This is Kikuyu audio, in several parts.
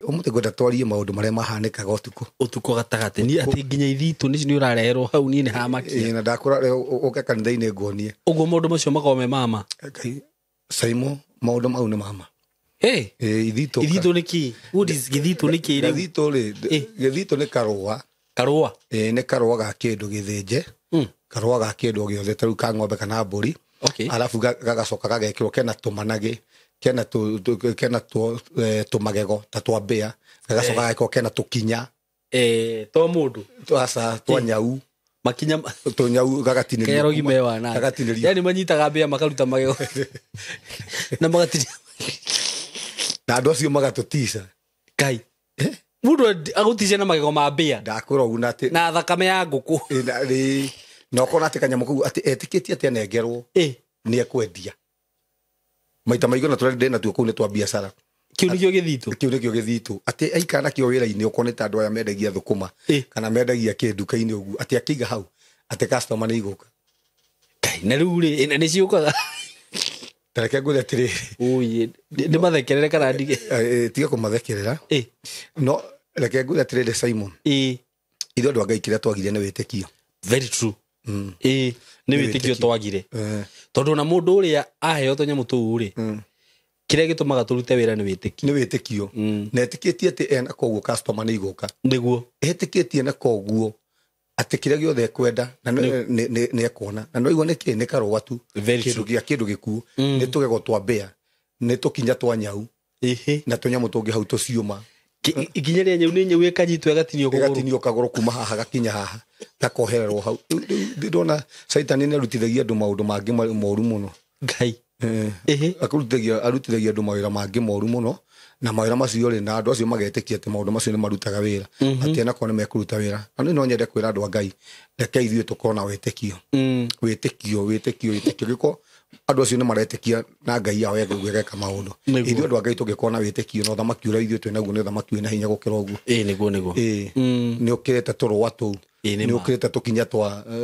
Ũmũthĩ ngwenda twarie maũndũ marĩa mahanĩkaga ũtukũ. Ũtukũ gatagatĩ niĩ atĩ nginya ithitũ nĩ ũrareherwo hau niĩ nĩ hamakia. Ĩĩ, na ndakũra ũke kanitha-inĩ nguonie. Ũguo maũndũ macio makoragwo me mama. Ngai, Saimo, maũndũ mau nĩ mama. Hey, Ĩĩ, ithitũ. Ithitũ nĩ kĩ? What is gĩthitũ nĩ kĩ rĩu? Gĩthitũ rĩ, gĩthitũ nĩ karũa. Karũa? Ĩĩ, nĩ karũa ga kĩndũ gĩthĩnje. Karũa ga kĩndũ o gĩothe ta rĩu ka ng'ombe kana mbũri. Okay. Arabu gagacoka gagekĩrwo kena tũmanagĩ, kena kena tũmagego ta twa mbĩa, gagacoka gagekĩrwo kena tũkinya. To mũndũ. Aca, twa nyau. Makinya tũnyau gagatinĩrio Kerogi kuma- mewa na. gagatinĩrio. Yaani manyitaga mbĩa makaruta magego. Na magatinia. Na andũ acio magatũtica. Ngai. Mũndũ agũticia na magego ma mbĩa. Ndakwĩra ũguo na atĩ Na thakame ya ngũkũ. Ĩ, na rĩ, na ũkona atĩ kanyamũ kau atĩ etĩkĩtie atĩ anengerwo nĩ ekwendia. Maita maingĩ ona tũrĩa ndĩ natuo kũu nĩ twa biacara. Kĩu nĩkĩo gĩthitũ? Kĩu nĩkĩo gĩthitũ. Atĩ aikara nakĩo wĩra-inĩ ũkona ta andũ aya mendagia thũkũma kana mendagia kĩ nduka-inĩ ũguo, atĩ akĩiga hau atĩ customer nĩ igũka. Ngai, na rĩu rĩ, na nĩ ciũkaga? Ta reke ngwĩre atĩrĩrĩ. Ũi, nĩ mathekerere kana ndige? Tiga kũmathekerera. No reke ngwĩre atĩrĩrĩ Simon. Ithuĩ andũ a Ngai kĩrĩa twagire nĩ wĩtĩkio. Very true. Nĩ Nĩ wĩtĩkio wĩtĩkio. twagire. Tondũ ona mũndũ ũrĩa aheo tũnyamũ tũu rĩ, kĩrĩa gĩtũmaga tũrute wĩra nĩ wĩtĩkio. Nĩ wĩtĩkio. Na etĩkĩtie atĩ ena koguo customer nĩ igũka. Nĩguo. Etĩkĩtie na koguo atĩ kĩrĩa gĩothe ekwenda na nĩ ekuona. Na nĩwaigua nĩ kĩ? Nĩ karũa tu. Very Kĩndũ true. gĩa kĩndũ gĩkuũ. Nĩ tũgego twa mbĩa, nĩ tũkinya twa nyau. Na tũnyamũ tũngĩ hau tũciũma. Ikinya rĩa nyau nĩ nyau ĩkanyitwo ĩgatinio kũgũrũ. Ĩgatinio kagũrũ kuma haha gakinya haha, gakohererwo hau. Rĩu ndĩrona Caitani nĩ arutithagia andũ maũndũ mangĩ moru mũno. Ngai. Arutithagia andũ mawĩra mangĩ moru mũno, na mawĩra macio rĩ, na andũ acio magetĩkia atĩ maũndũ macio nĩ marutaga wĩra. Atĩ onakorwo nĩ mekũruta wĩra. Na niĩ no nyende kwĩra andũ a Ngai, reke ithuĩ tũkorwo na wĩtĩkio. Wĩtĩkio, wĩtĩkio, wĩtĩkio. Gĩko andũ acio nĩ maretĩkia na Ngai yao ĩgeka maũndũ. Nĩguo. Ithuĩ andũ a Ngai tũngĩkorwo na wĩtĩkio, na ũthamaki ũrĩa ithuĩ twĩ naguo nĩ ũthamaki wĩna hinya gũkĩra ũguo. Ĩĩ, nĩguo, nĩguo. Ĩĩ. Nĩ ũkĩrĩte tũrũa tũu. Ĩĩ, nĩ Nĩ ma. ũkĩrĩte tũkinya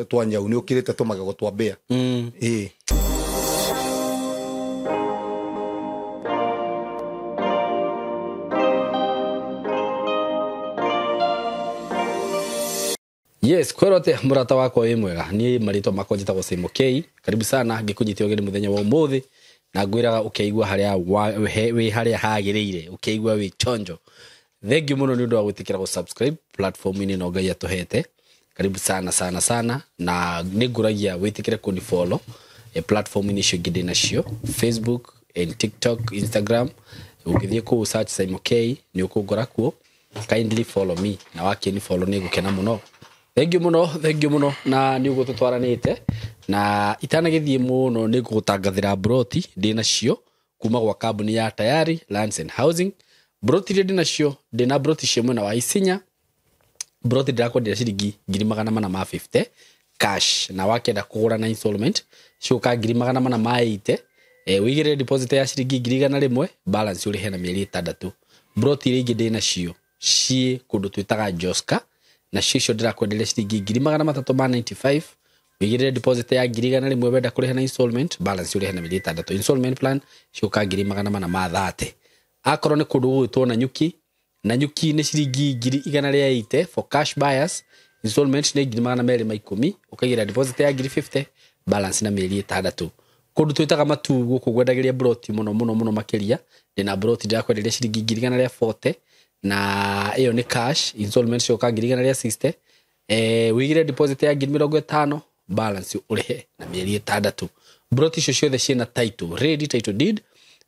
twa nyau, nĩ ũkĩrĩte tũmagego twa mbĩa. Ĩĩ. Yes, kwero ate murata wakwa wi mwega. Ni marĩtwa makwa njĩtagwo Simon K. Karibu sana ngĩkũnyite ũgeni mũthenya wa ũmũthĩ na ngwĩraga ũkeigua harĩa wĩ harĩa hagĩrĩire, ũkeigua wĩ chonjo. Thank you mũno nĩ ũndũ wa gwĩtĩkĩra gũ-subscribe platform-inĩ ĩno Ngai atũhete. Karibu sana sana sana, na nĩ ngũragia wĩtĩkĩre kũni-follow, platform-inĩ icio ingĩ ndĩ nacio, Facebook and TikTok, Instagram. Ũngĩthiĩ kũu search Simon K nĩ ũkũngora kuo. Kindly follow me, na wakĩni follow nĩ ngũkena mũno. Thank you mũno, thank you mũno, na nĩ ũguo tũtwaranĩte. Na itanagĩthiĩ mũno nĩ ngũgũtangathĩra broti ndĩ nacio kuma gwa kambuni ya Tayari Lands and Housing. Broti iria ndĩ nacio, ndĩ na broti cia mwena wa Isinya. Broti ndĩrakwenderia ciringi ngiri magana mana ma 50 cash, na wakĩenda kũgũra na installment cigũka ngiri magana mana ma 80. Wĩigĩrĩre deposit ya ciringi ngiri igana rĩmwe, balance ũrĩhe na mĩeri ĩtandatũ. Broti iria ingĩ ndĩ nacio ciĩ kũndũ twĩtaga Joska, na cio icio ndĩrakwenderia ciringi ngiri magana matatũ ma 95. Wĩigĩrĩre deposit ya ngiri igana rĩmwe wenda kũrĩha na installment, balance ũrĩhe na mĩeri ĩtandatũ. Installment plan cigũka ngiri magana mana ma 30. Akorwo nĩ kũndũ gũgwĩtwo Nanyuki, Nanyuki nĩ ciringi ngiri igana rĩa 80 for cash buyers, installment nĩ ngiri magana merĩ ma ikũmi, ũkaigĩra deposit ya ngiri 50, balance na mĩeri ĩtandatũ. Kũndũ twĩtaga Matuu gũkũ ngwendagĩria broti mũno mũno mũno makĩria, ndĩna broti ndĩrakwenderia ciringi ngiri igana rĩa 40, na ĩyo nĩ cash, installment cioka ngiri igana rĩa 60. Wĩigĩre deposit ya ngiri mĩrongo ĩtano, balance ũrĩhe na mĩeri ĩtandatũ. Broti icio ciothe ciĩna title, ready title deed,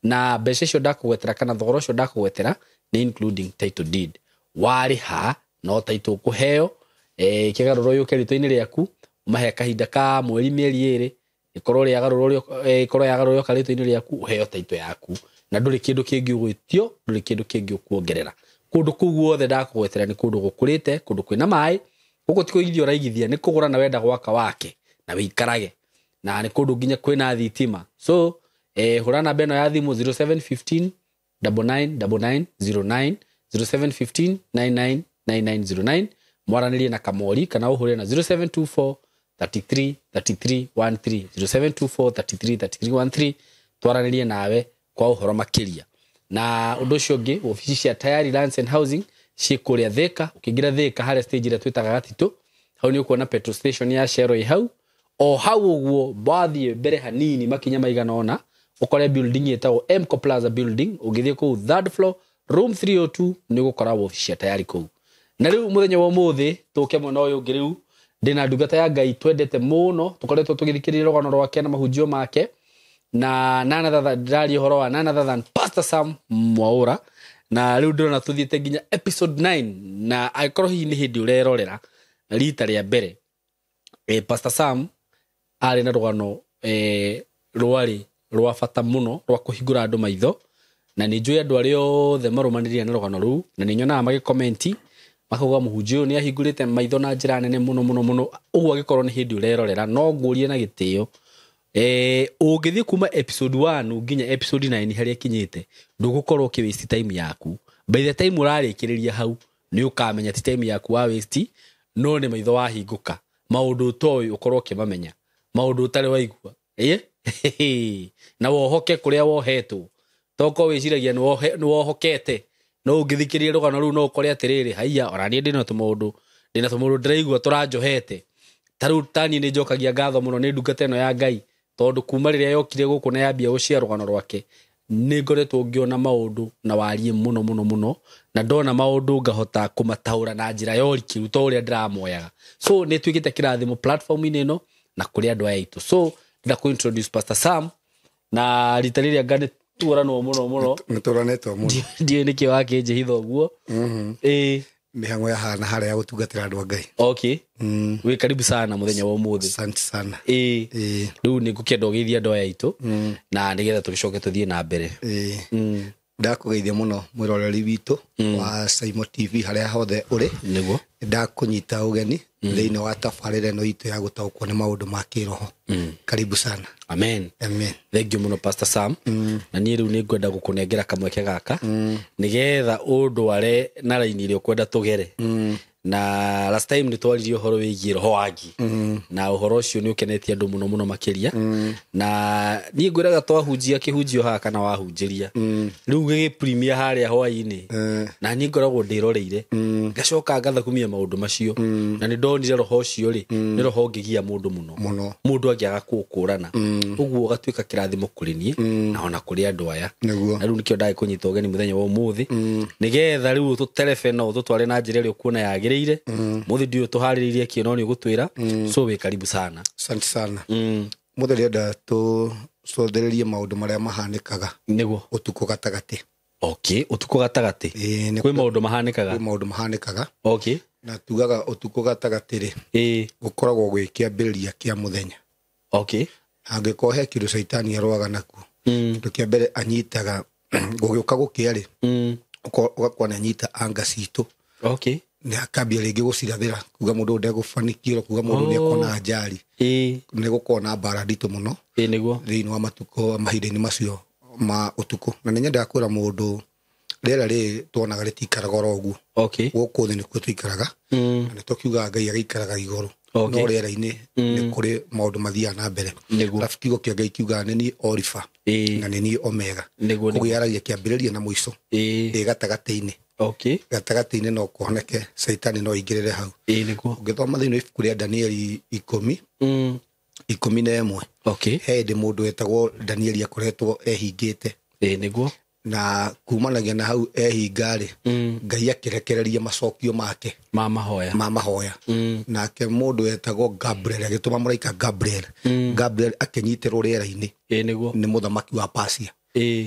na mbeca icio ndakũgwetera kana thogora ũcio ndakũgwetera nĩ including title deed. Warĩha no title ũkũheo, ĩkĩgarũrwo yũke rĩtwa-inĩ rĩaku, ũmahe kahinda ka mweri mĩeri ĩrĩ, ĩkorwo rĩagarũrwo ĩkorwo yagarũrwo yoka rĩtwa-inĩ rĩaku, ũheo title yaku, na ndũrĩ kĩndũ kĩngĩ ũgwĩtio, ndũrĩ kĩndũ kĩngĩ ũkuongerera. Kũndũ kũu guothe ndakũgwetera nĩ kũndũ gũkũrĩte, kũndũ kwĩna maĩ, gũkũ ti kũigithia ũraigithia, nĩ kũgũra na wenda gwaka wake na wĩikarage, na nĩ kũndũ nginya kwĩna thitima. So, hũra namba ĩno ya thimũ zero seven fifteen double nine double nine zero nine, zero seven fifteen nine nine nine nine zero nine, mwaranĩrie na Kamori kana ũhũre na zero seven two four thirty three thirty three one three, zero seven two four thirty three thirty three one three, twaranĩrie nawe kwa ũhoro makĩria. Na ũndũ ũcio ũngĩ, obici cia Tayari Lands and Housing ciĩ kũrĩa Thika. Ũkĩingĩra Thika harĩa stage ĩrĩa twĩtaga Gatitũ, hau nĩ ũkuona petrol station ya Shell ĩ hau. O hau ũguo wathiĩ mbere hanini makinya maigana ũna, ũkore building ĩtagwo Mco Plaza building. Ũngĩthiĩ kũu third floor room 302 nĩ ũgũkora obici cia Tayari kũu. Na rĩu mũthenya wa ũmũthĩ tũke mwena ũyũ ũngĩ, rĩu ndĩna ndungata ya Ngai twendete mũno, tũkoretwo tũgĩthikĩrĩria rũgano rwake na mahunjio make, na none other than, ndĩraria ũhoro wa none other than Pastor Sam Mwaura. Na rĩu ndĩrona tũthiĩte nginya episode 9, na angĩkorwo hihi nĩ hĩndĩ ũrerorera rita rĩa mbere, Pastor Sam arĩ na rũgano rwarĩ rwa bata mũno rwa kũhingũra andũ maitho, na nĩ njũĩ andũ arĩa othe marũmanĩrĩire na rũgano rũu, na nĩ nyonaga magĩkomenti makauga mũhunjia ũyũ nĩ ahingũrĩte maitho na njĩra nene mũno mũno mũno. Ũguo angĩkorwo nĩ hĩndĩ ũrerorera, no ngũrie na gĩtĩo, ũngĩthiĩ kuma episode 1 nginya episode 9 harĩa ĩkinyĩte, ndũgũkorwo ũkĩ waste time yaku. By the time ũrarĩkĩrĩria hau, nĩ ũkamenya ti time yaku wa waste, no nĩ maitho wahingũka, maũndũ ũtoĩ ũkorwo ũkĩmamenya, maũndũ ũtarĩ waigua, na wohoke kũrĩa wohetwo. Tokorwo wĩciragia nĩ wohokete, no ũngĩthikĩrĩria rũgano rũu no ũkore atĩrĩrĩ, haiya, ona niĩ ndĩna tũmaũndũ, ndĩna tũmaũndũ ndĩraigua tũranjohete. Ta rĩu taniĩ nĩ njokagia ngatho mũno nĩ ndungata ĩno ya Ngai, tondũ kuma rĩrĩa yokire gũkũ na yambia gũcia rũgano rwake, nĩ ngoretwo ngĩona maũndũ na wariĩ mũno mũno mũno, na ndona maũndũ ngahota kũmataũra na njĩra ya ũrikĩru ta ũrĩa ndĩramoyaga. So nĩ tuĩkĩte kĩrathimo platform-inĩ ĩno na kũrĩ andũ aya aitũ. So ndĩrenda kũ introduce Pastor Sam, na rita rĩrĩa nga nĩ tuoranwo mũno mũno. Nĩ tũranĩtwo mũno. Ndiũĩ nĩkĩ wakĩnjĩhitha ũguo. Mĩhang'o ya haha na harĩa ya gũtungatĩra andũ a Ngai. Okay. Wĩ karibu sana mũthenya wa ũmũthĩ. Asante sana. Rĩu nĩ ngũkĩenda ũgeithie andũ aya aitũ, na nĩgetha tũgĩcoke tũthiĩ na mbere. Ndakũgeithia mũno mwĩroreri witũ wa Saimo TV harĩa hothe ũrĩ. Nĩguo. Ndakũnyita ũgeni thĩinĩ wa tabarĩra ĩno itũ ya gũtaũkwo nĩ maũndũ ma kĩroho. Karibu sana. Amen. Amen. Thank you mũno Pastor Sam. Na niĩ rĩu nĩ ngwenda gũkũnengera kamweke gaka nĩgetha ũndware na raini ĩrĩa ũkwenda tũgere. Na last time nĩ twaririe ũhoro wĩgiĩ roho wa ngi, na ũhoro ũcio nĩ ũkenetie andũ mũno mũno makĩria. Na niĩ ngwĩraga twahunjia kĩhunjio haha kana wahunjĩria, rĩu gĩgĩprimia harĩa hwaĩ-inĩ, na niĩ ngoragwo ndĩroreire, ngacoka ngathakumia maũndũ macio, na nĩ ndonire roho ũcio rĩ, nĩ roho ũngĩgia mũndũ mũno mũno, mũndũ angĩaga kũũkũrana, ũguo ũgatuĩka kĩrathimo kũrĩ niĩ na ona kũrĩ andũ aya. Nĩguo. Na rĩu nĩkĩo ndagĩkũnyita ũgeni mũthenya wa ũmũthĩ, nĩgetha rĩu tũterebe na ũtũtware na njĩra ĩrĩa ũkuona yagĩrĩire. Mũthĩ ndiũĩ tũharĩrĩirie kĩ, no nĩ ũgũtwĩra. So wĩ karibu sana. Asante sana. Mũthĩ ndĩrenda tũcothererie maũndũ marĩa mahanĩkaga Nĩguo. ũtukũ gatagatĩ. Okay, ũtukũ gatagatĩ. Ĩĩ, nĩ Kwĩ maũndũ mahanĩkaga. Kwĩ maũndũ mahanĩkaga. Okay. Na tugaga ũtukũ gatagatĩ rĩ, gũkoragwo gwĩ kĩambĩrĩria kĩa mũthenya. Okay. Angĩkorwo he kĩndũ caitani arũaga nakuo, kĩndũ kĩa mbere anyitaga gũgĩũka gũkĩa rĩ, ũgakora nĩ anyita anga citũ. Okay. Nĩ akambia rĩngĩ gũcirathĩra, kuga mũndũ ũyũ ndegũbanikiwa, kuga mũndũ nĩ ekona ajali. Nĩ gũkorwo na mbara nditũ mũno. Nĩguo. Thĩinĩ wa matukũ mahinda-inĩ macio ma ũtukũ. Na nĩ nyendaga kwĩra mũndũ rĩera rĩrĩ tuonaga rĩtikaraga oro ũguo. Okay. Gũkũ thĩ nĩkuo tũikaraga. Na nĩ tũkiugaga Ngai agĩikaraga igũrũ. Okay. No rĩera-inĩ nĩ kũrĩ maũndũ mathiaga na mbere. Nĩguo. Arabu kiugo kĩa Ngai kiugaga nĩ niĩ Oriba, na nĩ niĩ Omega. Nĩguo, nĩguo. Koguo yaragia kĩambĩrĩria na mũico. Ĩ gatagatĩ-inĩ. Okay. Gatagatĩ-inĩ no kuoneke Caitani no aingĩrĩre hau. Nĩguo. Ũngĩthoma thĩinĩ wa ibuku rĩa Danieli 11. Okay. He hĩndĩ mũndũ wetagwo Danieli akoretwo ehingĩte. Nĩguo. Na kumanagia na hau ehinga rĩ, Ngai akĩrekereria macokio make ma mahoya. Ma mahoya. Nake mũndũ wetagwo Gabriel agĩtũma mũraika Gabriel. Gabriel akĩnyitĩrwo rĩera-inĩ. Nĩguo. Nĩ mũthamaki wa Persia.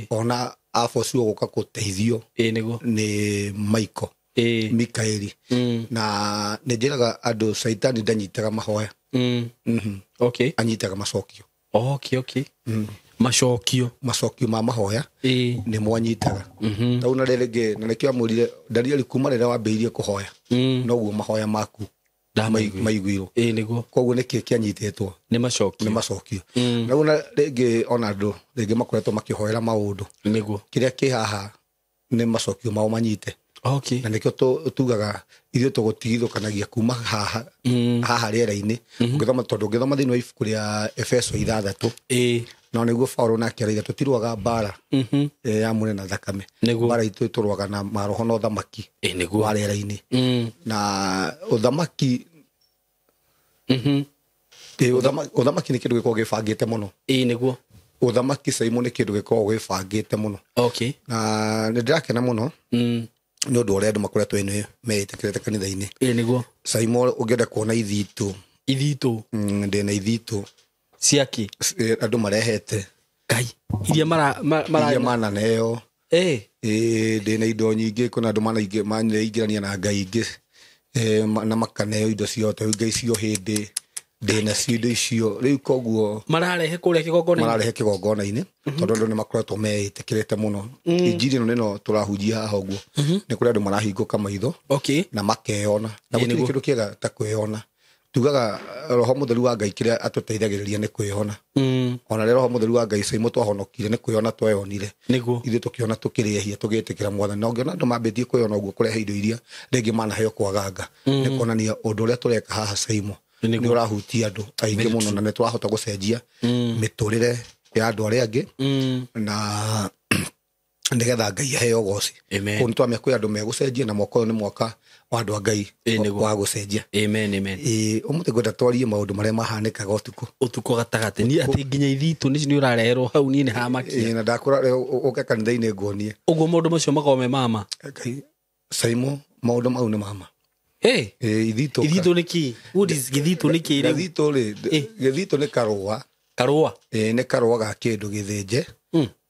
Ona abocio gũka gũteithio Nĩguo. nĩ Michael. Mikaeli. Na nĩ njĩraga andũ Caitani ndanyitaga mahoya. Okay. Anyitaga macokio. Okay, okay. Macokio. Macokio ma mahoya. Nĩ mwanyitaga. Tau na rĩngĩ, na nĩkĩo amwĩrire Danieli kuma rĩrĩa wambĩrĩirie kũhoya, noguo mahoya maku maiguirwo. Nĩguo. Koguo nĩkĩ kĩanyitĩtwo? Nĩ macokio. Nĩ macokio. Na rĩu na rĩngĩ ona andũ rĩngĩ makoretwo makĩhoera maũndũ. Nĩguo. Kĩrĩa kĩ haha nĩ macokio mao manyite. Okay. Na nĩkĩo tugaga ithuĩ tũgũtigithũkanagia kuma haha, haha rĩera-inĩ. Ũngĩthoma, tondũ ũngĩthoma thĩinĩ wa ibuku rĩa Efeso 6, Na nĩguo Paulo nake araiga tũtirũaga mbara ya mwĩrĩ na thakame. Mbara itũ tũrũaga na maroho na ũthamaki wa rĩera-inĩ. Na ũthamaki ũthamaki nĩ kĩndũ gĩkoragwo gĩbangĩte mũno. Nĩguo. Ũthamaki Saimo nĩ kĩndũ gĩkoragwo gĩbangĩte mũno. Okay. Na nĩ ndĩrakena mũno nĩ ũndũ ũrĩa andũ makoretwo meĩtĩkĩrĩte kanitha-inĩ. Nĩguo. Saimo ũngĩenda kuona ithitũ. Ithitũ. Ndĩna ithitũ. Ciaki. Andũ marehete. Ngai. Iria iria mananeo. Ndĩna indo nyingĩ, kwĩna andũ maneingĩrania na ngai ingĩ na makaneo indo ciothe, ngai cio hĩndĩ ndĩna cio indo icio. Rĩu koguo mararehe kũrĩa kĩgongona-inĩ. Mararehe kĩgongona-inĩ tondũ andũ nĩ makoretwo meĩtĩkĩrĩte mũno. Injiri ĩno nĩno tũrahunjia haha ũguo. Nĩ kũrĩ andũ marahingũka maitho na makeyona. Na gũtirĩ kĩndũ kĩega ta kwĩyona. Tugaga roho mũtheru wa Ngai kĩrĩa atũteithagĩrĩria nĩ kwĩyona. Ona rĩrĩa roho mũtheru wa Ngai Saimo twahonokire nĩ kwĩyona tweyonire. Ithuĩ tũkĩona tũkĩrĩhia tũgĩtĩkĩra Mwathani. Na ũngĩona andũ mambĩtie kwĩyona ũguo kũrehe indo iria rĩngĩ manaheo kwaganga. Nĩ kuonania ũndũ ũrĩa tũreka haha Saimo nĩ ũrahutia andũ aingĩ mũno na nĩ tũrahota gũcenjia mĩtũrĩre ya andũ arĩa angĩ na nĩgetha Ngai aheo ũgoci. Kũu nĩ twamenya kwĩ andũ megũcenjia na mwaka ũyũ nĩ mwaka wa andũ a Ngai wa gũcenjia. Amen, amen. Ũmũthĩ ngwenda twarie maũndũ marĩa mahanĩkaga ũtukũ. Ũtukũ gatagatĩ. Niĩ atĩ nginya ithitũ nĩ ũrareherwo hau niĩ nĩ hamakia. Na ndakũra ũke kanitha-inĩ nguonie. Ũguo maũndũ macio makoragwo me mama. Ngai Saimo maũndũ mau nĩ mama. Ithitũ. Ithitũ nĩ kĩ? What is gĩthitũ nĩ kĩ rĩu? Gĩthitũ rĩ, gĩthitũ nĩ karũa. Karũa? Nĩ karũa ga kĩndũ gĩthĩnje.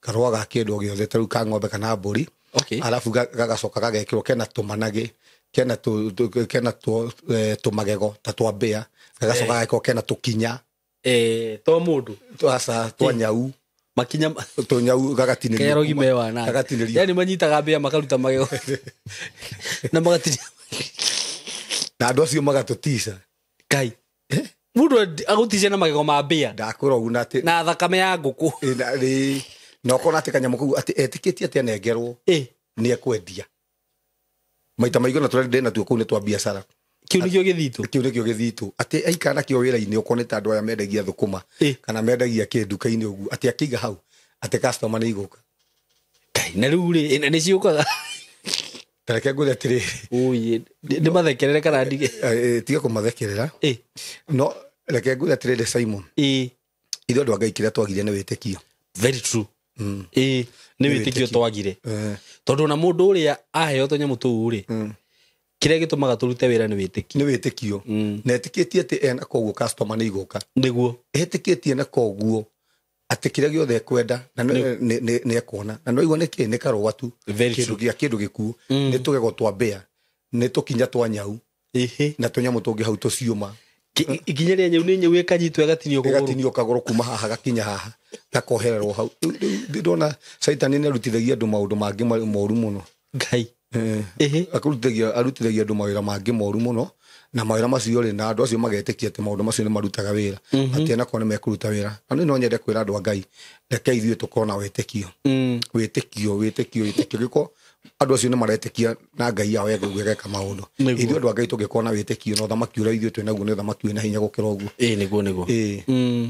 Karũa ga kĩndũ gĩothe ta rĩu ka ng'ombe kana mbũri. Arabu gagacoka gagekĩrwo kena tũmanagĩ, kena kena tũmagego ta twa mbĩa, gagacoka gagekĩrwo kena tũkinya. To mũndũ. Aca, twa nyau. Makinya tũnyau gagatinĩrio. Kerogi mewa na. Gagatinĩrio. Yaani manyitaga mbĩa makaruta magego. Na magatinia. Na andũ acio magatũtica. Ngai. Mũndũ agũticia na magego ma mbĩa. Ndakwĩra ũguo na atĩ na thakame ya ngũkũ. Na ũkona atĩ kanyamũ kau atĩ etĩkĩtie atĩ anengerwo nĩ ekwendia. Maita maingĩ ona tũrĩa ndĩna tuo kũu nĩ twa biacara. Kĩu nĩkĩo gĩthitũ. Kĩu nĩkĩo gĩthitũ. Atĩ aikara nakĩo wĩra-inĩ ũkona ta andũ aya mendagia thũkũma kana mendagia kĩ nduka-inĩ ũguo atĩ akĩiga hau atĩ customer nĩ igũka. Ngai, na rĩu rĩ, nĩ ciũkaga. Ta reke ngwĩre atĩrĩrĩ. Ũi, nĩ mathekerere kana ndige? Tiga kũmathekerera. No reke ngwĩre atĩrĩrĩ Simon. Ithuĩ andũ a Ngai kĩrĩa twagire nĩ wĩtĩkio. Very true. Nĩ wĩtĩkio twagire. Tondũ ona mũndũ ũrĩa aheo tũnyamũ tũu rĩ, kĩrĩa gĩtũmaga tũrute wĩra nĩ wĩtĩkio. Nĩ wĩtĩkio. Na etĩkĩtie atĩ ena koguo customer nĩ igũka. Nĩguo. Etĩkĩtie na koguo atĩ kĩrĩa gĩothe ekwenda na nĩ ekuona. Na no igua nĩ kĩ, nĩ karũa tu. Kĩndũ gĩa kĩndũ gĩkuũ. Nĩ tũgego twa mbĩa, nĩ tũkinya twa nyau. Na tũnyamũ tũngĩ hau tũciũma. Ikinya rĩa nyau nĩ nyau ĩkanyitwo ĩgatinio kũgũrũ. Ĩgatinio kagũrũ kuma haha gakinya haha, gakohererwo hau. Rĩu ndona Caitani nĩ arutithagia andũ maũndũ mangĩ moru mũno. Ngai. Arutithagia andũ mawĩra mangĩ moru mũno, na mawĩra macio rĩ, na andũ acio magetĩkia atĩ maũndũ macio nĩ marutaga wĩra. Atĩ onakorwo nĩ mekũruta wĩra. Na niĩ no nyende kwĩra andũ a Ngai, reke ithuĩ tũkorwo na wĩtĩkio. Wĩtĩkio, wĩtĩkio, wĩtĩkio. Gĩko andũ acio nĩ maretĩkia na Ngai yao ĩgeka maũndũ. Ithuĩ andũ a Ngai tũngĩkorwo na wĩtĩkio na ũthamaki ũrĩa ithuĩ twĩnaguo nĩ ũthamaki wĩna hinya gũkĩra ũguo. Nĩguo, nĩguo.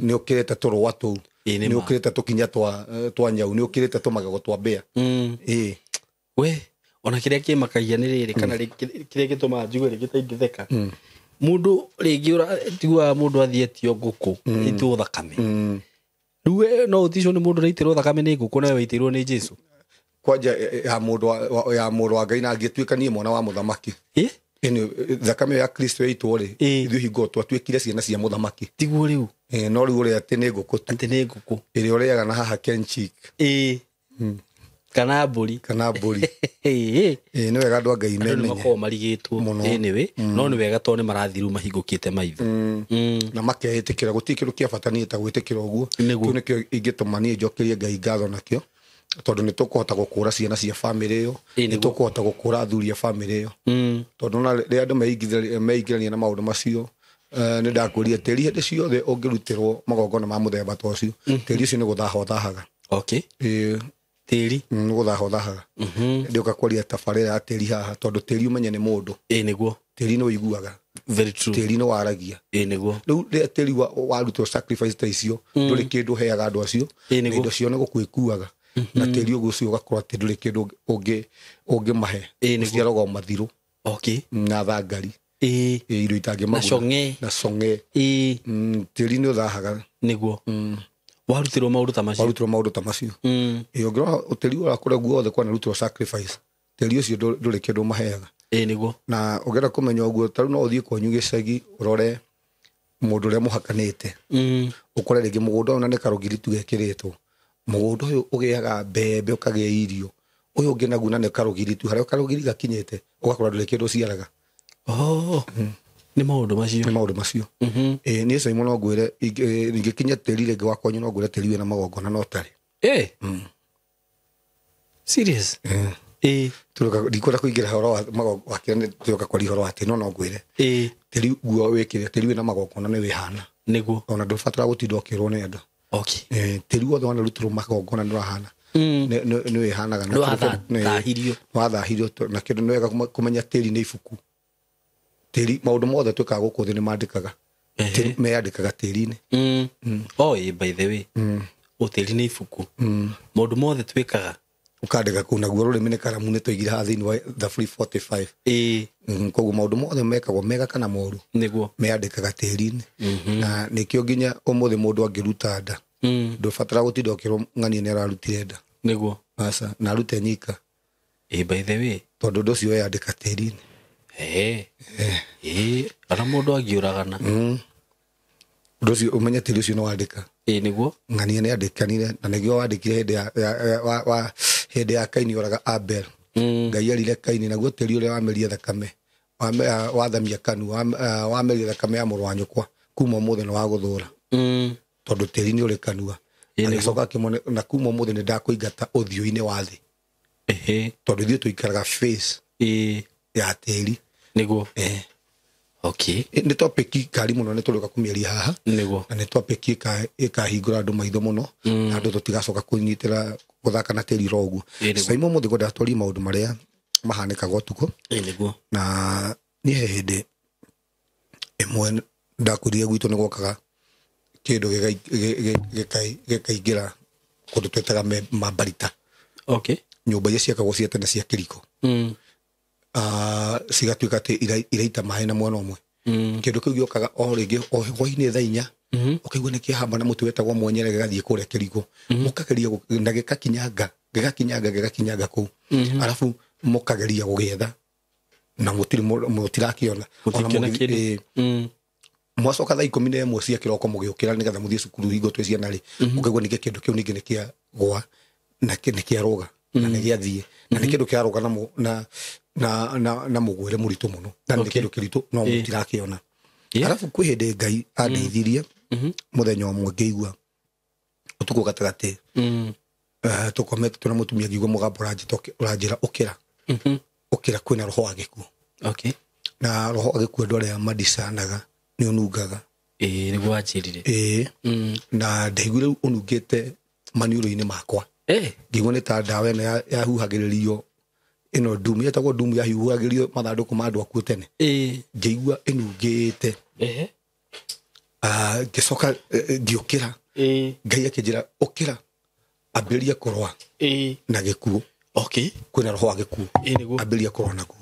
Nĩ ũkĩrĩte tũrũa tũu. Nĩ Nĩ ma. ũkĩrĩte tũkinya twa nyau, nĩ ũkĩrĩte tũmagego twa mbĩa. We, ona kĩrĩa kĩmakagia nĩ rĩrĩ, kana kĩrĩa gĩtũmaga njigue rĩngĩ ta ingĩtheka. Mũndũ rĩngĩ ũratiguaga mũndũ athiĩ etio ngũkũ, ĩitwo thakame. Rĩu we no ũticwo nĩ mũndũ ũraitĩrwo thakame nĩ ngũkũ nawe waitĩirwo nĩ Jesũ. Kwanja ya mũndũ ya mũndũ wa Ngai na angĩtuĩka niĩ mwana wa mũthamaki. Ĩni, thakame ya Kristo yaitwo rĩ, ithuĩ hingo twatuĩkire ciana cia mũthamaki. Tiguo rĩu. No rĩu ũrĩa atĩ nĩ ngũkũ tu. Atĩ nĩ ngũkũ. Ĩrĩa ũrĩaga na haha Kenchic. Kana mbũri. Kana mbũri. Nĩ wega andũ a Ngai Andũ nĩ memenye. makoragwo marigĩtwo. Mũno. Anyway, no nĩ wega tondũ nĩ marathiĩ rĩu mahingũkĩte maitho. Na makeĩtĩkĩra, gũtirĩ kĩndũ kĩa bata niĩ ta gwĩtĩkĩra ũguo. Nĩguo. Kĩu nĩkĩo ingĩtũma niĩ njokerie Ngai ngatho nakĩo. Tondũ nĩ tũkũhota gũkũra ciana cia bamĩrĩ ĩyo, nĩ tũkũhota gũkũra athuri a bamĩrĩ ĩyo. Tondũ ona rĩrĩa andũ meingĩrania na maũndũ macio, nĩ ndakwĩrire tĩri hĩndĩ ciothe ũngĩrutĩrwo magongona ma mũthemba ta ũcio, tĩri ũcio nĩ gũthaha ũthahaga. Tĩri. Nĩ gũthaha ũthahaga. Ndĩũka kwaria tabarĩra ya tĩri haha, tondũ tĩri ũmenye nĩ mũndũ. Nĩguo. Tĩri nĩ ũiguaga. Very true. Tĩri nĩ waragia. Ĩĩ nĩguo. Rĩu rĩrĩa tĩri warutwo sacrifice ta icio, ndũrĩ kĩndũ ũheaga andũ acio, Ĩĩ na nĩguo. indo ciao nĩ gũkua ikuaga, na tĩri ũguo ũcio ũgakorwo atĩ ndũrĩ kĩndũ ũngĩmahe. Ĩĩ nĩguo. Ũciaraga o mathirũ Okay. na thangari. Ĩĩ. Ĩĩ, indo itangĩmaguna. Na cong'e. Na cong'e. Ĩĩ. Tĩri nĩ ũthahaga. Nĩguo. Warutirwo maũndũ ta macio. Warutirwo maũndũ ta macio. Ĩĩ, ũngĩrora tĩri ũrĩa kũrĩa guothe kwanarutirwo sacrifice, tĩri ũcio ndũrĩ kĩndũ ũmaheaga. Ĩĩ nĩguo. Na ũngĩenda kũmenya ũguo, ta rĩu no ũthiĩ kwanyu gĩcagi ũrore mũndũ ũrĩa mũhakanĩte, ũkore rĩngĩ mũgũnda ũyũ na nĩ karũgiri tu gekĩrĩtwo, mũgũnda ũyũ ũgĩaga mbembe ũkagĩa irio, ũyũ ũngĩ naguo na nĩ karũgiri tu, harĩa karũgiri gakinyĩte ũgakora ndũrĩ kĩndũ ũciaraga. Oh. Nĩ maũndũ macio. Nĩ maũndũ macio. Ĩĩ, niĩ Simon no ngwĩre, ingĩkinya tĩri rĩngĩ wa kwanyu no ngwĩre tĩri wĩna magongona no ũtarĩ. Ĩĩ. Serious? Ĩĩ. Ndikwenda kũingĩra ũhoro wa magongona, nĩ tũroka kwaria ũhoro wa tĩri, no no ngwĩre. Ĩĩ. Tĩri guo wĩkĩre, tĩri wĩna magongona nĩ wĩhana. Nĩguo. Ona ndũbatara gũtinda ũkĩrwo nĩ andũ. Okay. Tĩri wothe wanarutirwo magongona nĩ ũrahana. Nĩ wĩhanaga. Nĩ wathahirio. Nĩ wathahirio, na kĩndũ nĩ wega kũmenya tĩri nĩ ibuku. Tĩri, maũndũ mothe twĩkaga gũkũ thĩ nĩ mandĩkaga. Tĩri, meyandĩkaga tĩri-inĩ. Oh, by the way. Tĩri nĩ ibuku. Maũndũ mothe twĩkaga. Ũkandĩka kũu, naguo rũrĩmĩ nĩ karamu nĩ twaigire haha thĩinĩ wa Thaburi 45. Ĩĩ. Koguo maũndũ mothe mekagwo mega kana moru. Nĩguo. Meyandĩkaga tĩri-inĩ. Na nĩkĩo nginya ũmũthĩ mũndũ angĩruta nda, ndũbatara gũtinda ũkĩrwo ng'ania nĩ ararutire nda. Nĩguo. Aca, na arute nyika. Ĩĩ, by the way. Tondũ ũndũ ũcio weyandĩka tĩri-inĩ. Ĩĩ. Ĩĩ, ona mũndũ angĩũragana. Ũndũ ũcio ũmenye tĩri ũcio nĩ wandĩka. Ĩĩ nĩguo. Ng'ania nĩ andĩkanire, na nĩguo wandĩkire hĩndĩ ya Kaini oraga Abel. Ngai erire Kaini, naguo tĩri ũrĩa wameria thakame, wathamia kanua, wameria thakame ya mũrũ wa nyũkwa, kuma ũmũthĩ nĩ wagũthũra. Tondũ tĩri nĩ ũrĩ kanua. Ĩĩ nĩguo. Agĩcoka akĩmwona, na kuma ũmũthĩ nĩ ndakũingata ũthiũ-inĩ wa thĩ. Ehe. Tondũ ithuĩ tũikaraga face Ĩĩ. ya tĩri. Nĩguo. Okay. Nĩ topic kari mũno nĩ tũrĩũka kũmĩaria haha. Nĩguo. Na nĩ topic ĩkahingũra andũ maitho mũno, na andũ tũtigacoka kũnyitĩra gũthaka na tĩri ro ũguo. Ĩĩ nĩguo. Simon mũthĩ ngwenda twarie maũndũ marĩa mahanĩkaga ũtukũ. Ĩĩ nĩguo. Na niĩ he hĩndĩ ĩmwe ndakwĩrire gwitũ nĩ gwokaga kĩndũ gĩkaingĩra kũndũ twĩtaga mambarita. Okay. Nyũmba iria ciakagwo cia tene cia kĩriko. Cigatuĩka atĩ iraita maĩ na mwena ũmwe. Kĩndũ kĩu gĩũkaga o rĩngĩ o hwainĩ thaa inya, ũkaigua nĩ kĩahamba na mũtĩ wetagwo mwenyere gĩgathiĩ kũrĩa kĩriko. Mũkageria na gĩkakinyanga, gĩgakinyanga, gĩgakinyanga kũu. Arabu mũkageria gũgĩetha na mũtirakĩona. Mũtikĩona kĩndũ. Mwacoka thaa 11 cia kĩroko mũgĩũkĩra nĩgetha mũthiĩ cukuru hingo twĩ ciana rĩ, ũkaigua ningĩ kĩndũ kĩu ningĩ nĩ kĩagwa na nĩ kĩarũga na nĩ gĩathiĩ na nĩ kĩndũ kĩarũga na mũgwĩre mũritũ mũno na nĩ kĩndũ kĩritũ no mũtirakĩona. Arabu kwĩ hĩndĩ Ngai andeithirie mũthenya ũmwe ngĩigua ũtukũ gatagatĩ, tũkomete twĩna mũtumia ngĩigua mũgambo ũranjĩra ũkĩra, ũkĩra kwĩna roho wa gĩkuũ. Okay. Na roho wa gĩkuũ andũ arĩa mandicanaga nĩ ũnungaga. Ĩĩ nĩguo wanjĩrire. Ĩĩ. Na ndaiguire rĩu ũnungĩte maniũrũ-inĩ makwa. Ngĩigua nĩ ta ndawa ĩno yahuhagĩrĩrio ĩno ndumu, yetagwo ndumu yahuhagĩrĩrio mathandũkũ ma andũ akuũ tene. Ngĩigua ĩnungĩte. Ngĩcoka ngĩũkĩra. Ngai akĩnjĩra ũkĩra, ambĩrĩria kũrũa na gĩkuũ. Okay. Kwĩna roho wa gĩkuũ. Ambĩrĩria kũrũa naguo.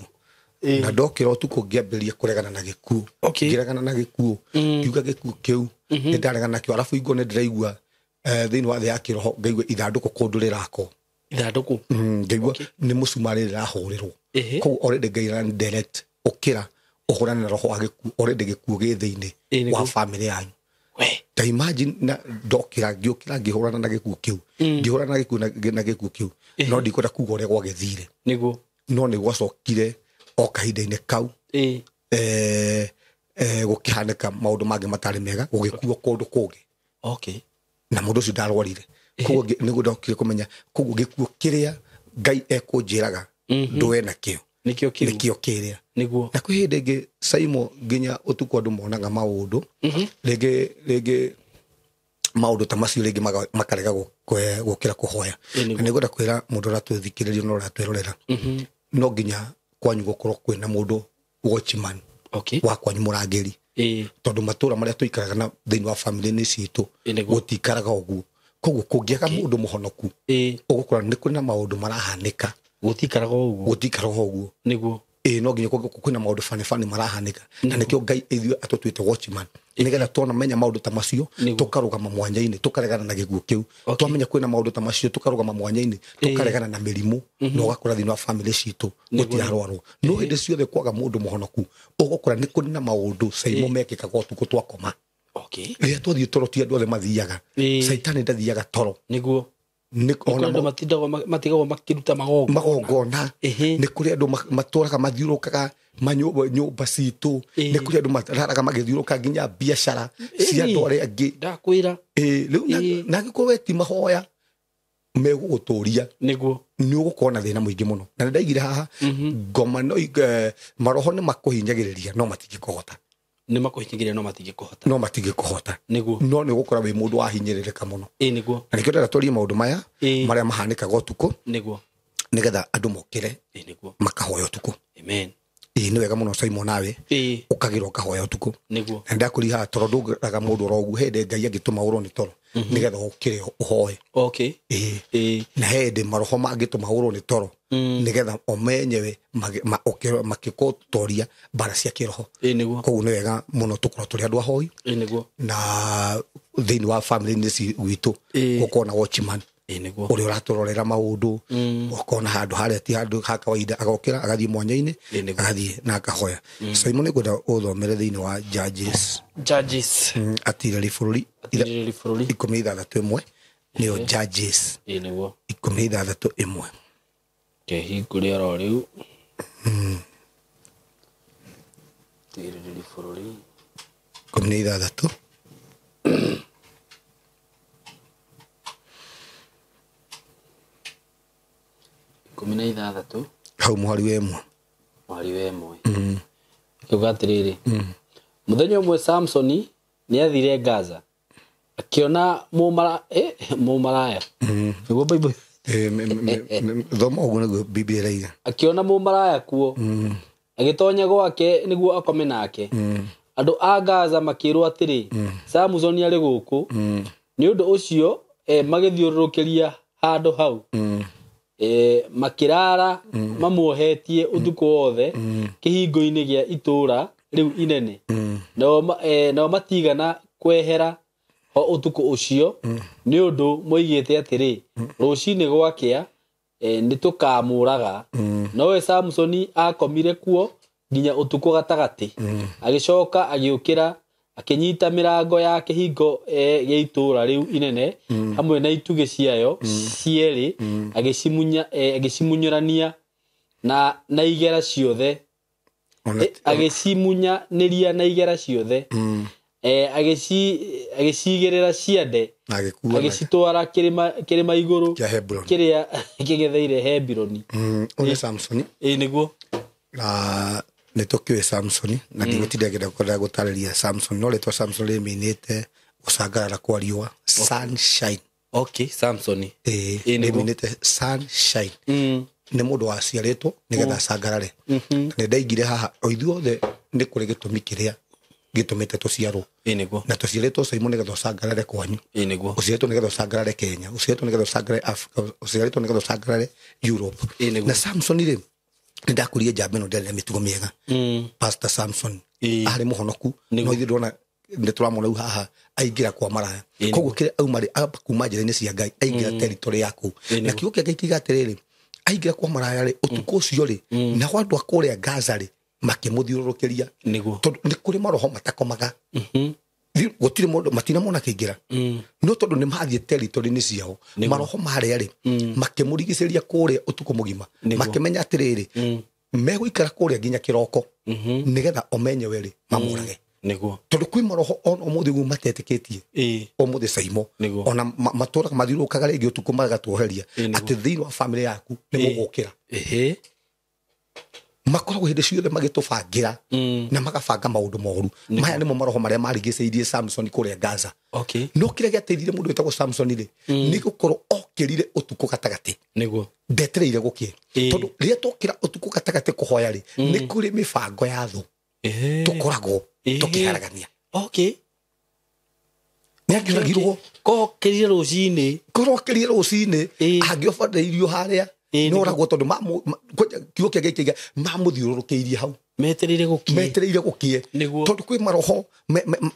Na ndokĩra ũtukũ ngĩambĩrĩria kũregana na gĩkuũ. Ngĩregana na gĩkuũ. Ngiuga gĩkuũ kĩu nĩ ndaregana nakĩo. Arabu ingũ nĩ ndĩraigua thĩinĩ wa thĩ ya kĩroho ngaigua ithandũkũ kũndũ rĩrakwo. Ithandũkũ? Ngaigua nĩ mũcumarĩ rĩrahũrĩrwo. Koguo already Ngai arani direct ũkĩra ũhũrane na roho wa gĩkuũ. Already gĩkuũ gĩ thĩinĩ wa family yanyu. Ta imagine na ndokĩra ngĩũkĩra ngĩhũrana na gĩkuũ kĩu. Ngĩhũrana na gĩkuũ na gĩkuũ kĩu. No ndikwenda kuga ũrĩa gwagĩthire. Nĩguo. No nĩ gwacokire o kahinda-inĩ kau. Gũkĩhanĩka maũndũ mangĩ matarĩ mega, gũgĩkuo kũndũ kũngĩ. Okay. Na mũndũ ũcio ndarwarire. Koguo nĩguo ndokire kũmenya koguo gĩkuũ kĩrĩa Ngai ekũnjĩraga ndũe nakĩo. Nĩkĩo kĩu. Nĩkĩo kĩrĩa. Nĩguo. Na kwĩ hĩndĩ ĩngĩ Simon nginya ũtukũ andũ monaga maũndũ. Rĩngĩ maũndũ ta macio rĩngĩ makarega gũkĩra kũhoya. Na nĩngwenda kwĩra mũndũ ũratũthikĩrĩria na ũratwĩrorera. No nginya kwanyu gũkorwo kwĩna mũndũ watchman. Okay. Wa kwanyu mũrangĩri. Tondũ matũra marĩa tũikaraga na thĩinĩ wa family-inĩ citũ gũtikaraga ũguo. Koguo kũngĩaga mũndũ mũhonoku ũgũkora nĩ kũrĩ na maũndũ marahanĩka. Gũtikaraga ũguo. Gũtikaraga ũguo. Nĩguo. No nginya kwĩna maũndũ bani bani marahanĩka. Na nĩkĩo Ngai ithuĩ atũtuĩte watchman. Nĩgetha tuona menya maũndũ ta macio tũkarũgama mwanya-inĩ tũkaregana na gĩkuũ kĩu. Twamenya kwĩna maũndũ ta macio tũkarũgama mwanya-inĩ tũkaregana na mĩrimũ na ũgakora thĩinĩ wa family citũ gũtirarwarwo. No hĩndĩ ciothe kwaga mũndũ mũhonoku ũgũkora nĩ kũrĩ na maũndũ caimo mekĩkaga ũtukũ twakoma. Okay. Rĩrĩa twathiĩ toro ti andũ othe mathiaga. Caitani ndathiaga toro. Nĩguo. Nĩ matigagwo makĩruta magongona. Nĩ kũrĩ andũ matũraga mathiũrũrũkaga nyũmba citũ. Nĩ kũrĩ andũ mararaga magĩthiũrũrũka nginya biacara cia andũ arĩa angĩ. Ndakwĩra. Rĩu na angĩkorwo we ti mahoya megũgũtũria. Nĩguo. Nĩ ũgũkorwo na thĩna mũingĩ mũno. Na nĩndaigire haha ngoma no maroho nĩ makũhinyagĩrĩria no matingĩkũhota. Nĩ makũhinyagĩrĩria no matingĩkũhota. No matingĩkũhota. Nĩguo. No nĩ ũgũkora wĩ mũndũ wahinyĩrĩrĩka mũno. Nĩguo. Na nĩkĩo ndĩrenda twarie maũndũ maya marĩa mahanĩkaga ũtukũ. Nĩguo. Nĩgetha andũ mokĩre. Nĩguo. Makahoya ũtukũ. Amen. Nĩ wega mũno Simon nawe. Ũkagĩra ũkahoya ũtukũ. Nĩguo. Na ndakũria haha toro ndũngĩraga mũndũ oro ũguo hĩndĩ Ngai angĩtũma ũrwo nĩ toro. Nĩgetha ũkĩre ũhoe. Okay. Na hĩndĩ maroho mangĩtũma ũrwo nĩ toro. Nĩgetha omenyewe makĩgũtoria mbara cia kĩroho. Nĩguo. Koguo nĩ wega mũno tũkorwo tũrĩ andũ ahoi. Nĩguo. Na thĩinĩ wa family-inĩ gwitũ gũkorwo na watchman. Nĩguo. Ũrĩa ũratũrorera maũndũ ũkona handũ harĩa ti handũ ha kawaida agokĩra agathiĩ mwanya-inĩ agathiĩ na akahoya. Simon nĩngwenda ũthomere thĩinĩ wa Judges. Judges. Atirĩrĩri bũrũri. Atirĩrĩri bũrũri. 16 nĩyo Judges. Nĩguo. 16. Kĩhingũre oro rĩu. Atirĩrĩri bũrũri. 16. 16. Hau mũhari wa ĩmwe. Mũhari wa ĩmwe. Kiuga atĩrĩrĩ. Mũthenya ũmwe Samsoni nĩathire Gaza. Akĩona mũmaraya. Nĩguo Bible. Thoma ũguo nĩguo Biblia ĩraiga. Akĩona mũmaraya kuo. Agĩtonya gwake nĩguo akome nake. Andũ a Gaza makĩrwo atĩrĩ, Samsoni arĩ gũkũ. Nĩ ũndũ ũcio magĩthiũrũrũkĩria handũ hau. Makĩrara mamuohetie ũtukũ wothe kĩhingo-inĩ gĩa itũũra rĩu inene. Nao matigana kwehera ho ũtukũ ũcio nĩ ũndũ moigĩte atĩrĩ, rũcinĩ gwakĩa nĩtũkamũraga. Nowe Samsoni akomire kuo nginya ũtukũ gatagatĩ. Agĩcoka agĩũkĩra akĩnyita mĩrango ya kĩhingo gĩa itũũra rĩu inene hamwe na itugĩ ciayo cierĩ agĩcimunyũrania na igera ciothe. Agĩcimunyanĩria na igera ciothe. Agĩcigĩrĩra ciande agĩcitwara kĩrĩma igũrũ kĩrĩa kĩgetheire Hebironi. Ũyũ nĩ Samsoni. Nĩguo. Na nĩtũkĩũĩ Samsoni na ndigũtinda ngĩenda kwenda gũtarĩria Samson no rĩtwa Samson rĩmĩnĩte gũcangarara kwa riũa. Sunshine. Okay, Samsoni. Rĩmĩnĩte sunshine. Nĩ mũndũ waciarĩtwo nĩgetha acangarare. Na nĩndaigire haha o ithuothe nĩ kũrĩ gĩtũmi kĩrĩa gĩtũmĩte tũciarwo. Nĩguo. Na tũciarĩtwo Simon nĩgetha ũcangarare kwanyu. Nĩguo. Ũciarĩtwo nĩgetha ũcangarare Kenya, ũciarĩtwo nĩgetha ũcangarare Africa, ũciarĩtwo nĩgetha ũcangarare Europe. Na Samson rĩ nĩndakũria njamba ĩno ndĩarĩ na mĩtugo mĩega. Pastor Samson arĩ mũhonoku no ithuĩ ndĩrona nĩtũramwona rĩu haha aingĩra kwa maraya. Koguo kĩrĩa auma rĩ amba kuma njĩra-inĩ cia Ngai aingĩra territory ya kũu. Na kiugo kĩa Ngai kiuga atĩrĩrĩ, aingĩra kwa maraya rĩ ũtukũ ũcio rĩ nao andũ a kũrĩa Gaza rĩ makĩmũthiũrũrũkĩria. Nĩguo. Tondũ nĩ kũrĩ maroho matakomaga. Gũtirĩ mũndũ matinamona akĩingĩra. No tondũ nĩ mathiĩ territory-inĩ ciao maroho marĩa rĩ makĩmũrigicĩria kũrĩa ũtukũ mũgima. Makĩmenya atĩrĩrĩ megũikara kũrĩa nginya kĩroko nĩgetha omenyewe rĩ mamũrage. Nĩguo. Tondũ kwĩ maroho ona ũmũthĩ ũguo matetĩkĩtie. Ũmũthĩ Saimo. Ona matũraga mathiũrũrũkaga rĩngĩ ũtukũ magatuoheria atĩ thĩinĩ wa family yaku nĩ mũgũkĩra. Makoragwo hĩndĩ ciothe magĩtũbangĩra na magabanga maũndũ moru. Maya nĩmo maroho marĩa marigicĩirie Samson kũrĩa Gaza. Okay. No kĩrĩa gĩateithirie mũndũ wĩtagwo Samson rĩ nĩ gũkorwo okĩrire ũtukũ gatagatĩ. Nĩguo. Ndetereire gũkĩe. Tondũ rĩrĩa twokĩra ũtukũ gatagatĩ kũhoya rĩ nĩ kũrĩ mĩbango ya thũ. Tũkoragwo tũkĩharagania. Okay. Nĩ angĩoragirwo. Kokĩrire rũcinĩ. Korokĩrire rũcinĩ, angĩobanĩirio harĩa nĩ oragwo, tondũ kiugo kĩa Ngai kĩiga mamũthiũrũrũkĩirie hau. Metereire gũkie. Metereire gũkie. Nĩguo. Tondũ kwĩ maroho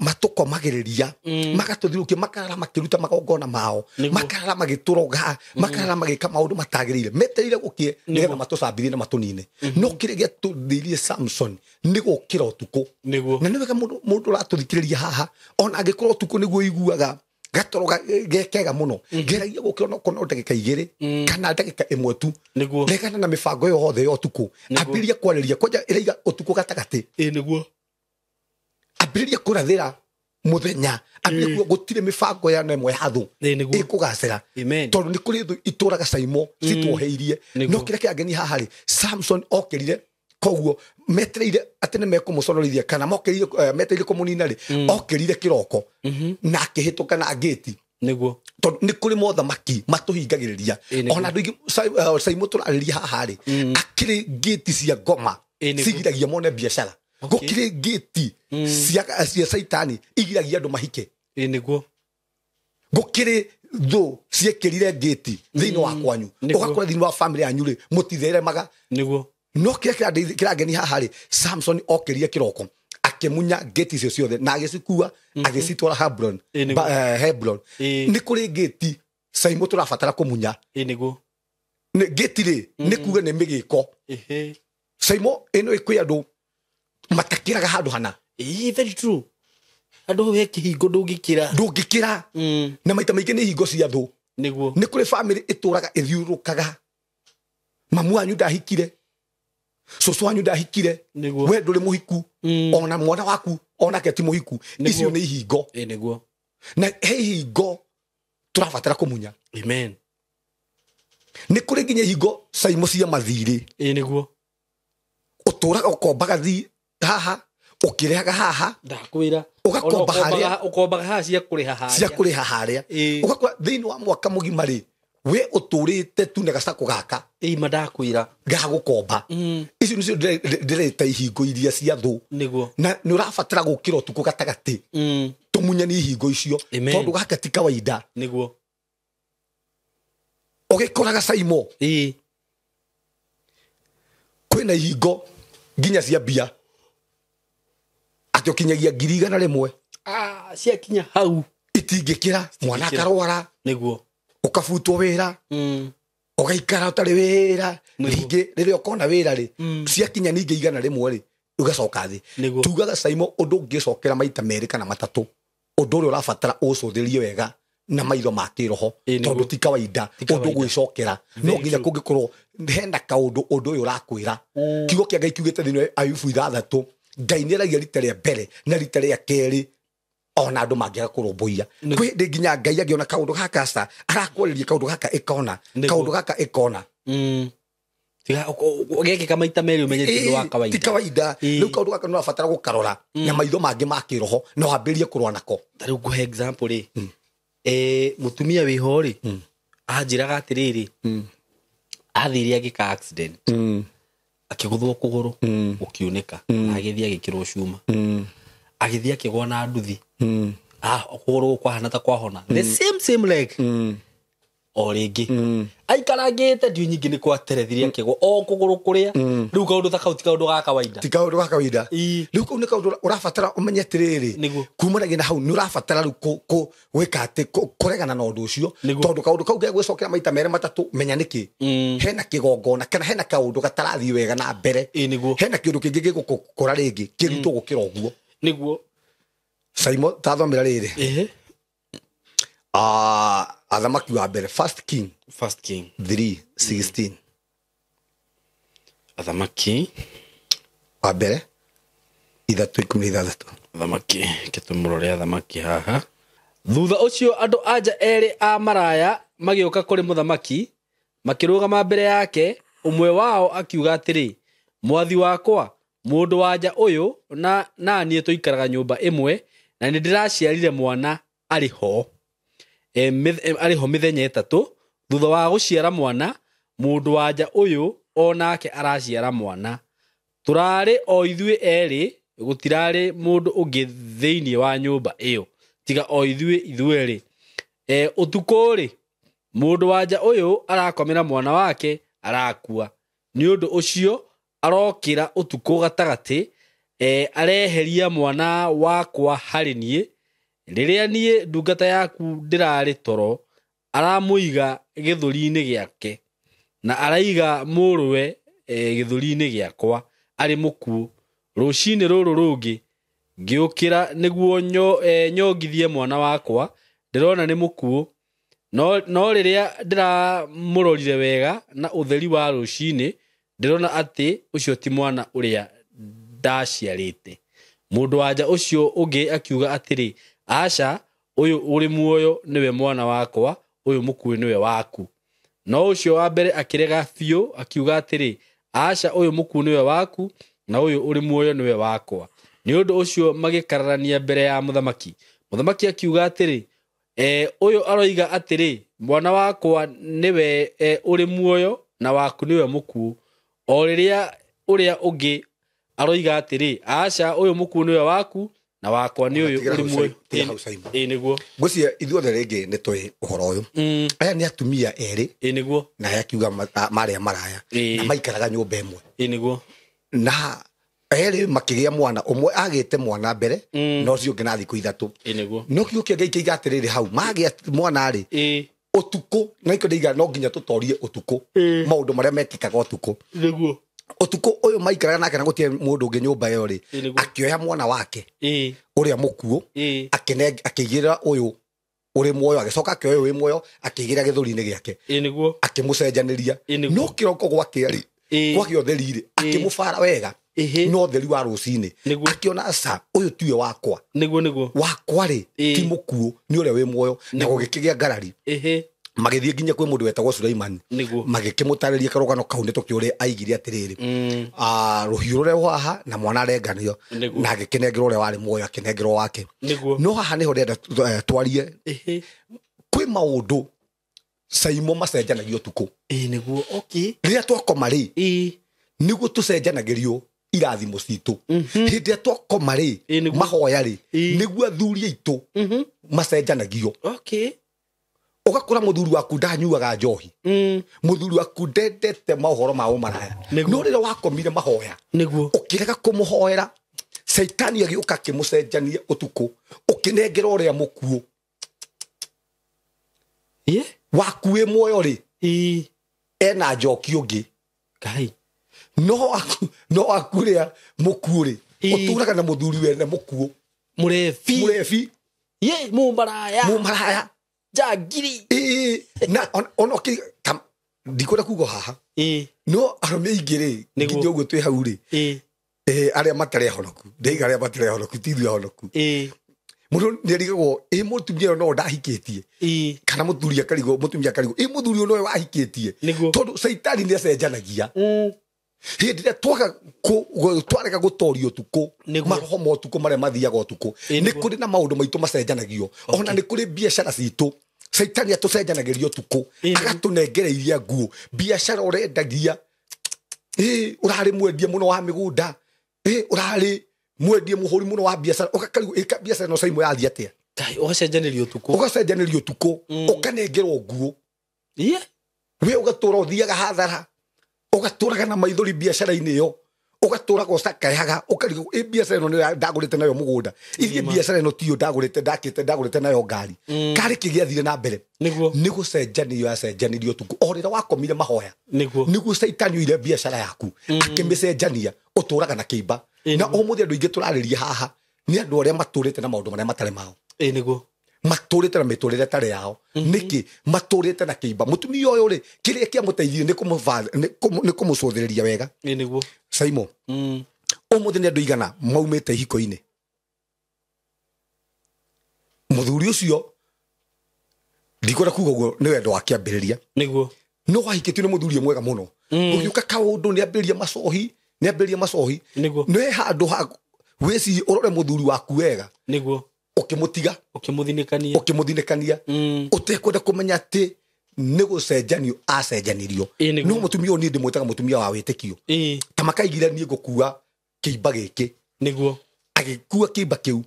matũkomagĩrĩria, magatũthiũrũrũkia, makarara makĩruta magongona mao, makarara magĩtũroga, makarara magĩka maũndũ matagĩrĩire, metereire gũkie nĩgetha matũcambithie na matũnine. No kĩrĩa gĩatũthĩirie Samson nĩ gũkĩra ũtukũ. Nĩguo. Na nĩ wega mũndũ ũratũthikĩrĩria haha, ona angĩkorwo ũtukũ nĩguo iguaga gatoro gekega mũno, geragia gũkĩra onokorwo no ndagĩka 2 kana ndagĩka 1 tu. Nĩguo. Regana na mĩbango yothe ya ũtukũ. Ambĩrĩria kwarĩria kwanja ĩraiga ũtukũ gatagatĩ. Ĩ nĩguo. Ambĩrĩria kũrathĩra mũthenya, ambĩrĩria kuga gũtirĩ mĩbango ya na ĩmwe ya thũ Ĩ nĩguo. ĩkũgacĩra. Amen. Tondũ nĩ kũrĩ thũ itũraga caimo cituoheirie. Nĩguo. No kĩrĩa kĩangenia haha rĩ, Samson okĩrire, koguo metereire atĩ nĩ mekũmũconorithia kana mokĩrire, metereire kũmũnina rĩ, okĩrire kĩroko na akĩhĩtũka na ngĩti. Nĩguo. Tondũ nĩ kũrĩ mothamaki matũhingagĩrĩria. Ĩ nĩguo. Ona andũ aingĩ caimo tũrarĩria haha rĩ, akĩrĩ ngĩti cia ngoma Ĩ nĩguo. cigiragia mone biacara. Gũkĩrĩ ngĩti cia caitani igiragia andũ mahike. Ĩ nĩguo. Gũkĩrĩ thũ ciĩkĩrire ngĩti thĩinĩ wa kwanyu, Nĩguo. ũgakora thĩinĩ wa family yanyu rĩ, mũtitheremaga. Nĩguo. No kĩrĩa kĩrangenia haha rĩ, Samson okĩrire kĩroko akĩmunya ngĩti icio ciothe na agĩcikua agĩcitwara Hebron. Ĩ nĩguo. Hebron. Ĩ. Nĩ kũrĩ ngĩti caimo tũrabatara kũmunya. Ĩ nĩguo. Ngĩti rĩ, nĩ kuga nĩ mĩgĩko. Ehe. Caimo ĩno ĩkwĩ andũ matakĩraga handũ hana. Ĩ very true. Andũ he kĩhingo ndũngĩkĩra. Ndũngĩkĩra. Na maita maingĩ nĩ ihingo cia thũ. Nĩguo. Nĩ kũrĩ family ĩtũraga ĩthiũrũrũkaga, mamu wanyu ndahikire, cũcũ wanyu ndahikire, Nĩguo. we ndũrĩ mũhiku, ona mwana waku onake ti mũhiku. Nĩguo. Icio nĩ ihingo. Ĩ nĩguo. Na he ihingo tũrabatara kũmunya. Amen. Nĩ kũrĩ nginya ihingo caimo cia mathirĩ. Ĩ nĩguo. Ũtũraga ũkombaga thi haha, ũkĩrĩhaga haha. Ndakwĩra. Ũgakomba Ona harĩa. Ũkombaga haha cia kũrĩha harĩa. Cia kũrĩha harĩa. Ĩ. Ũgakora thĩinĩ wa mwaka mũgima rĩ, we ũtũrĩte tu na gacako gaka Ĩ ma ndakwĩra. ga gũkomba. Icio nĩcio ndĩreta ihingo iria cia thũ. Nĩguo. Na nĩ ũrabatara gũkĩra ũtukũ gatagatĩ, tũmunyani ihingo icio. Amen. Tondũ gaka ti kawaida. Nĩguo. Ũgĩkoraga caimo Ĩ. kwĩna ihingo nginya cia mbia, atĩ ũkinyagia 100,000. Ah, ciakinya hau. Itingĩkĩra mwana akarwara, Nĩguo. ũkabutwo wĩra, ũgaikara ũtarĩ wĩra. Nĩguo. Ningĩ rĩrĩa ũkona wĩra rĩ, ciakinya ningĩ 100 rĩ, ũgacoka thĩ. Nĩguo. Tugaga caimo ũndũ ũngĩcokera maita merĩ kana matatũ, ũndũ ũrĩa ũrabatara ũcũthĩrie wega na maitho ma kĩroho. Ĩ, nĩguo. Tondũ ti kawaida Ti ũndũ kawaida. gwĩcokera. No Very nginya true. kũngĩkorwo hena kaũndũ ũndũ ũyũ ũrakwĩra. Kiugo kĩa Ngai kiugĩte thĩinĩ wa Ayubu 6, Ngai nĩ aragia rita rĩa mbere na rita rĩa kerĩ, ona andũ mangĩaga kũrũmbũiya. Nĩguo. Kwĩ hĩndĩ nginya Ngai angĩona kaũndũ gaka, aca arakwarĩria kaũndũ gaka ĩkona. Nĩguo. Kaũndũ gaka ĩkona. Tiga gekĩka maita merĩ ũmenye ti ũndũ wa Ĩ, kawaida. ti kawaida. Ĩ. Rĩu kaũndũ gaka nĩ ũrabatara gũkarora na maitho mangĩ ma kĩroho na wambĩrĩrie kũrũa nako. Ta rĩu ngũhe example rĩ, mũtumia wĩho rĩ, anjĩraga atĩrĩrĩ, athire agĩka accident, akĩgũthwo kũgũrũ gũkiunĩka, na agĩthiĩ agĩkĩrwo cuma, agĩthiĩ akĩgwa na nduthi. Ah, kũgũrũ gũkũ kwahana ta kwahona, the same same leg o rĩngĩ aikarangĩte ndiũ nyingĩ nĩ kwaterethire akĩgwa o kũgũrũ kũrĩa. Rĩu kaũndũ ta kau ti kaũndũ ga kawaida. Ti kaũndũ ga kawaida. Ĩ. Rĩu kau nĩ kaũndũ ũrabatara ũmenye atĩrĩrĩ, Nĩguo. kumanagia na hau nĩ ũrabatara rĩu gwĩka atĩ kũregana na ũndũ ũcio. Nĩguo. Tondũ kaũndũ kau gegwĩcokera maita merĩ matatũ, menya nĩkĩ hena kĩgongona kana hena kaũndũ gatarathiĩ wega na mbere. Ĩ nĩguo. Hena kĩũndũ kĩngĩ gĩgũkũra rĩngĩ kĩrutwo gũkĩra ũguo. Nĩguo. Caimo tathomera rĩrĩ. Ehe. Athamaki wa mbere, First King. First King. 3:16. Athamaki Wa mbere 3:16. Athamaki kĩtũmũrore athamaki haha. Thutha ũcio andũ anja erĩ a maraya magĩũka kũrĩ mũthamaki, makĩrũgama mbere yake. Ũmwe wao akiuga atĩrĩ, mwathi wakwa, mũndũ wanja ũyũ na niĩ tũikaraga nyũmba ĩmwe, na nĩ ndĩraciarire mwana arĩ ho. Arĩ ho mĩthenya 3. Thutha wa gũciara mwana, mũndũ wanja ũyũ o nake araciara mwana. Tũrarĩ o ithuĩ erĩ gũtirarĩ mũndũ ũngĩ thĩinĩ wa nyũmba ĩyo tiga o ithuĩ ithuerĩ. Ũtukũ rĩ, mũndũ wanja ũyũ arakomera mwana wake arakua. Nĩ ũndũ ũcio arokĩra ũtukũ gatagatĩ, areheria mwana wakwa harĩ niĩ. Rĩrĩa niĩ ndungata yaku ndĩrarĩ toro, aramũiga gĩthũri-inĩ gĩake na araiga mũrũwe gĩthũri-inĩ gĩakwa arĩ mũkuũ. Rũcinĩ rũrũ rũngĩ ngĩũkĩra nĩguo nyongithie mwana wakwa, ndĩrona nĩ mũkuũ. No rĩrĩa ndĩramũrorire wega na ũtheri wa rũcinĩ, ndĩrona atĩ ũcio ti mwana ũrĩa ndaciarĩte. Mũndũ wanja ũcio ũngĩ akiuga atĩrĩ, aca, ũyũ ũrĩ muoyo nĩwe mwana wakwa, ũyũ mũkuũ nĩwe waku. No ũcio wa mbere akĩrega biũ akiuga atĩrĩ, aca, ũyũ mũkuũ nĩwe waku na ũyũ ũrĩ muoyo nĩwe wakwa. Nĩ ũndũ ũcio magĩkararania mbere ya mũthamaki. Mũthamaki akiuga atĩrĩ, ũyũ aroiga atĩrĩ, mwana wakwa nĩwe ũrĩ muoyo na waku nĩwe mũkuũ. O rĩrĩa ũrĩa ũngĩ aroiga atĩrĩ, aca, ũyũ mũkuũ nĩwe waku na wakwa nĩ ũyũ ũrĩ muoyo. Ĩĩ nĩguo. Ngwĩciria ithuothe rĩngĩ nĩ tũĩ ũhoro ũyũ. Aya nĩ atumia erĩ. Ĩĩ nĩguo. Na aya akiuga marĩa maraya. Na maikaraga nyũmba ĩmwe. Ĩĩ nĩguo. Na erĩ makĩgĩa mwana, ũmwe agĩte mwana mbere, na ũcio ũngĩ na thikũ ithatũ. Ĩĩ nĩguo. No kiugo kĩa Ngai kĩiga atĩrĩrĩ hau, magĩa mwana rĩ, ũtukũ, na ikĩo ndĩiga no nginya tũtorie ũtukũ. Maũndũ marĩa mekĩkaga ũtukũ. Nĩguo. Ũtukũ ũyũ maikaraga nake na gũtirĩ mũndũ ũngĩ nyũmba ĩyo rĩ, akĩoya mwana wake ũrĩa mũkuũ, akĩigĩrĩra ũyũ ũrĩ muoyo, agĩcoka akĩoya ũyũ wĩ muoyo, akĩigĩrĩra gĩthũri-inĩ gĩake. Nĩguo. Akĩmũcenjanĩria. No kĩroko gwakĩa rĩ, kwagĩa ũtheri rĩ, akĩmũbara wega. No ũtheri wa rũcinĩ. Akĩona aca, ũyũ tiwe wakwa. Nĩguo nĩguo. Wakwa rĩ, ti mũkuũ, nĩ ũrĩa wĩ muoyo. Na gũgĩkĩgĩa ngarari. Magĩthiĩ nginya kwĩ mũndũ wetagwo Suleimani. Magĩkĩmũtarĩria karũgano kau nĩ tũkĩũrĩa ũrĩa aigire atĩrĩrĩ, rũhiũ rũrĩa rũ haha na mwana arenganio, na agĩkĩnengerwo ũrĩa warĩ muoyo, akĩnengerwo wake. No haha nĩho ndĩrenda twarie. Kwĩ maũndũ Saimo macenjanagio ũtukũ. Nĩguo. Okay. Rĩrĩa twakoma rĩ, nĩguo tũcenjanagĩrio irathimo citũ. Hĩndĩ ĩrĩa twakoma rĩ, mahoya rĩ, nĩguo athuri aitũ macenjanagio. Okay. Ũgakora mũthuri waku ndanyuaga njohi, mũthuri waku ndendete maũhoro ma ũmaraya, no rĩrĩa wakomire mahoya, nĩguo, ũkĩrega kũmũhoera, Caitani agĩũka akĩmũcenjania ũtukũ, ũkĩnengera ũrĩa mũkuũ. Waku wĩ muoyo rĩ, ena njoki ũngĩ. Ngai. No waku ũrĩa mũkuũ rĩ, ũtũraga na mũthuri wene mũkuũ. Mũrebi. Mũrebi. Mũmaraya. Mũmaraya. Njangiri. Na ona ndikwenda kuga haha. No arũme aingĩ rĩ, nginya ũguo twĩ hau rĩ, arĩa matarĩ ahonoku, ndĩiga arĩa matarĩ ahonoku, ti ithuĩ ahonoku. Mũndũ nĩarigagwo, ĩ mũtumia ũyũ no ndahikĩtie. Kana mũthuri akarigwo, mũtumia akarigwo, ĩ mũthuri ũyũ nowe wahikĩtie. Tondũ Caitani nĩacenjanagia. Hĩndĩ ĩrĩa twarega gũtoria ũtukũ, maroho ma ũtukũ marĩa mathiaga ũtukũ, nĩ kũrĩ na maũndũ maitũ macenjanagio. Ona nĩ kũrĩ biacara citũ Caitani atũcenjanagĩria ũtukũ, agatũnengereiria nguo. Biacara ũrendagia, ũrarĩ mwendia mũno wa mĩgũnda, ũrarĩ mwendia mũhũri mũno wa biacara, ũgakarigwo ĩka biacara ĩno Saimo yathiĩ atĩa? Ũgacenjanĩrio ũtukũ. Ũgacenjanĩrio ũtukũ, ũkanengerwo nguo. We ũgatũra ũthiaga hathara, ũgatũraga na maithori biacara-inĩ ĩyo, ũgatũraga ũcakayaga, ũkarigwo ĩ biacara ĩno nĩyo ndagũrĩte nayo mũgũnda, ithiĩ biacara ĩno tiyo ndagũrĩte, ndakĩte, ndagũrĩte nayo ngari. Karĩ kĩ gĩathire na mbere? Nĩguo. Nĩ gũcenjanio yacenjanirio ũtukũ. O rĩrĩa wakomire mahoya, Nĩguo. nĩguo Caitani oire biacara yaku, akĩmĩcenjania, ũtũraga na kĩimba. Na ũmũthĩ andũ aingĩ tũrarĩria haha nĩ andũ arĩa matũrĩte na maũndũ marĩa matarĩ mao. Nĩguo. Matũrĩte na mĩtũrĩre ĩtarĩ yao. Nĩkĩ? Matũrĩte na kĩimba. Mũtumia ũyũ rĩ, kĩrĩa kĩamũteithirie nĩ kũmũcũthĩrĩria wega. Nĩguo. Saimo, ũmũthĩ nĩ andũ aigana maumĩte ihiko-inĩ? Mũthuri ũcio, ndikwenda kuga ũguo nĩ wendo wa kĩambĩrĩria. Nĩguo. No wahikĩtio nĩ mũthuri mwega mũno. Ũgĩũka kaũndũ nĩambĩrĩria macohi, nĩambĩrĩria macohi. Nĩguo. Nĩ handũ ha wĩcirie ũrore mũthuri waku wega. Nĩguo. Ũkĩmũtiga. Ũkĩmũthinĩkania. Ũkĩmũthinĩkania. Ũtekwenda kũmenya atĩ nĩ gũcenjanio acenjanirio. No mũtumia ũyũ niĩ ndĩmwĩtaga mũtumia wa wĩtĩkio. Ta makaigire niĩ ngũkua kĩimba gĩkĩ. Nĩguo. Agĩkua kĩimba kĩu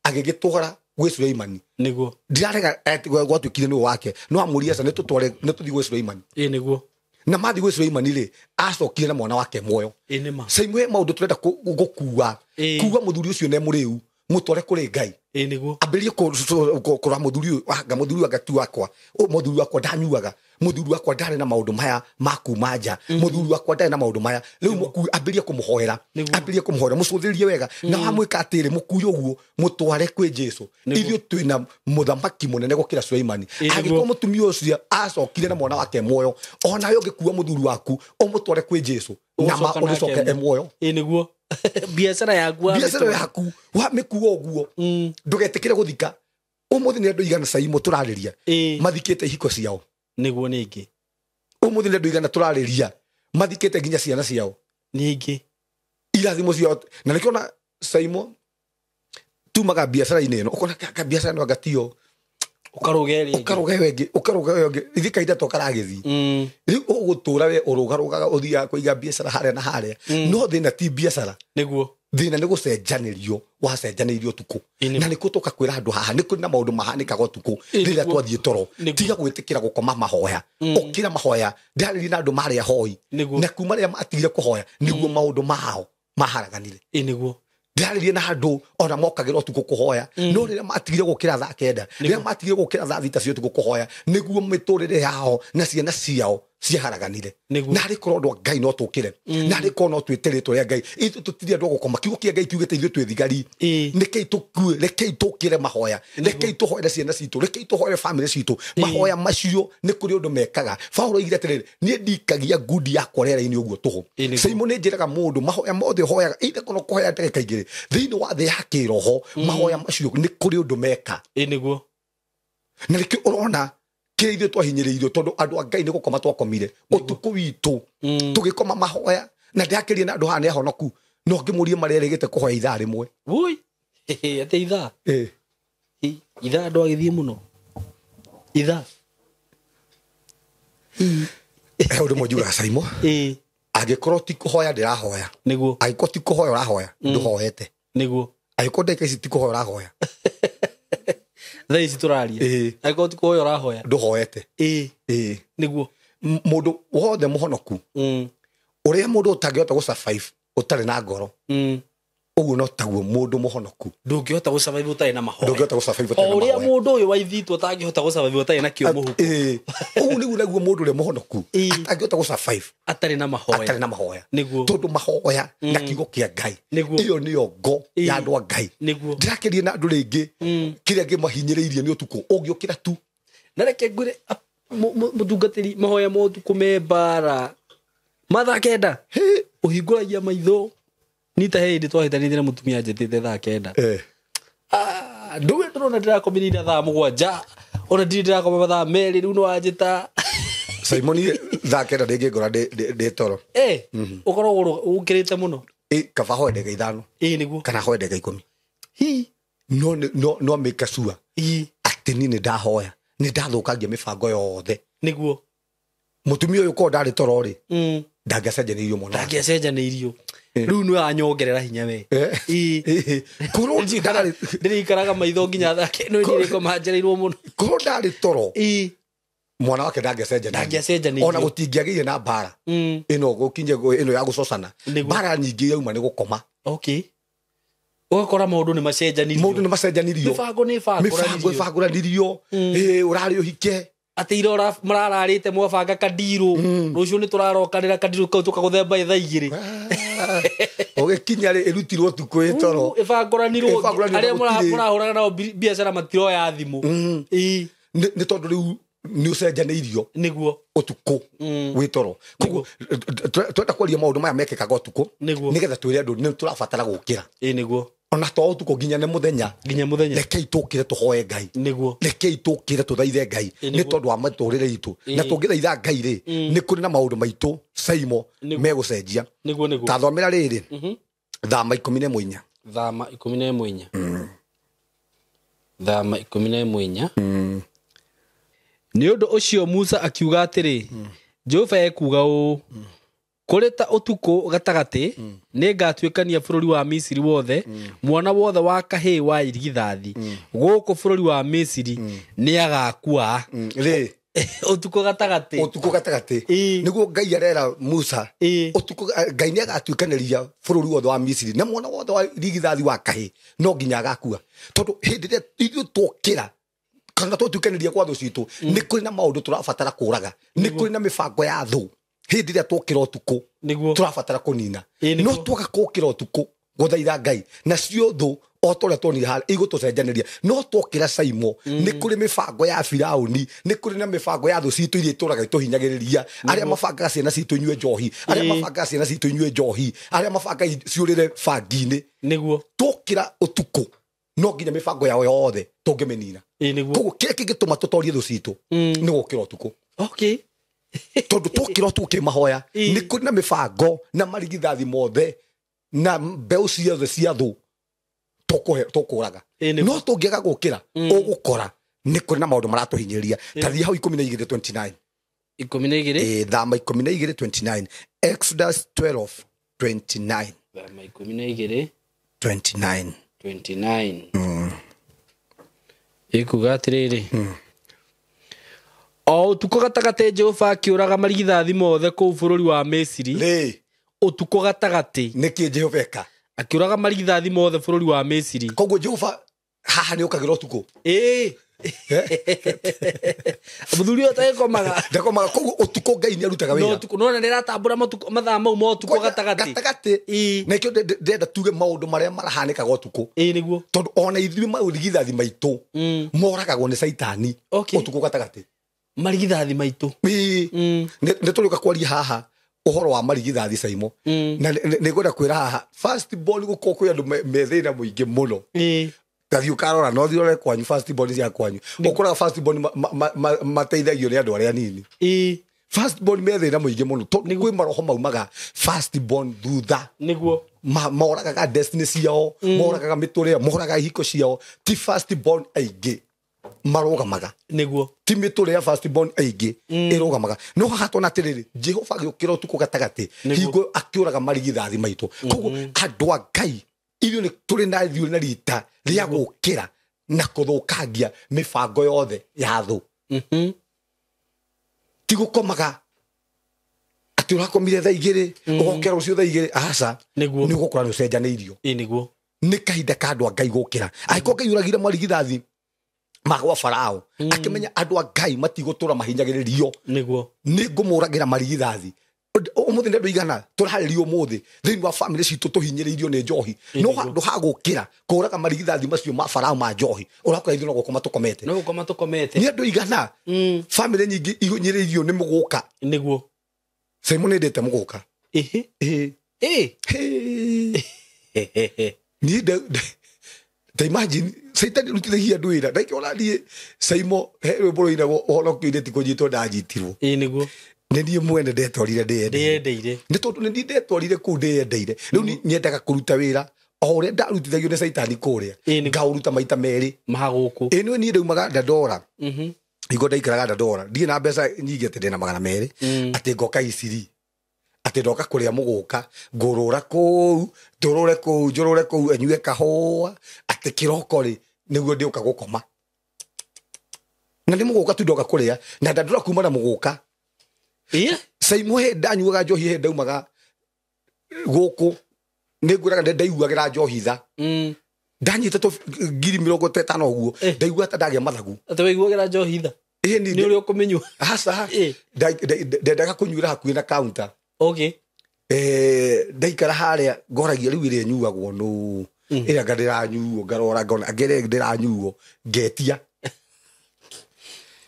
agĩgĩtwara gwĩ Suleimani. Nĩguo. Ndirarega gwatuĩkire nĩwe wake, no amũria aca nĩtũtware nĩtũthiĩ gwĩ Suleimani. Ĩĩ nĩguo. Na mathiĩ gwĩ Suleimani rĩ, acokire na mwana wake muoyo. Ĩĩ nĩma. Saimwe maũndũ tũrenda gũkua. Kuga mũthuri ũcio nĩ mũrĩu, mũtware kũrĩ Ngai. Ĩĩ nĩguo. Ambĩrĩrie kũrora mũthuri ũyũ, anga mũthuri anga ti wakwa. Mũthuri wakwa ndanyuaga, mũthuri wakwa ndarĩ na maũndũ maya ma kuma nja, mũthuri wakwa ndarĩ na maũndũ maya. Rĩu mũkui ambĩrĩrie kũmũhoera, ambĩrĩrie kũmũhoera, mũcũthĩrĩrie wega. Na wamwĩka atĩrĩ, mũkui ũguo mũtware kwĩ Jesũ. Ithuĩ twĩna mũthamaki mũnene gũkĩra Suleimani. Angĩkorwo mũtumia ũcio acokire na mwana wake muoyo, onawe ũngĩkua mũthuri waku ũmũtware kwĩ Jesũ na ũgĩcoke e muoyo. Ĩĩ nĩguo. Biacara yaku, biacara yaku wamĩkua ũguo, ndũgetĩkĩre gũthika. Ũmũthĩ nĩ andũ igana Saimo tũrarĩria mathikĩte ihiko ciao. Nĩguo nĩngĩ. Ũmũthĩ nĩ andũ igana tũrarĩria mathikĩte nginya ciana ciao. Nĩngĩ. Irathimo ciao. Na nĩkĩo ona Saimo tumaga biacara-inĩ ĩno, ũkona ka biacara ĩno anga tiyo, ũkarũga ĩrĩa ĩngĩ, ũkarũga ĩyo ĩngĩ, ũkarũga ĩyo ĩngĩ, ithiĩ kahinda to karagĩthiĩ. Rĩu ũgũtũra we ũrũgarũgaga ũthiaga kũiga biacara harĩa na harĩa. No thĩna ti biacara. Nĩguo. Thĩna nĩ gũcenjanĩrio, wacenjanĩirio ũtukũ. Na nĩkĩo tũka kwĩra andũ haha, nĩ kũrĩ na maũndũ mahanĩkaga ũtukũ rĩrĩa twathiĩ toro. Tiga gwĩtĩkĩra gũkoma mahoya. Ũkĩra mahoya. Ndĩrarĩria na andũ marĩ ahoi. Na kuma rĩrĩa matigire kũhoya, nĩguo maũndũ mao maharaganire. Nĩguo. Ndĩrarĩria na andũ ona mokagĩra ũtukũ kũhoya, no rĩrĩa matigire gũkĩra thaa 9, rĩrĩa matigire gũkĩra thaa 6 cia ũtukũ kũhoya, nĩguo mĩtũrĩre yao na ciana ciao ciaharaganire. Na arĩ korwo andũ a Ngai no tũkĩre, na arĩ korwo no twĩte rĩtwa rĩa Ngai, ithuĩ tũtirĩ andũ a gũkoma. Kiugo kĩa Ngai kiugĩte ithuĩ twĩ thigari. Rekei tũkue, rekei tũkĩre mahoya, rekei tũhoere ciana citũ, rekei tũhoere bamĩrĩ citũ. Mahoya macio nĩ kũrĩ ũndũ mekaga. Paũlũ oigire atĩrĩrĩ, niĩ ndikagia ngundi yakwa rĩera-inĩ ũguo tũhũ. Saimo nĩ njĩraga mũndũ mahoya mothe ũhoyaga, either korwo kũhoya ndagĩka igĩrĩ, thĩinĩ wa thĩ ya kĩroho, mahoya macio nĩ kũrĩ ũndũ meka. Nĩguo. Na nĩkĩo ũrona kĩrĩa ithuĩ twahinyĩrĩirio, tondũ andũ a Ngai nĩ gũkoma twakomire ũtukũ witũ, tũgĩkoma mahoya. Na ndĩrakĩria na andũ haha nĩ ahonoku, no ngĩmũrie marĩa erĩgĩte kũhoya ithaa rĩmwe. Woi, atĩ ithaa? Ithaa andũ agĩthiĩ mũno. Ithaa. He ũndũ ũmwe njugaga Saimo. Angĩkorwo ti kũhoya ndĩrahoya. Nĩguo. Angĩkorwo ti kũhoya ũrahoya, ndũhoete. Nĩguo. Angĩkorwo ndagĩka ici ti kũhoya ũrahoya. Thaa ici tũraria. Angĩkorwo ti kũhoya ũrahoya. Ndũhoete. Nĩguo. Mũndũ wothe mũhonoku, ũrĩa mũndũ ũtangĩhota gũ-survive ũtarĩ na ngoro, ũguo no taguo mũndũ mũhonoku. Ndũngĩhota gũ-survive ũtarĩ na mahoya. Ndũngĩhota gũ-survive ũtarĩ na O ũrĩa mahoya. mũndũ ũyũ waithitwo atangĩhota gũ-survive ũtarĩ na kĩo mũhuko. Ũguo nĩguo naguo mũndũ ũrĩa mũhonoku atangĩhota gũ-survive atarĩ na mahoya. Atarĩ na mahoya. Nĩguo. Tondũ mahoya na kiugo kĩa Ngai. Nĩguo. Ĩyo nĩyo ngo ya andũ a Ngai. Nĩguo. Ndĩrakĩria na andũ rĩngĩ, kĩrĩa kĩmahinyĩrĩirie nĩ ũtukũ, ũngĩũkĩra tu. Na reke ngwĩre, mũtungatĩri, mahoya ma ũtukũ me mbara. Mathaa 9. Ũhingũragia maitho. Nita he hĩndĩ twahĩtanĩtie na mũtumia njĩtĩte thaa 9. Ndũĩ ndĩrona ndĩrakomirire thaa 7, ona ndirĩ ndĩrakoma mathaa 2, rĩu nĩwanjĩta. Simoni, thaa 9 ndĩngĩngora ndĩ toro. Ũkoragwo ũkĩrĩte mũno. Kaba hoe ndagĩka 5. Nĩguo. Kana hoe ndagĩka 10. Hi. No, no, no make sure. Atĩ niĩ nĩndahoya, nĩndathũkangia mĩbango yothe. Nĩguo. Mũtumia ũyũ korwo ndarĩ toro rĩ, ndangĩacenjanĩirio mwana wake. Ndangĩacenjanĩirio. Rĩu nĩ wanyongerera hinya we. Korwo ndarĩ Ndĩrĩikaraga maitho nginya thaa 9, nĩ ndĩrĩkoma njereirwo mũno. Korwo ndarĩ toro, mwana wake ndangĩacenjanĩirio. Ndangĩacenjanĩirio. Ona gũtingĩagĩire na mbara. Ĩno gũkinye ĩno ya gũcocana. Nĩguo. Mbara nyingĩ yauma nĩ gũkoma. Ũgakora maũndũ nĩ macenjanirio. Maũndũ nĩ macenjanirio. Mĩbango nĩ ĩbangũranirio. Mĩbango ĩbangũranirio. Ũrarĩ ũhike. Atĩ ira mũrararĩte mwabanga kandirũ. Rũciũ nĩ tũrarokanĩra kandirũ kau tũkagũthemba thaa 2. Ũgĩkinya rĩ, ĩrutirwo ũtukũ ĩ toro. Ĩbangũranirwo. Ĩbangũranirwo Arĩa gũtirĩ. mũrahũrana nao biacara matiroya thimũ. Nĩ tondũ rĩu nĩ ũcenjanĩirio. Nĩguo. Ũtukũ wĩ toro. Koguo, twenda kwaria maũndũ maya mekĩkaga ũtukũ, Nĩguo. nĩgetha twĩre andũ nĩ tũrabatara gũkĩra. Nĩguo. Ona to ũtukũ nginya nĩ mũthenya. Nginya mũthenya. Rekei tũkĩre tũhoe Ngai. Nĩguo. Rekei tũkĩre tũthaithe Ngai. Nĩguo. Nĩ tondũ wa mĩtũrĩre itũ. Na tũngĩthaitha Ngai rĩ, nĩ kũrĩ na maũndũ maitũ Saimo Nĩguo. megũcenjia. Nĩguo, nĩguo. Ta thomera rĩrĩ. Thama 14. Thama 14. Thama 14. Nĩ ũndũ ũcio Musa akiuga atĩrĩ, Jehova ekuuga ũũ, Kũrĩ ta ũtukũ gatagatĩ nĩngatuĩkania bũrũri wa Misiri wothe, mwana wothe wa kahĩĩ wa irigithathi gũkũ bũrũri wa Misiri nĩagakua. Rĩ Ũtukũ gatagatĩ. Ũtukũ gatagatĩ. Ĩĩ. Nĩguo Ngai arera Musa. Ĩĩ. Ũtukũ Ngai nĩagatuĩkanĩria bũrũri wothe wa Misiri na mwana wothe wa irigithathi wa kahĩĩ no nginya agakua, tondũ hĩndĩ ĩrĩa ithuĩ twokĩra kana twatuĩkanĩria kwa thũ citũ, nĩ kũrĩ na maũndũ tũrabatara kũraga, nĩ kũrĩ na mĩbango ya thũ hĩndĩ ĩrĩa twokĩra ũtukũ Nĩguo. tũrabatara kũnina. Ĩĩ, nĩguo. No twaga kũkĩra ũtukũ gũthaitha Ngai, nacio thũ o ta ũrĩa tuonire harĩa igũtũcenjanĩria. No twokĩra Saimo, nĩ kũrĩ mĩbango ya Firaũni, nĩ kũrĩ na mĩbango ya thũ citũ iria itũraga itũhinyagĩrĩria, arĩa mabangaga ciana citũ inyue njohi, arĩa Ĩĩ. mabangaga ciana citũ inyue njohi, arĩa mabangaga ciũrĩre bangi-inĩ. Nĩguo. Twokĩra ũtukũ no nginya mĩbango yao yothe tũngĩmĩnina. Ĩĩ, nĩguo. Koguo kĩrĩa kĩngĩtũma tũtorie thũ citũ nĩ gũkĩra ũtukũ. Okay. Tondũ twokĩra ũtukũ kĩmahoya, Ĩĩ. nĩ kũrĩ na mĩbango na marigithathi mothe na mbeũ ciothe cia thũ tũkũraga. Ĩĩ, nĩguo. No tũngĩaga gũkĩra, ũgũkora nĩ kũrĩ na maũndũ maratũhinyĩrĩria. Ta thiĩ hau 12:29. 12. Ĩĩ, Thama 12:29, Exodus 12:29. Thama 12 29. 29. Ĩkuga atĩrĩrĩ, o ũtukũ gatagatĩ Jehova akĩũraga marigithathi mothe kũu bũrũri wa Misiri. Rĩ Ũtukũ gatagatĩ. Nĩkĩ Jehova eka? Akĩũraga marigithathi mothe bũrũri wa Misiri. Koguo Jehova haha nĩ ũkagĩra ũtukũ. Ĩĩ, mũthuri ũyũ atagĩkomaga. Ndakomaga. Koguo ũtukũ Ngai nĩ arutaga No wĩra. ũtukũ nona nĩratambũra matukũ mathaa mau ma ũtukũ gatagatĩ. Gatagatĩ. Ĩĩ. Na ikĩo ndĩrenda tuge maũndũ marĩa marahanĩkaga ũtukũ, Ĩĩ, nĩguo. tondũ ona ithuĩ marigithathi maitũ moragagwo nĩ Caitani Okay. ũtukũ gatagatĩ. Marigithathi maitũ. Ĩĩ. Nĩ tũrĩũka kwaria haha ũhoro wa marigithathi Saimo, na nĩ ngwenda kwĩra haha first born gũkorwo kwĩ andũ me thĩna mũingĩ mũno. Ĩĩ. Tathiĩ ũkarora, no thiĩ ũrore kwanyu first born cia kwanyu, ũkoraga first born mateithagio nĩ andũ arĩa anini. Ĩĩ. First born me thĩna mũingĩ mũno, tondũ kwĩ maroho maumaga first born thutha. Nĩguo. Moragaga destiny ciao, moragaga mĩtũrĩre, moragaga ihiko ciao. Ti first born aingĩ marũgamaga. Nĩguo. Ti mĩtũrĩre ya first born aingĩ ĩrũgamaga. No haha tuona atĩrĩrĩ, Jehova agĩũkĩra ũtukũ gatagatĩ Nĩguo. hingo akĩũraga marigithathi maitũ. Koguo andũ a Ngai, ithuĩ nĩ tũrĩ na ithuĩ na rita rĩa gũkĩra na kũthũkangia mĩbango yothe ya thũ. Ti gũkomaga atĩ ũrakomire thaa 2 ũgokĩra rũciũ thaa 2, aca. Nĩguo. Nĩ ũgũkora nĩ ũcenjanĩirio. Ĩĩ, nĩguo. Nĩ kahinda ka andũ a Ngai gũkĩra. Angĩkorwo Ngai ũragire marigithathi magwa Farao, akĩmenya andũ a Ngai matigũtũra mahinyagĩrĩrio, Nĩguo. nĩ ngũmũragĩra marigithathi. Ũmũthĩ nĩ andũ igana tũraharĩria ũmũthĩ thĩinĩ wa bamĩrĩ citũ tũhinyĩrĩirio nĩ njohi, no handũ ha gũkĩra kũraga marigithathi macio ma Farao ma njohi, ũrakora ithuĩ no gũkoma tũkomete. No gũkoma tũkomete. Nĩ andũ igana bamĩrĩ nyingĩ ihinyĩrĩirio nĩ mũgũka. Nĩguo. Saimo, nĩ ndĩte mũgũka. Ĩhĩ. Ĩĩ. Ĩĩ. Hĩ. Niĩ ta imagine Caitani rutithagia andũ wĩra, ndaikĩona niĩ Saimo he rwĩmbo rũinagwo ũhonokio-inĩ ti kũnyitwo ndanyitirwo. Ĩĩ, nĩguo. Nĩ niĩ mwene ndetwarire ndĩyendeire. Ndĩyendeire. Nĩ tondũ nĩ niĩ ndetwarire kũu ndĩyendeire. Rĩu niĩ nyendaga kũruta wĩra o ũrĩa ndarutithagio nĩ Caitani kũrĩa, Ĩĩ, nĩguo. ngaũruta maita merĩ. Ma gũkũ. Ĩ nĩ niĩ ndaumaga Dandora, hingo ndaikaraga Dandora ndirĩ na mbeca nyingĩ, atĩ ndĩna 200, atĩ ngoka Iciri, atĩ ndoka kũrĩa mũgũka, ngũrũra kũu, ndũrũre kũu, njũrũre kũu, anyue kahũa, atĩ kĩroko rĩ nĩguo ndĩũka gũkoma. Na nĩ mũgũka tu ndoka kũrĩa na Dandora kuma na mũgũka. Ĩĩ. Saimo, he ndanyuaga njohi, he ndaumaga gũkũ nĩ ngwĩraga nĩ ndaiguagĩra njohi tha. Ndanyita tũ 50,000 ũguo, ndaigua ta ndagĩa mathagu. Atĩ waiguagĩra njohi tha? Ĩĩ, niĩ. Nĩ ũrĩa ũkũmĩnyua. Aca. Ĩĩ. Ndendaga kũnyuĩra hakuhĩ na counter. Okay. Ndaikara harĩa ngoragia rĩu ĩrĩa ĩnyuagwo nũ, ĩrĩa anga ndĩranyuo, ngarora ngona anga ĩrĩa ndĩranyuo ngetia.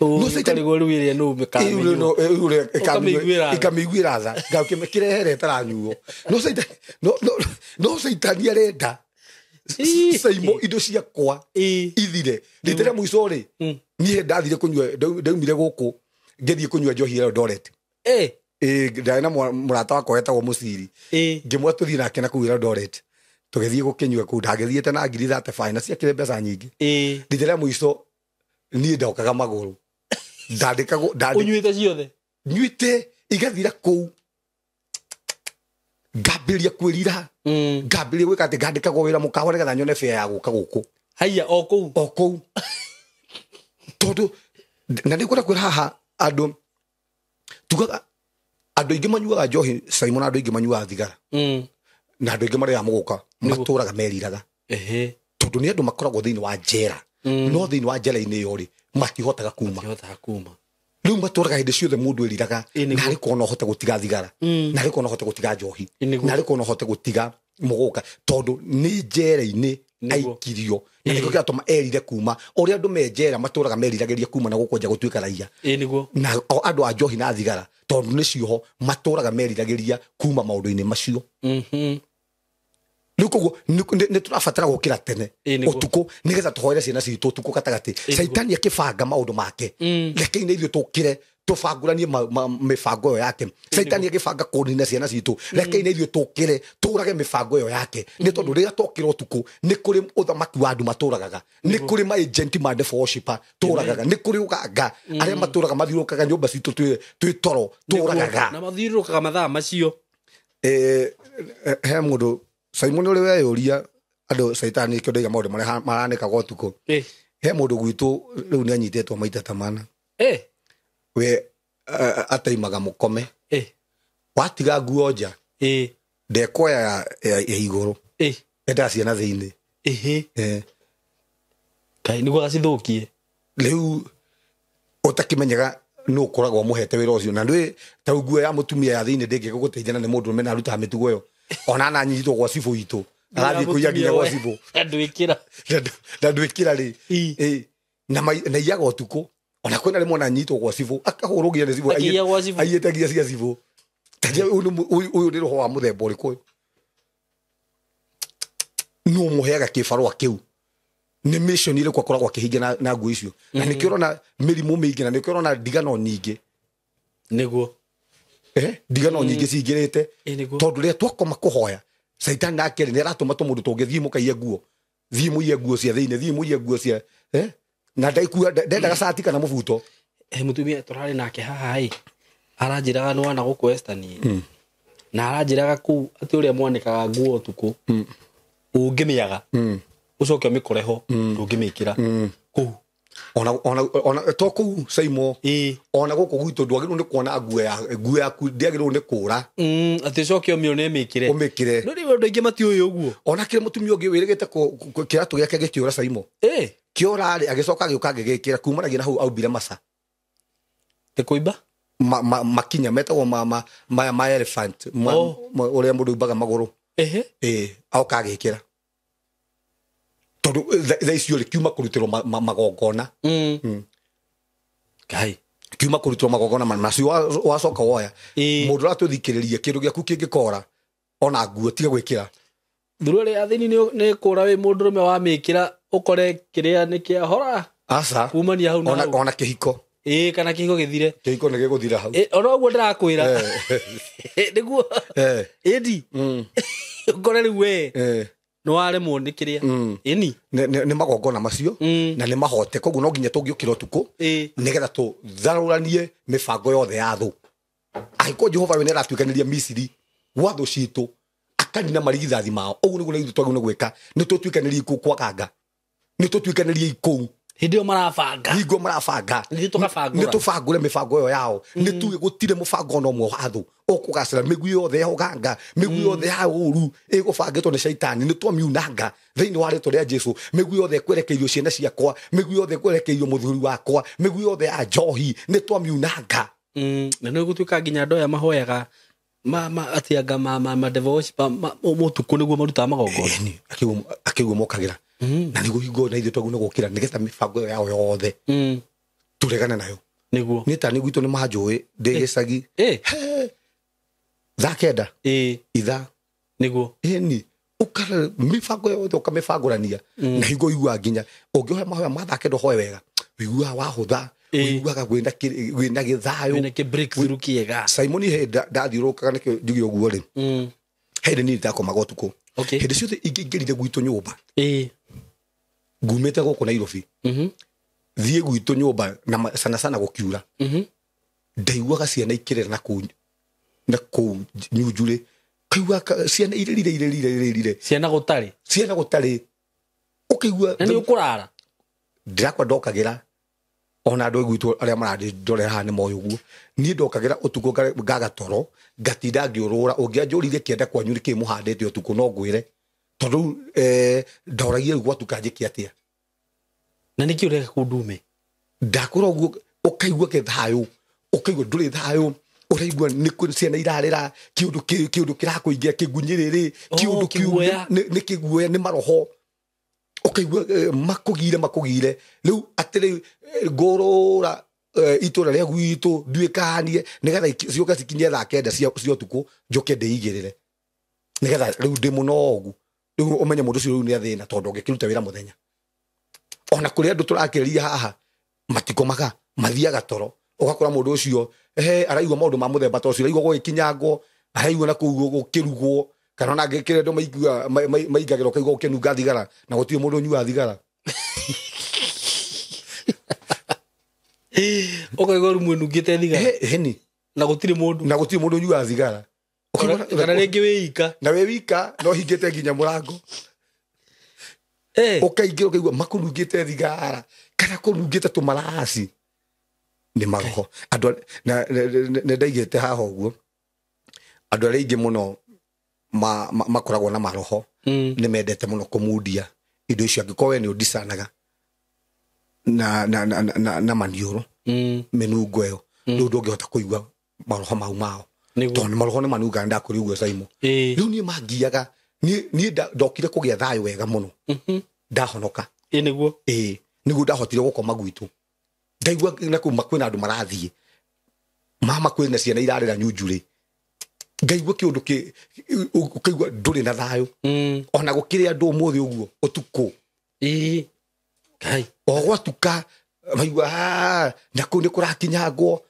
No Ũkarigwo rĩu ĩrĩa nũ mĩkamĩnyua. Ũkamĩiguĩra tha. Ikamĩiguĩra tha, ngakĩrehere ĩtaranyuo. No Caitani arenda Saimo indo ciakwa Ĩĩ. ithire. Rita rĩa mũico rĩ, niĩ ndathire kũnyua, ndaumire gũkũ ngĩthiĩ kũnyua njohi Eldoret. Ĩĩ. Ĩĩ, ndarĩ na mũrata wakwa wetagwo Mũciri. Ĩĩ. Ngĩmwĩra tũthiĩ nake na kũu Eldoret, tũgĩthiĩ gũkĩnyua kũu. Ndagĩthiĩte na 35,000 na ciakĩrĩ mbeca nyingĩ. Ĩĩ. Rita rĩa mũico niĩ ndokaga magũrũ, ndandĩkagwo Ũnyuĩte ciothe. Nyuĩte igathira kũu. Ngambĩrĩria kwĩrira. Ngambĩrĩria gwĩka atĩ ngandĩkagwo wĩra mũkawa nĩgetha nyone bĩa ya gũka gũkũ. Haiya o kũu. O kũu. Tondũ na nĩ ngwenda kwĩra haha andũ tugaga andũ aingĩ manyuaga njohi Simon, andũ aingĩ manyuaga thigara. Na andũ aingĩ marĩaga mũgũka matũraga meriraga. Tondũ nĩ andũ makoragwo thĩinĩ wa njera. No thĩinĩ wa njera-inĩ ĩyo rĩ matihotaga kuma. Matihotaga kuma. Rĩu matũraga hĩndĩ ciothe mũndũ eriraga na arĩ kuona ũhote gũtiga thigara, na arĩ kuona ũhote gũtiga njohi, na arĩ kuona ũhote gũtiga mũgũka, tondũ nĩ njera-inĩ aikirio. Na nĩkĩo kĩratũma erire kuma. Ũrĩa andũ me njera matũraga meriragĩria kuma na gũkũ nja gũtuĩka raia. Na andũ a njohi na thigara tondũ nĩ cioho matũraga meriragĩria kuma maũndũ-inĩ macio. Rĩu koguo nĩ tũrabatara gũkĩra tene ũtukũ nĩgetha tũhoere ciana citũ ũtukũ gatagatĩ. Caitani akĩbanga maũndũ make, rekei na ithuĩ tũkĩre tũbangũranie mĩbango ĩyo yake. Caitani akĩbanga kũnina ciana citũ, rekei na ithuĩ tũkĩre tũrage mĩbango ĩyo yake. Nĩ tondũ rĩrĩa twokĩra ũtukũ nĩ kũrĩ ũthamaki wa andũ matũragaga, nĩ kũrĩ ma agent ma devil worshiper tũragaga, nĩ kũrĩ ũganga arĩa matũraga mathiũrũrũkaga nyũmba citũ twĩ toro tũragaga. Na mathiũrũrũkaga mathaa macio. He mũndũ Simon ũrĩ weyũria andũ caitani kĩo ndaiga maũndũ marĩa maranĩkaga ũtukũ. He mũndũ gwitũ rĩu nĩ anyitĩtwo maita ta mana. We ataimaga mũkome. Watiga nguo nja. Ndekoya ya igũrũ. Endaga ciana thĩinĩ. Kaĩ nĩguo gacithũkie. Rĩu ũtakĩmenyaga nũ ũkoragwo mũhete wĩra ũcio. Na ndũĩ ta nguo ya mũtumia ya thĩinĩ ndĩngĩgũgũteithia na nĩ mũndũ ũrũme na arutaga mĩtugo ĩyo. Ona na nyitwo gwa cibũ itũ arathiĩ kũiya nginya gwa cibũ. Ndwĩkĩra. Na ndwĩkĩra rĩ. Na iyaga ũtukũ. Ona kwĩna rĩmwe ona nyitwo gwa cibũ akahũrwo nginya nĩ cibũ aiyĩte nginya cia cibũ. Ũyũ nĩ roho wa mũthemba ũrĩkũ ũyũ? Nũ mũheaga kĩbarũa kĩu? Nĩ mission ĩrĩkũ akoragwo akĩhingia na nguo icio? Na nĩkĩo ũrona mĩrimũ mĩingĩ na nĩkĩo ũrona ndigano nyingĩ. Nĩguo. Ndigano nyingĩ cingĩrĩte. Tondũ rĩrĩa twakoma kũhoya caitani nake nĩ aratũma tũmũndũ tũngĩ thiĩ mũkaiye nguo, thiĩ mũiye nguo cia thĩinĩ, thiĩ mũiye nguo cia na ndaikua ndendaga cati kana mũbuto. Mũtumia tũrarĩ nake haha ĩ aranjĩraga nĩ wana gũkũ Western na aranjĩraga kũu atĩ ũrĩa mwanĩkaga nguo ũtukũ ũngĩmĩaga ũcoke ũmĩkore ho ndũngĩmĩkĩra kũu. Ona to kũu Saimo, ona gũkũ gwitũ ndwagĩrĩirwo nĩ kuona nguo yaku ndĩagĩrĩirwo nĩ kũra. Atĩ ũcoke ũmĩone ĩmĩkĩre. Ũmĩkĩre. No rĩu andũ aingĩ matiũĩ ũguo. Ona kĩrĩ mũtumia ũngĩ wĩrĩgĩte kĩratũ gĩake gĩkĩũra Saimo. Kĩora rĩ agĩcoka agĩũka agĩgĩkĩra kumanagia na hau aumbire maca. Te kũimba? Makinya metagwo ma elephant ũrĩa mũndũ aimbaga magũrũ. Aoka agĩkĩra. Tondũ thaa icio rĩ kiuma kũrutĩrwo magongona. Ngai. Kiuma kũrutĩrwo magongona macio wacoka woya. Mũndũ ũratũthikĩrĩria kĩndũ gĩaku kĩngĩkora ona nguo tiga gwĩkĩra. Thuruarĩ ya thĩinĩ nĩ kũra wĩ mũndũrũme wamĩkĩra ũkore kĩrĩa nĩ kĩa hora. Aca. Kumania hau na hau. Ona kĩhiko. Kana kĩhiko gĩthire. Kĩhiko nĩ gĩgũthira hau. Ona ũguo ndĩrakwĩra. Nĩguo. Ĩndi. Ũkore rĩu we. Nĩ waremwo nĩ kĩrĩa. Ĩni. Nĩ magongona macio na nĩ mahote koguo no nginya tũngĩũkĩra ũtukũ nĩgetha tũtharũranie mĩbango yothe ya thũ. Angĩkorwo Jehova we nĩaratuĩkanĩria Misiri gwa thũ citũ akanina marigithathi mao, ũguo nĩguo ithuĩ twagĩrĩirwo nĩ gwĩka. Nĩ tũtuĩkanĩrie ikũũ kwa ganga, nĩ tũtuĩkanĩrie ikũu hĩndĩ ĩyo marabanga, hingo marabanga, nĩ tũgabangũra, nĩ tũbangũre mĩbango ĩyo yao. Nĩ tuge gũtirĩ mũbango ona ũmwe wa thũ ũkũgacĩra. Mĩguĩ yothe ya ũganga, mĩguĩ yothe ya ũũru ĩgũbangĩtwo nĩ caitani nĩ twamiunanga thĩinĩ wa rĩtwa rĩa Jesũ. Mĩguĩ yothe ĩkwerekeirio ciana ciakwa, mĩguĩ yothe ĩkwerekeirio mũthuri wakwa, mĩguĩ yothe ya njohi nĩ twamiunanga. Na nĩ gũtuĩka nginya andũ aya mahoyaga atĩ anga ma devil worshiper mũtukũ nĩguo marutaga magongona. Akĩguo mokagĩra. Na nĩguo hingo na ithuĩ twagĩrĩirwo nĩ gũkĩra nĩgetha mĩbango ĩyo yao yothe tũregane nayo. Nĩguo. Nĩ ta nĩ gwitũ nĩ manjũĩ ndĩ gĩcagi. Thaa kenda. Ithaa. Nĩguo. Ĩni. Ũkara mĩbango yothe ũkamĩbangũrania. Na hingo ũiguaga nginya ũngĩhoya mahoya ma thaa kenda ũhoe wega, ũiguaga wahũtha, ũiguaga wĩna gĩthayũ. Wĩna kĩ breakthrough kĩega. Simon he ndathiũrũrũkaga nĩkĩo njuge ũguo rĩ. He niĩ ndakomaga ũtukũ. Hĩndĩ ciothe ingĩingĩrire gwitũ nyũmba. Ngumĩte gũkũ Nairobi. Thiĩ gwitũ nyũmba na sana sana gũkiura. Ndaiguaga ciana ikĩrĩra na kũu nyunjurĩ Kaigua ciana irĩrire irĩrire irĩrire. Ciana gũtarĩ. Ciana gũtarĩ. Ũkaigua. Na nĩ ũkũrara. Ndirakwa ndokagĩra. Ona andũ gwitũ arĩa marandorera haha nĩ moĩ ũguo. Niĩ ndokagĩra ũtukũ ngaga toro, ngatinda ngĩũrũra, ũngĩanjũririe kĩenda kwanyu nĩkĩĩ mũhandĩte ũtukũ no ngwĩre. Tondũ ndoragia rĩu gwatuka njĩke atĩa. Na nĩkĩ ũreka kũndume? Ndakũra ũguo ũkaigua ke thayũ, ũkaigua ndũrĩ thayũ, ũraigua nĩ ciana irarĩra, kĩũndũ kĩrakũingĩra kĩngunyĩrĩrĩ, kĩũndũ nĩ kĩguoya, nĩ maroho. Ũkaigua makũgire rĩu atĩrĩ ngũrũra itũra rĩa gwitũ nduĩkanie nĩgetha ciũke cikinye thaa kenda cia ũtukũ njũke ndĩigĩrĩre nĩgetha rĩu ndĩ mũnogu. Rĩu ũmenye mũndũ ũcio rĩu nĩ athĩna tondũ ũngĩkĩruta wĩra mũthenya. Ona kũrĩ andũ tũrakĩrĩria haha matikomaga, mathiaga toro, ũgakora mũndũ ũcio araigua maũndũ ma mũthemba ta ũcio, araigua gũgĩkinyangwo, araigua na kũu gũkĩrugwo, kana ona angĩkĩrĩ andũ maigua maingagĩra ũkaigua gũkĩnunga thigara na gũtirĩ mũndũ ũnyuaga thigara. Ũkaigua rumu ĩnungĩte thigara. Heni. Na gũtirĩ mũndũ. Na gũtirĩ mũndũ ũnyuaga thigara. Kana rĩngĩ wĩ ika. Na wĩ wika no hingĩte nginya mũrango. Ũkaingĩra ũkaigua makũnungĩte thigara kana kũnungĩte tũmaraci. Nĩ maroho. Andũ na nĩ ndaigĩte haha ũguo. Andũ arĩa aingĩ mũno makoragwo na maroho nĩ mendete mũno kũmundia indo icio angĩkorwo we nĩ ũndicanaga na maniũrũ mĩnungo ĩyo rĩu ndũngĩhota kũigua maroho mau mao tondũ nĩ maroho nĩ manungaga ndakũrĩ ũguo Saimo. Rĩu niĩ mangiaga niĩ ndokire kũgĩa thayũ wega mũno ndahonoka. Nĩguo. Nĩguo ndahotire gũkoma gwitũ. Ndaigua na kũu kwĩna andũ marathiĩ mama kwĩna ciana irarĩra nyunjurĩ, ngaigua kĩũndũ ũkaigua ndũrĩ na thayũ. Ona gũkĩrĩ andũ ũmũthĩ ũguo ũtukũ. O gwatuka maigua na kũu nĩ kũrakinyangwo,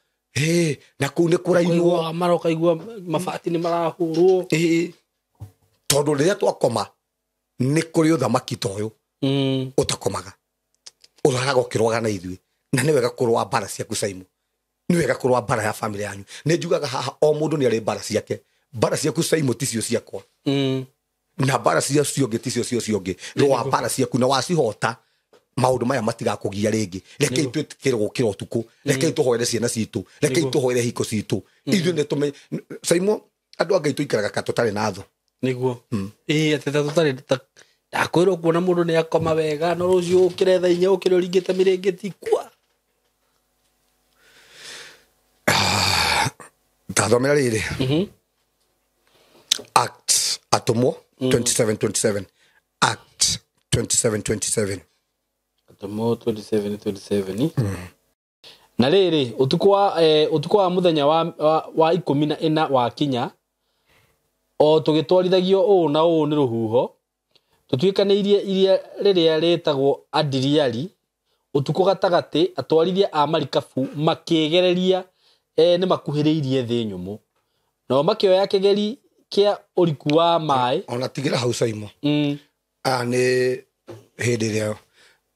na kũu nĩ kũrainwo, marokaigua mabati nĩ marahũrwo. Tondũ rĩrĩa twakoma nĩ kũrĩ ũthamaki ta ũyũ ũtakomaga, ũraraga ũkĩrũaga na ithuĩ. Na nĩ wega kũrũa mbara ciaku Saimo, nĩ wega kũrũa mbara ya famĩlĩ yanyu. Nĩ njugaga haha o mũndũ nĩ arĩ mbara ciake. Mbara ciaku Saimo ticio ciakwa, na mbara cia cio ũngĩ ticio cio cio ũngĩ. Rũa mbara ciaku na wacihota maũndũ maya matigakũgia rĩngĩ. Rekei twĩtĩkĩre gũkĩra ũtukũ, rekei tũhoere ciana citũ, rekei tũhoere hiko citũ. Ithuĩ nĩ tũmenye Saimo, andũ a Ngai tũikaraga ka tũtarĩ na thũ. Nĩguo. Atĩ ta tũtarĩ ndakwĩrwo kuona mũndũ nĩ akoma wega no rũciũ ũkĩre thaa inya ũkĩre ũringĩte mĩrĩngĩti kwa. Tathomera rĩrĩ. Acts atũmwo 27:27. Acts 27:27. Atũmwo 27:27. Na rĩrĩ ũtukũ wa mũthenya wa 14 wa kinya o tũgĩtwarithagio ũũ na ũũ nĩ rũhuho tũtuĩkanĩirie iria rĩrĩa rĩtagwo Adriari ũtukũ gatagatĩ atwarithia a marikabu makĩgereria nĩ makuhĩrĩirie thĩ nyũmũ nao makĩoya kĩgeri kĩa ũriku wa maĩ. Ona tigĩra hau Saimo. Aya nĩ hĩndĩ ĩrĩa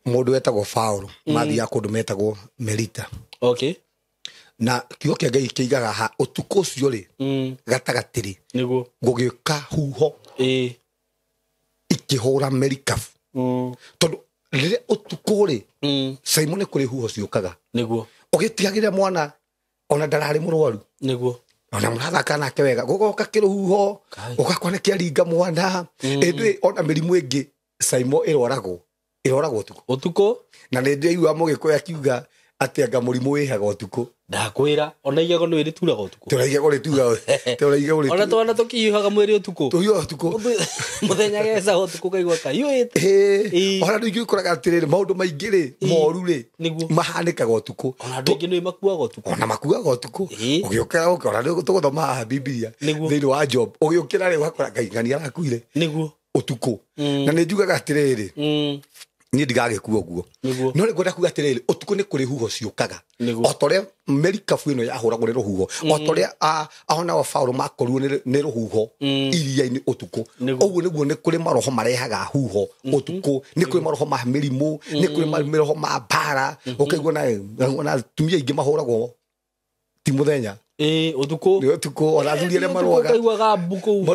mũndũ wetagwo Paũlũ mathiaga kũndũ metagwo Melita. Okay. Na kiugo kĩa Ngai kĩigaga ha ũtukũ ũcio rĩ gatagatĩ rĩ nĩguo gũgĩũka huho ikĩhũra merikabu. Tondũ rĩrĩa ũtukũ rĩ Saimo nĩ kũrĩ huho ciũkaga. Nĩguo. Ũgĩtigagĩrĩra mwana ona ndararĩ mũrwaru. Nĩguo. Ona mũrathaka nake wega gũgoka kĩrũhuho ũgakora nĩ kĩaringa mwana. Ĩndĩ ona mĩrimũ ĩngĩ Saimo ĩrwaragwo ũtukũ. Ũtukũ. Na nĩ ndĩraigua mũgĩkũyũ akiuga atĩ anga mũrimũ wĩhaga ũtukũ. Ndakwĩra ona igego nĩ rĩturaga ũtukũ. Tũra igego rĩturaga. Tũra igego rĩturaga. Ona twana tũkĩhiũhaga mwĩrĩ ũtukũ. Tũhiũhaga ũtukũ. Mũthenya geca ũtukũ kaigua kahiũhĩte. Ona andũ aingĩ ũkoraga atĩrĩrĩ maũndũ maingĩ rĩ moru rĩ mahanĩkaga ũtukũ. Ona andũ aingĩ nĩ makuaga ũtukũ. Ona makuaga ũtukũ. Ũgĩũkĩra ũkora nĩ tũgũthoma haha Bibilia thĩinĩ wa Job. Ũgĩũkĩra rĩ ũgakora Ngai ng'ania arakuire. Nĩguo. Ũtukũ. Na nĩ njugaga atĩrĩrĩ niĩ ndigagĩkua ũguo. No nĩ ngwenda kuga atĩrĩrĩ ũtukũ nĩ kũrĩ huho ciũkaga. O ta ũrĩa merikabu ĩno yahũragwo nĩ rũhuho, o ta ũrĩa ona wa Paũlũ makorirwo nĩ rũhuho iria-inĩ ũtukũ, ũguo nĩguo nĩ kũrĩ maroho marehaga huho ũtukũ, nĩ kũrĩ maroho ma mĩrimũ, nĩ kũrĩ maroho ma mbara. Ũkaigua na atumia aingĩ mahũragwo ti mũthenya. Ũtukũ. Nĩ ũtukũ ona athuri arĩa marũaga. Ũkaiguaga mbu kũu.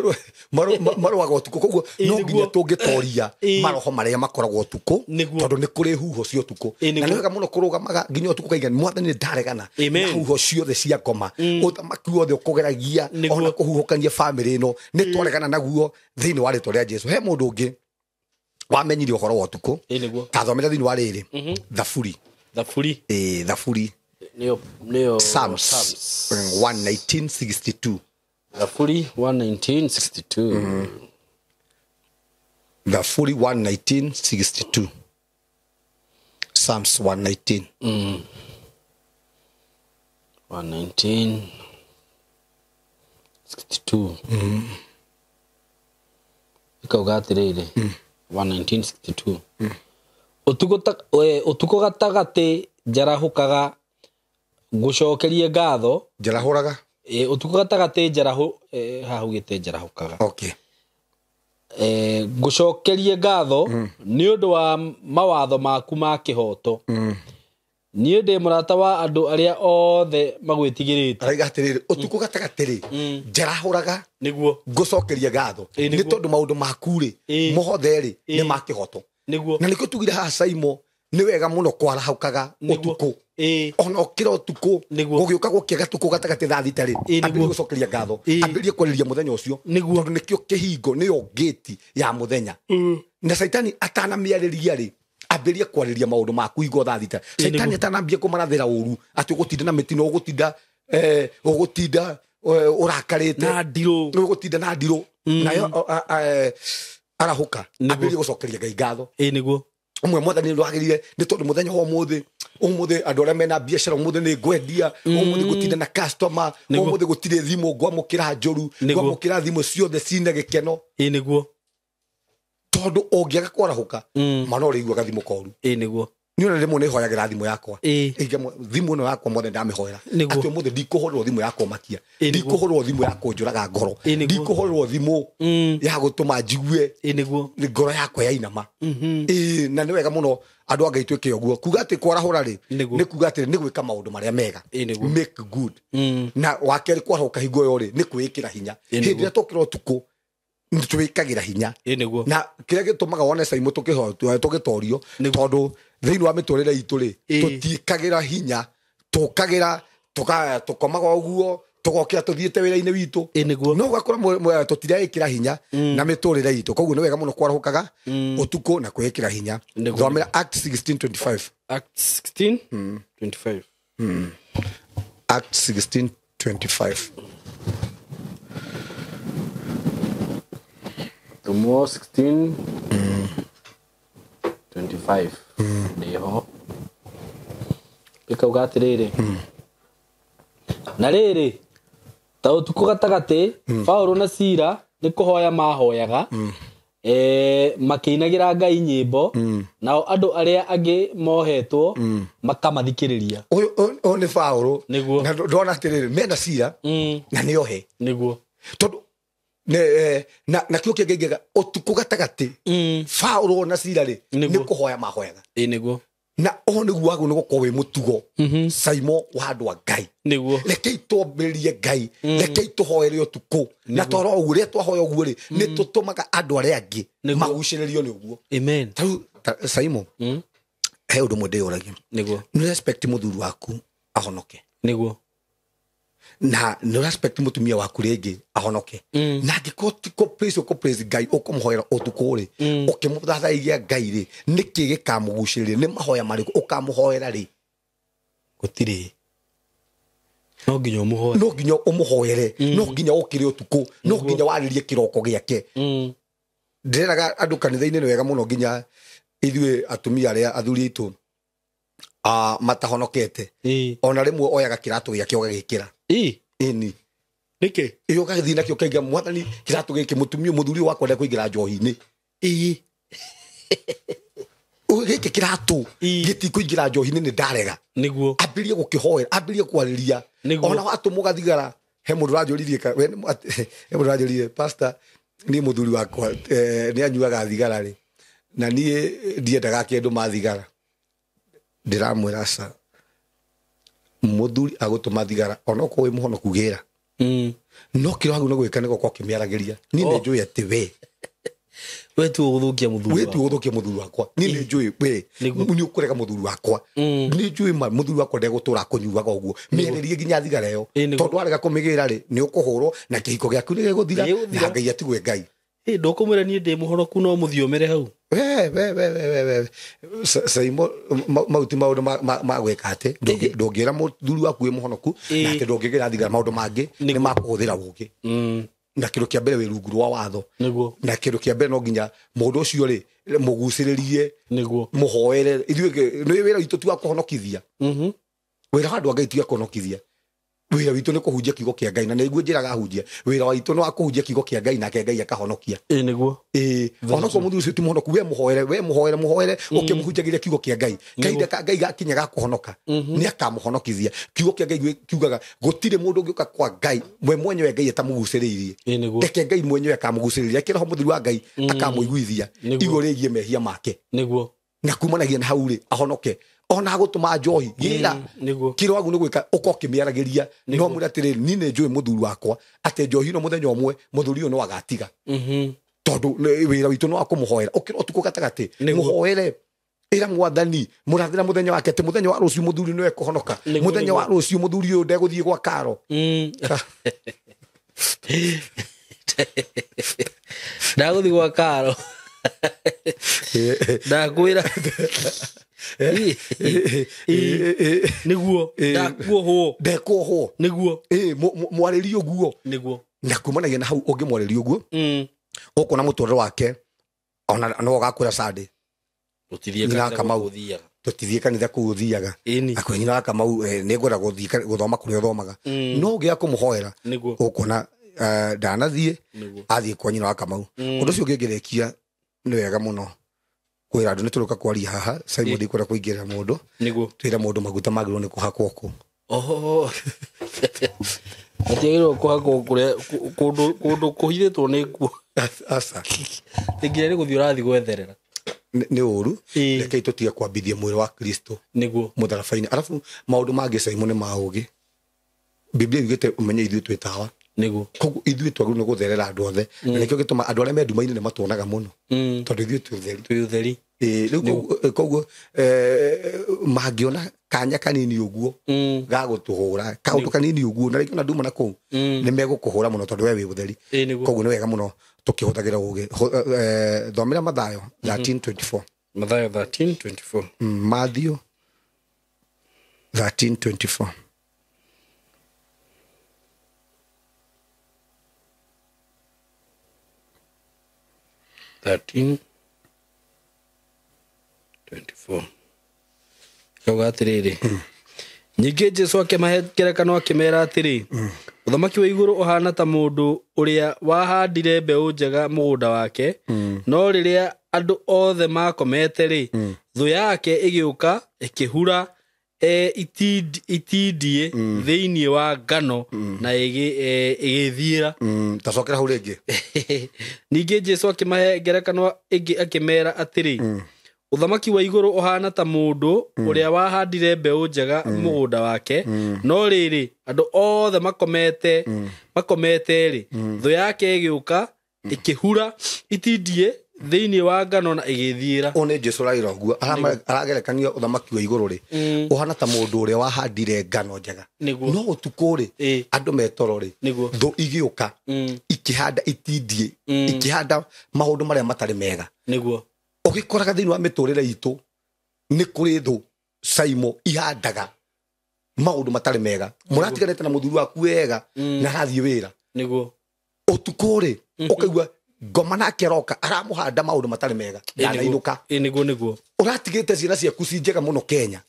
Marũaga ũtukũ koguo no nginya tũngĩtoria maroho marĩa makoragwo ũtukũ tondũ nĩ kũrĩ huho cia ũtukũ na nĩ wega mũno kũrũgamaga nginya ũtukũ kaiga mwathani nĩ ndaregana na huho ciothe cia ngoma ũthamaki wothe ũkũgeragia ona kũhuhũkania bamĩrĩ ĩno nĩ twaregana naguo thĩinĩ wa rĩtwa rĩa Jesu. He mũndũ ũngĩ wamenyire ũhoro wa ũtukũ tathomera thĩinĩ wa rĩrĩ Thaburi. Thaburi nĩyo Psalms 119:62. Thaburi 119:62. Thaburi 119:62. Psalms 119. 119:62. Ikauga atĩrĩrĩ 119:62. Ũtukũ gatagatĩ njarahũkaga ngũcokerie ngatho. Njarahũraga? Ũtukũ gatagatĩ hahugĩte njarahũkaga. Okay. Ngũcokerie ngatho nĩ ũndũ wa mawatho maku ma kĩhooto. Niĩ ndĩ mũrata wa andũ arĩa othe magwĩtigĩrĩte. Araiga atĩrĩrĩ ũtukũ gatagatĩ rĩ njarahũraga nĩguo ngũcokerie ngatho nĩ tondũ maũndũ maku rĩ mothe rĩ nĩ ma kĩhooto. Nĩguo. Na nĩkĩo tugire haha Saimo nĩ wega mũno kwarahũkaga ũtukũ ona ũkĩra ũtukũ gũgĩũka gũkĩa gatukũ gatagatĩ thaa thita rĩ ambĩrĩrie gũcokeria ngatho ambĩrĩrie kwarĩria mũthenya ũcio tondũ nĩkĩo kĩhingo nĩyo ngĩti ya mũthenya na Caitani atanamĩarĩria rĩ ambĩrĩrie kwarĩria maũndũ maku hingo thaa thita. Caitani atanambia kũmarathĩra ũru atĩ ũgũtinda na mĩtino ũgũtinda ũrakarĩte na ndirũ ũgũtinda na ndirũ nayo arahũka ambĩrĩrie gũcokeria Ngai ngatho. Nĩguo ũmwe mwathani ndwagĩrire nĩ tondũ mũthenya wa ũmũthĩ andũ arĩa mena biacara ũmũthĩ nĩ ngwendia ũmũthĩ gũtinda na customer ũmũthĩ gũtirĩ thimũ ngwamũkĩra njũru ngwamũkĩra thimũ ciothe cina gĩkeno. Nĩguo tondũ ũngĩaga kwarahũka mana ũrĩiguaga thimũ koru. Nĩguo niĩ ona rĩmwe nĩhoyagĩra thimũ yakwa thimũ ĩno yakwa mothe ndamĩhoera atĩ ũmũthĩ ndikũhũrĩrwo thimũ ya kũmakia ndikũhũrĩrwo thimũ ya kũnjũraga ngoro ndikũhũrĩrwo thimũ ya gũtũma njigue ngoro yakwa yainama. Na nĩ wega mũno andũ a Ngai twĩke ũguo kuga atĩ kwarahũra rĩ nĩ kuga atĩ nĩ gwĩka maũndũ marĩa mega make good na wa kerĩ kwarahũka hingo ĩyo rĩ nĩ kwĩĩkĩra hinya hĩndĩ ĩrĩa twokĩra ũtukũ nĩ twĩkagĩra hinya na kĩrĩa gĩtũmaga wone Saimo tũgĩtorio tondũ thĩinĩ wa mĩtũrĩre itũ rĩ tũtiĩkagĩra hinya tũkagĩra tũkomaga ũguo tũgokĩra tũthiĩte wĩra-inĩ witũ no ũgakora tũtireĩkĩra hinya na mĩtũrĩre itũ koguo nĩ wega mũno kwarahũkaga ũtukũ na kwĩĩkĩra hinya. Thomera Acts 16:25. Acts 16:25. Acts 16:25. Tumo 16:25. Nĩho ĩkauga atĩrĩrĩ na rĩrĩ ta ũtukũ gatagatĩ Paũlũ na Sila nĩ kũhoya mahoyaga makĩinagĩra Ngai nyĩmbo nao andũ arĩa angĩ mohetwo makamathikĩrĩria. Ũyũ nĩ Paũlũ na ndona atĩrĩrĩ mena Sila na nĩ ohe nĩguo tondũ na kĩo kĩngĩ ũtukũ gatagatĩ Paũlũ na Sila rĩ nĩ kũhoya mahoyaga. Nĩguo na ũũ nĩguo wagĩrĩirwo nĩ gũkorwo wĩ mũtugo Saimo wa andũ a Ngai. Nĩguo rekei twambĩrĩrie Ngai rekei tũhoere ũtukũ na twara ũguo rĩrĩa twahoya ũguo rĩ nĩ tũtũmaga andũ arĩa angĩ magucĩrĩrio nĩ ũguo. Amen. Tarĩu Saimo he ũndũ ũmwe ndĩyũragia. Nĩguo nĩ respect mũthuri waku ahonoke. Nĩguo na nĩ respect mũtumia waku rĩngĩ ahonoke na angĩkorwo ti kũ praise Ngai ũkũmũhoera ũtukũ rĩ ũkĩmũthathaĩria Ngai rĩ nĩkĩ gĩkamũgucĩrĩria nĩ mahoya marĩkũ ũkamũhoera rĩ gũtirĩ no nginya ũmũhoere no nginya ũmũhoere no nginya ũkĩre ũtukũ no nginya warĩrie kĩroko gĩake. Ndĩreraga andũ kanitha-inĩ nĩ wega mũno nginya ithuĩ atumia arĩa athuri aitũ matahonokete ona rĩmwe oyaga kĩratũ gĩake ũgagĩkĩra. Ĩni nĩkĩ ĩ ũgagĩthiĩ nakĩo ũkaiga mwathani kĩratũ gĩkĩ mũtumia mũthuri ũyũ wakwa ndekũingĩra njohi-inĩ gĩkĩ kĩratũ gĩtikũingĩra njohi-inĩ nĩ ndarega. Nĩguo ambĩrĩrie gũkĩhoera ambĩrĩrie kwarĩria ona watũmwo gathigara he mũndũ ũranjũririe he mũndũ ũranjũririe pastor niĩ mũthuri wakwa nĩ anyuaga thigara rĩ na niĩ ndiendaga kĩndũ ma thigara ndĩramwĩra ca Muthuri agutuma thigara onokorwo wi muhonoku gĩra. No kĩrĩa wagĩrĩirwo nĩ gwĩka nĩ gũkorwo ũkĩmĩaragĩria. Niĩ nĩ njũĩ atĩ we we tu ũgũthũkia mũthuri we tu ũgũthũkia mũthuri wakwa. Niĩ nĩ njũĩ we nĩ ũkũrega mũthuri wakwa. Nĩ njũĩ ma mũthuri wakwa ndegũtũra akũnyuaga ũguo. Mĩarĩrie nginya thigara ĩyo. Tondũ warega kũmĩgĩra rĩ nĩ ũkũhũrwo na kĩhiko gĩaku nĩ gĩgũthira na Ngai atigwe Ngai. Ndũkũmwĩra niĩ ndĩ mũhonoku no mũthiomere hau. We Saimo mau ti maũndũ ma gwĩka atĩ ndũngĩra mũthuri waku wĩ mũhonoku na atĩ ndũngĩgĩra thigara maũndũ mangĩ nĩ makũhũthĩra ũũgĩ. Na kĩndũ kĩa mbere wĩ rungu rwa watho. Na kĩndũ kĩa mbere no nginya mũndũ ũcio rĩ mũgucĩrĩrie mũhoere. Ithuĩ nĩ wĩra witũ ti wa kũhonokithia. Wĩra wa andũ a Ngai ti wa kũhonokithia. Wĩra witũ nĩ kũhunjia kiugo kĩa Ngai na nĩguo njĩraga ahunjia. Wĩra witũ nĩ wa kũhunjia kiugo kĩa Ngai nake Ngai akahonokia. Nĩguo. Onokorwo mũthuri ũcio ti mũhonoku we mũhoere we mũhoere mũhoere ũkĩmũhunjagĩria kiugo kĩa Ngai. Kahinda ka Ngai gakinya ga kũhonoka nĩ akamũhonokithia. Kiugo kĩa Ngai kiugaga gũtirĩ mũndũ ũngĩũka kwa Ngai we mwenyewe Ngai atamũgucĩrĩirie. Reke Ngai mwenyewe akamũgucĩrĩria. Kĩroho mũthuri wa Ngai akamũiguithia igũrũ rĩgiĩ mehia make. Nĩguo. Na kumanagia na hau rĩ ahonoke. Ona gũtũma njohi gĩra kĩrĩa wagu nĩ gwĩka ũkorwo ũkĩmĩaragĩria no mwĩre atĩrĩrĩ niĩ nĩ njũĩ mũthuri wakwa atĩ njohi ĩno mũthenya ũmwe mũthuri ũyũ no agatiga. Tondũ wĩra witũ nĩ wa kũmũhoera ũkĩra ũtukũ gatagatĩ mũhoere ĩra mwathani mũrathĩra mũthenya wake atĩ mũthenya wa rũciũ mũthuri nĩwe ekũhonoka. Mũthenya wa rũciũ mũthuri ũyũ ndegũthiĩ gwa karo. Ndagũthiĩ gwa karo. Ndakwĩra nĩguo ndakuohwo ndekuohwo nĩguo mwarĩrie ũguo nĩguo na kumanagia na hau ũngĩmwarĩria ũguo ũkuona mũtũrĩre wake ona no ũgakwĩra Sunday tũtithiĩ kanitha kũu ũthiaga akwĩra nyina wa Kamau nĩngwenda gũthiĩ gũthoma kũrĩa ũthomaga no ũngĩaga kũmũhoera ũkuona ndanathiĩ athiĩ kwa nyina wa Kamau. Ũndũ ũcio ũngĩngĩrĩkia nĩ wega mũno kwĩra andũ nĩ tũrũka kwaria haha Simon ndikwenda kũingĩrĩra mũndũ twĩre mũndũ maguta magĩrĩirwo nĩ kũhakwo kũ. Oho matiagĩrĩirwo kũhakwo kũrĩa kũndũ kũhithĩtwo nĩ kuo. Aca nginya nĩ gũthiĩ ũrathiĩ gwetherera nĩ ũru. Rekei tũtige kwambithia mwĩrĩ wa Kristo nĩguo mũtharaba-inĩ. Arabu maũndũ mangĩ Simon nĩ ma ũũgĩ. Biblia yugĩte ũmenye ithuĩ twĩ tawa nĩguo koguo ithuĩ twagĩrĩirwo nĩ gũtherera andũ othe na nĩkĩo gĩtũma andũ arĩa me nduma-inĩ nĩ matuonaga mũno tondũ ithuĩ twĩ ũtheri. Twĩ ũtheri. Rĩu koguo mangĩona kanya kanini ũguo ga gũtũhũra kaũndũ kanini ũguo na rĩngĩ ona nduma na kũu nĩ megũkũhũra mũno tondũ we wĩ ũtheri. Koguo nĩ wega mũno tũkĩhũthagĩra ũũgĩ. Thomera Mathayo 13:24. Mathayo 13:24. Matthew 13:24. Kauga atĩrĩrĩ ningĩ Jesũ akĩmahe ngerekano akĩmera atĩrĩ ũthamaki wa igũrũ ũhana ta mũndũ ũrĩa wahandire mbeũ njega mũgũnda wake no rĩrĩa andũ othe makomete rĩ thũ yake ĩgĩũka ĩkĩhura itindiĩ thĩinĩ wa ngano na ĩgĩthiĩra. Tacokera hau rĩngĩ. Ningĩ Jesũ akĩmahe ngerekano ĩngĩ akĩmera atĩrĩ ũthamaki wa igũrũ ũhana ta mũndũ ũrĩa wahandire mbeũ njega mũgũnda wake no rĩrĩ andũ othe makomete rĩ thũ yake ĩgĩũka ĩkĩhura itindiĩ thĩinĩ wa ngano na ĩgĩthiĩra. Ũyũ nĩ Jesũ ũraira ũguo aragerekania ũthamaki wa igũrũ rĩ ũhana ta mũndũ ũrĩa wahandire ngano njega no ũtukũ rĩ andũ metoro rĩ thũ igĩũka ikĩhanda itindiĩ ikĩhanda maũndũ marĩa matarĩ mega. Nĩguo ũgĩkoraga thĩinĩ wa mĩtũrĩre itũ nĩ kũrĩ thũ Saimo ihandaga maũndũ matarĩ mega. Mũratiganĩte na mũthuri waku wega na arathiĩ wĩra. Nĩguo ũtukũ rĩ ũkaigua ngoma nake aroka aramũhanda maũndũ matarĩ mega ndanainũka. Nĩguo nĩguo ũratigĩte ciana ciaku ci njega mũno Kenya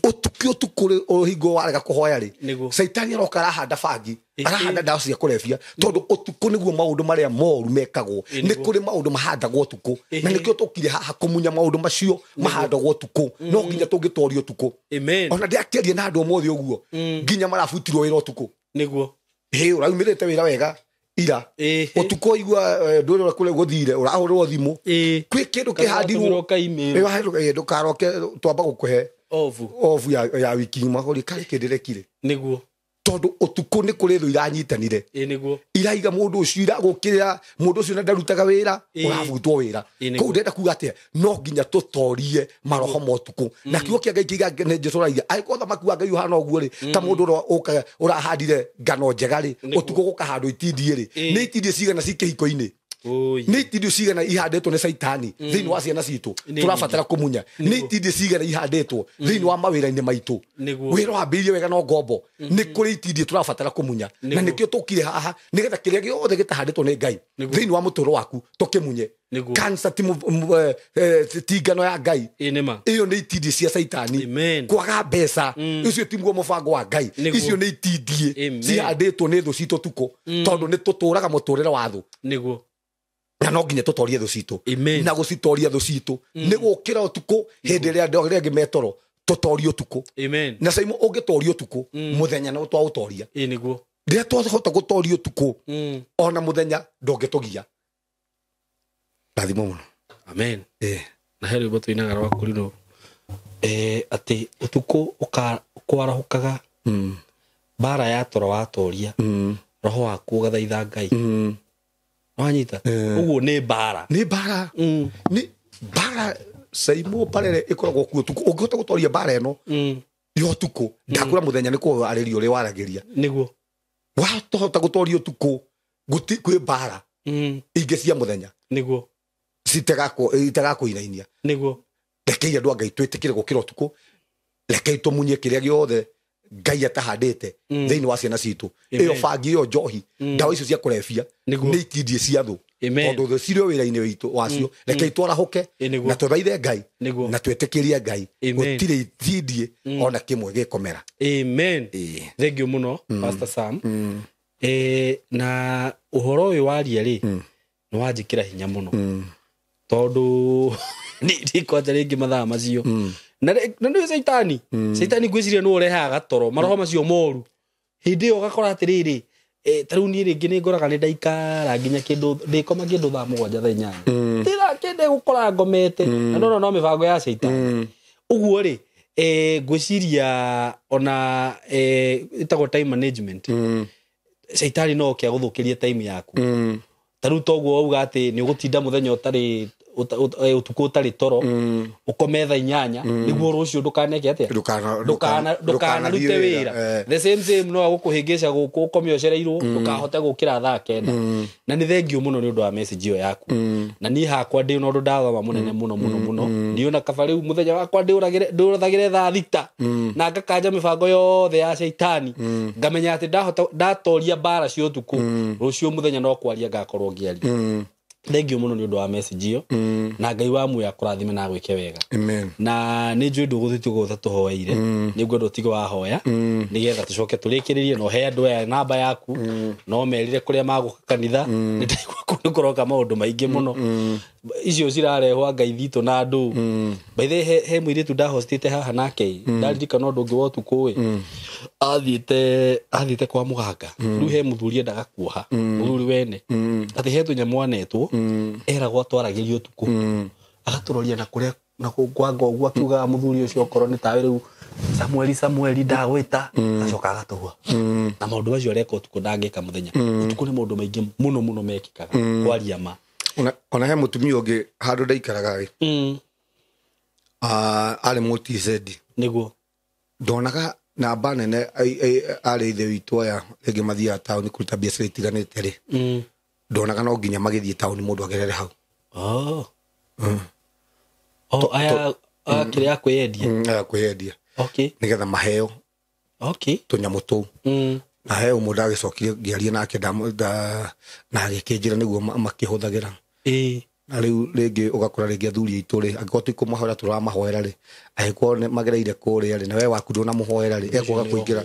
ũtukũ ũtukũ rĩ ũhingo warega kũhoya rĩ Caitani aroka arahanda bangi arahanda ndawa cia kũrebia tondũ ũtukũ nĩguo maũndũ marĩa moru mekagwo. Nĩ kũrĩ maũndũ mahandagwo ũtukũ na nĩkĩo tũkire haha kũmunya maũndũ macio mahandagwo ũtukũ no nginya tũngĩtoria ũtukũ. Ona ndĩakĩaria na andũ ũmũthĩ ũguo nginya marabutirwo wĩra ũtukũ. Nĩguo hĩ ũraumĩrĩte wĩra wega ira ũtukũ igua ndũrĩ kũrĩa gũthire ũrahũrĩrwo thimũ kwĩ kĩndũ kĩhandirwo ndũkaroke twamba gũkũhe Ofu ya wiki ng'ima ũria karĩ kĩndĩrekire. Nĩguo. Tondũ ũtukũ nĩ kũrĩ thũ iranyitanire. Nĩguo. Iraiga mũndũ ũcio iragũkĩrĩra mũndũ ũcio na ndarutaga wĩra ũrabutwo wĩra. Kũu ndĩrenda kuga atĩa no nginya tũtorie maroho ma ũtukũ. Na kiugo kĩa Ngai kĩiga nĩ Jesũ araiga angĩkorwo ũthamaki wa Ngai ũhana ũguo rĩ ta mũndũ ũrĩa ũkaga ũrahandire ngano njega rĩ ũtukũ gũkahandwo itindiĩ rĩ nĩ itindiĩ cigana ci kĩhiko-inĩ. Nĩ itindiĩ cigana ihandĩtwo nĩ Caitani thĩinĩ wa ciana citũ tũrabatara kũmunya. Nĩ itindiĩ cigana ihandĩtwo thĩinĩ wa mawĩra-inĩ maitũ. Wĩra wambĩrĩirie wega no ngombo. Nĩ kũrĩ itindiĩ tũrabatara kũmunya. Na nĩkĩo tũkire haha nĩgetha kĩrĩa gĩothe gĩtahandĩtwo nĩ Ngai thĩinĩ wa mũtũũro waku tũkĩmunye. Cancer ti ngano ya Ngai. Ĩyo nĩ itindiĩ cia Caitani. Kwaga mbeca icio ti guo mũbango wa Ngai. Icio nĩ itindiĩ cihandĩtwo nĩ thũ citũ ũtukũ tondũ nĩ tũtũraga mũtũũrĩre wa thũ. Nĩguo. Na no nginya tũtorie thũ citũ. Na gũcitoria thũ citũ nĩ gũkĩra ũtukũ hĩndĩ ĩrĩa andũ arĩa angĩ metoro tũtorie ũtukũ. Na Caimo ũngĩtoria ũtukũ mũthenya no twaũtoria. Nĩguo. Rĩrĩa twahota gũtoria ũtukũ ona mũthenya ndũngĩtũgia. Rathimo mũno. Amen. Na he rwĩmbo tũinaga rwa kũrinũ atĩ ũtukũ ũkwarahũkaga mbara ya toro watoria roho waku ũgathaitha Ngai. Wanyita ũguo nĩ mbara. Nĩ mbara. Nĩ mbara Caimo parere ĩkoragwo kuo ũtukũ. Ũngĩhota gũtoria mbara ĩno ya ũtukũ ndakũra mũthenya nĩ kũarĩria ũrĩa waragĩria. Nĩguo. Wahota gũtoria ũtukũ gũti kwĩ mbara ingĩ cia mũthenya. Nĩguo. Itegakũinainia. Nĩguo. Rekei andũ a Ngai twĩtĩkĩre gũkĩra ũtukũ. Rekei tũmunye kĩrĩa gĩothe Ngai atahandĩte thĩinĩ wa ciana citũ. Ĩyo bangi ĩyo njohi ndawa icio cia kũrebia nĩ itindiĩ cia thũ. Tondũ thũ cirĩ wĩra-inĩ witũ wacio. Rekei twarahũke na tũthaithe Ngai na twĩtĩkĩrie Ngai. Gũtirĩ itindiĩ ona kĩmwe gĩkomera. Amen. Thank you mũno Pastor Sam. Na ũhoro ũyũ waria rĩ nĩ wanjĩkĩra hinya mũno. Tondũ nĩ kwanja rĩngĩ mathaa macio. Na nĩ Caitani. Caitani ngwĩciria nĩ ũrehaga gatoro maroho macio moru. Hĩndĩ ĩyo ũgakora atĩrĩrĩ ta rĩu niĩ rĩngĩ nĩ ngoraga nĩ ndaikara nginya kĩndũ ndĩkoma kĩndũ thaa mũgwanja thaa inyanya. Thaa kĩndũ gũkora ngomete. Na no no mĩbango ya Caitani. Ũguo rĩ ngwĩciria ona ĩtagwo time management. Caitani no oke agũthũkĩrie time yaku. Ta rĩu toguo wauga atĩ nĩ ũgũtinda mũthenya ũtarĩ ũtukũ ũtarĩ toro ũkome thaa inyanya nĩguo rũciũ ndũkaneke atĩa ndũkanarute wĩra. The same no agũkũhĩngĩca gũkũ ũkome ũcereirwo ndũkahote gũkĩra thaa kenda. Na nĩ thengio mũno nĩ ũndũ wa message ĩyo yaku. Na niĩ hakwa ndĩ na ũndũ ndathoma mũnene mũno mũno mũno. Niĩ ona kaba rĩu mũthenya wakwa ndĩũrathagĩre thaa thita na ngakanja mĩbango yothe ya Caitani ngamenya atĩ ndahota ndatoria mbara cia ũtukũ rũciũ mũthenya no kwaria ngakorwo ngĩaria. Thank you mũno nĩ ũndũ wa message ĩyo. Na Ngai wa muoyo akũrathime na agwĩke wega. Amen. Na nĩ njũĩ ndũgũthiĩ ũguo ũtatũhoeire. Nĩ ngwenda ũtige wahoya nĩgetha tũcoke tũrĩkĩrĩrie na ũhe andũ aya namba yaku no merire kũrĩa magũka kanitha. Nĩ ndaigua kũu nĩ kũroka maũndũ maingĩ mũno. Icio cirarehwo Ngai thitũ na andũ. By the way he mũirĩtu ndahostĩte haha nake ndaririkana ũndũ ũngĩ wa ũtukũ ĩ athiĩte kwa mũganga. Rĩu he mũthuri endaga kuoha mũthuri wene atĩ he tũnyamũ anetwo eragwo atwaragĩrio ũtukũ agatũroria na kũrĩa na kwanga ũguo akiugaga mũthuri ũcio okorwo nĩ tawe rĩu Samueli ndagwĩta acoka agatũgua. Na maũndũ macio areka ũtukũ ndangĩka mũthenya. Ũtukũ nĩ maũndũ maingĩ mũno mũno mekĩkaga kwaria ma. Ona he mũtumia ũngĩ handũ ndaikaraga rĩ arĩ mũTZ. Nĩguo. Ndonaga namba nene arĩ ithe witũ aya rĩngĩ mathiaga taũni kũruta biacara itiganĩte rĩ ndonaga no nginya magĩthiĩ taũni mũndũ agerere hau. Aya kĩrĩa kwĩyendia. Aya kwĩyendia. Okay. Nĩgetha maheo. Okay. Tũnyamũ tũu. Na he ũmwe ndagĩcokire ngĩaria nake na agĩkĩnjĩra nĩguo makĩhũthagĩra. Na rĩu rĩngĩ ũgakora rĩngĩ athuri aitũ rĩ angĩkorwo ti kũmahoera tũramahoera rĩ angĩkorwo nĩ magereire kũrĩa rĩ na we waku ndũnamũhoera rĩ ekwaga kũingĩra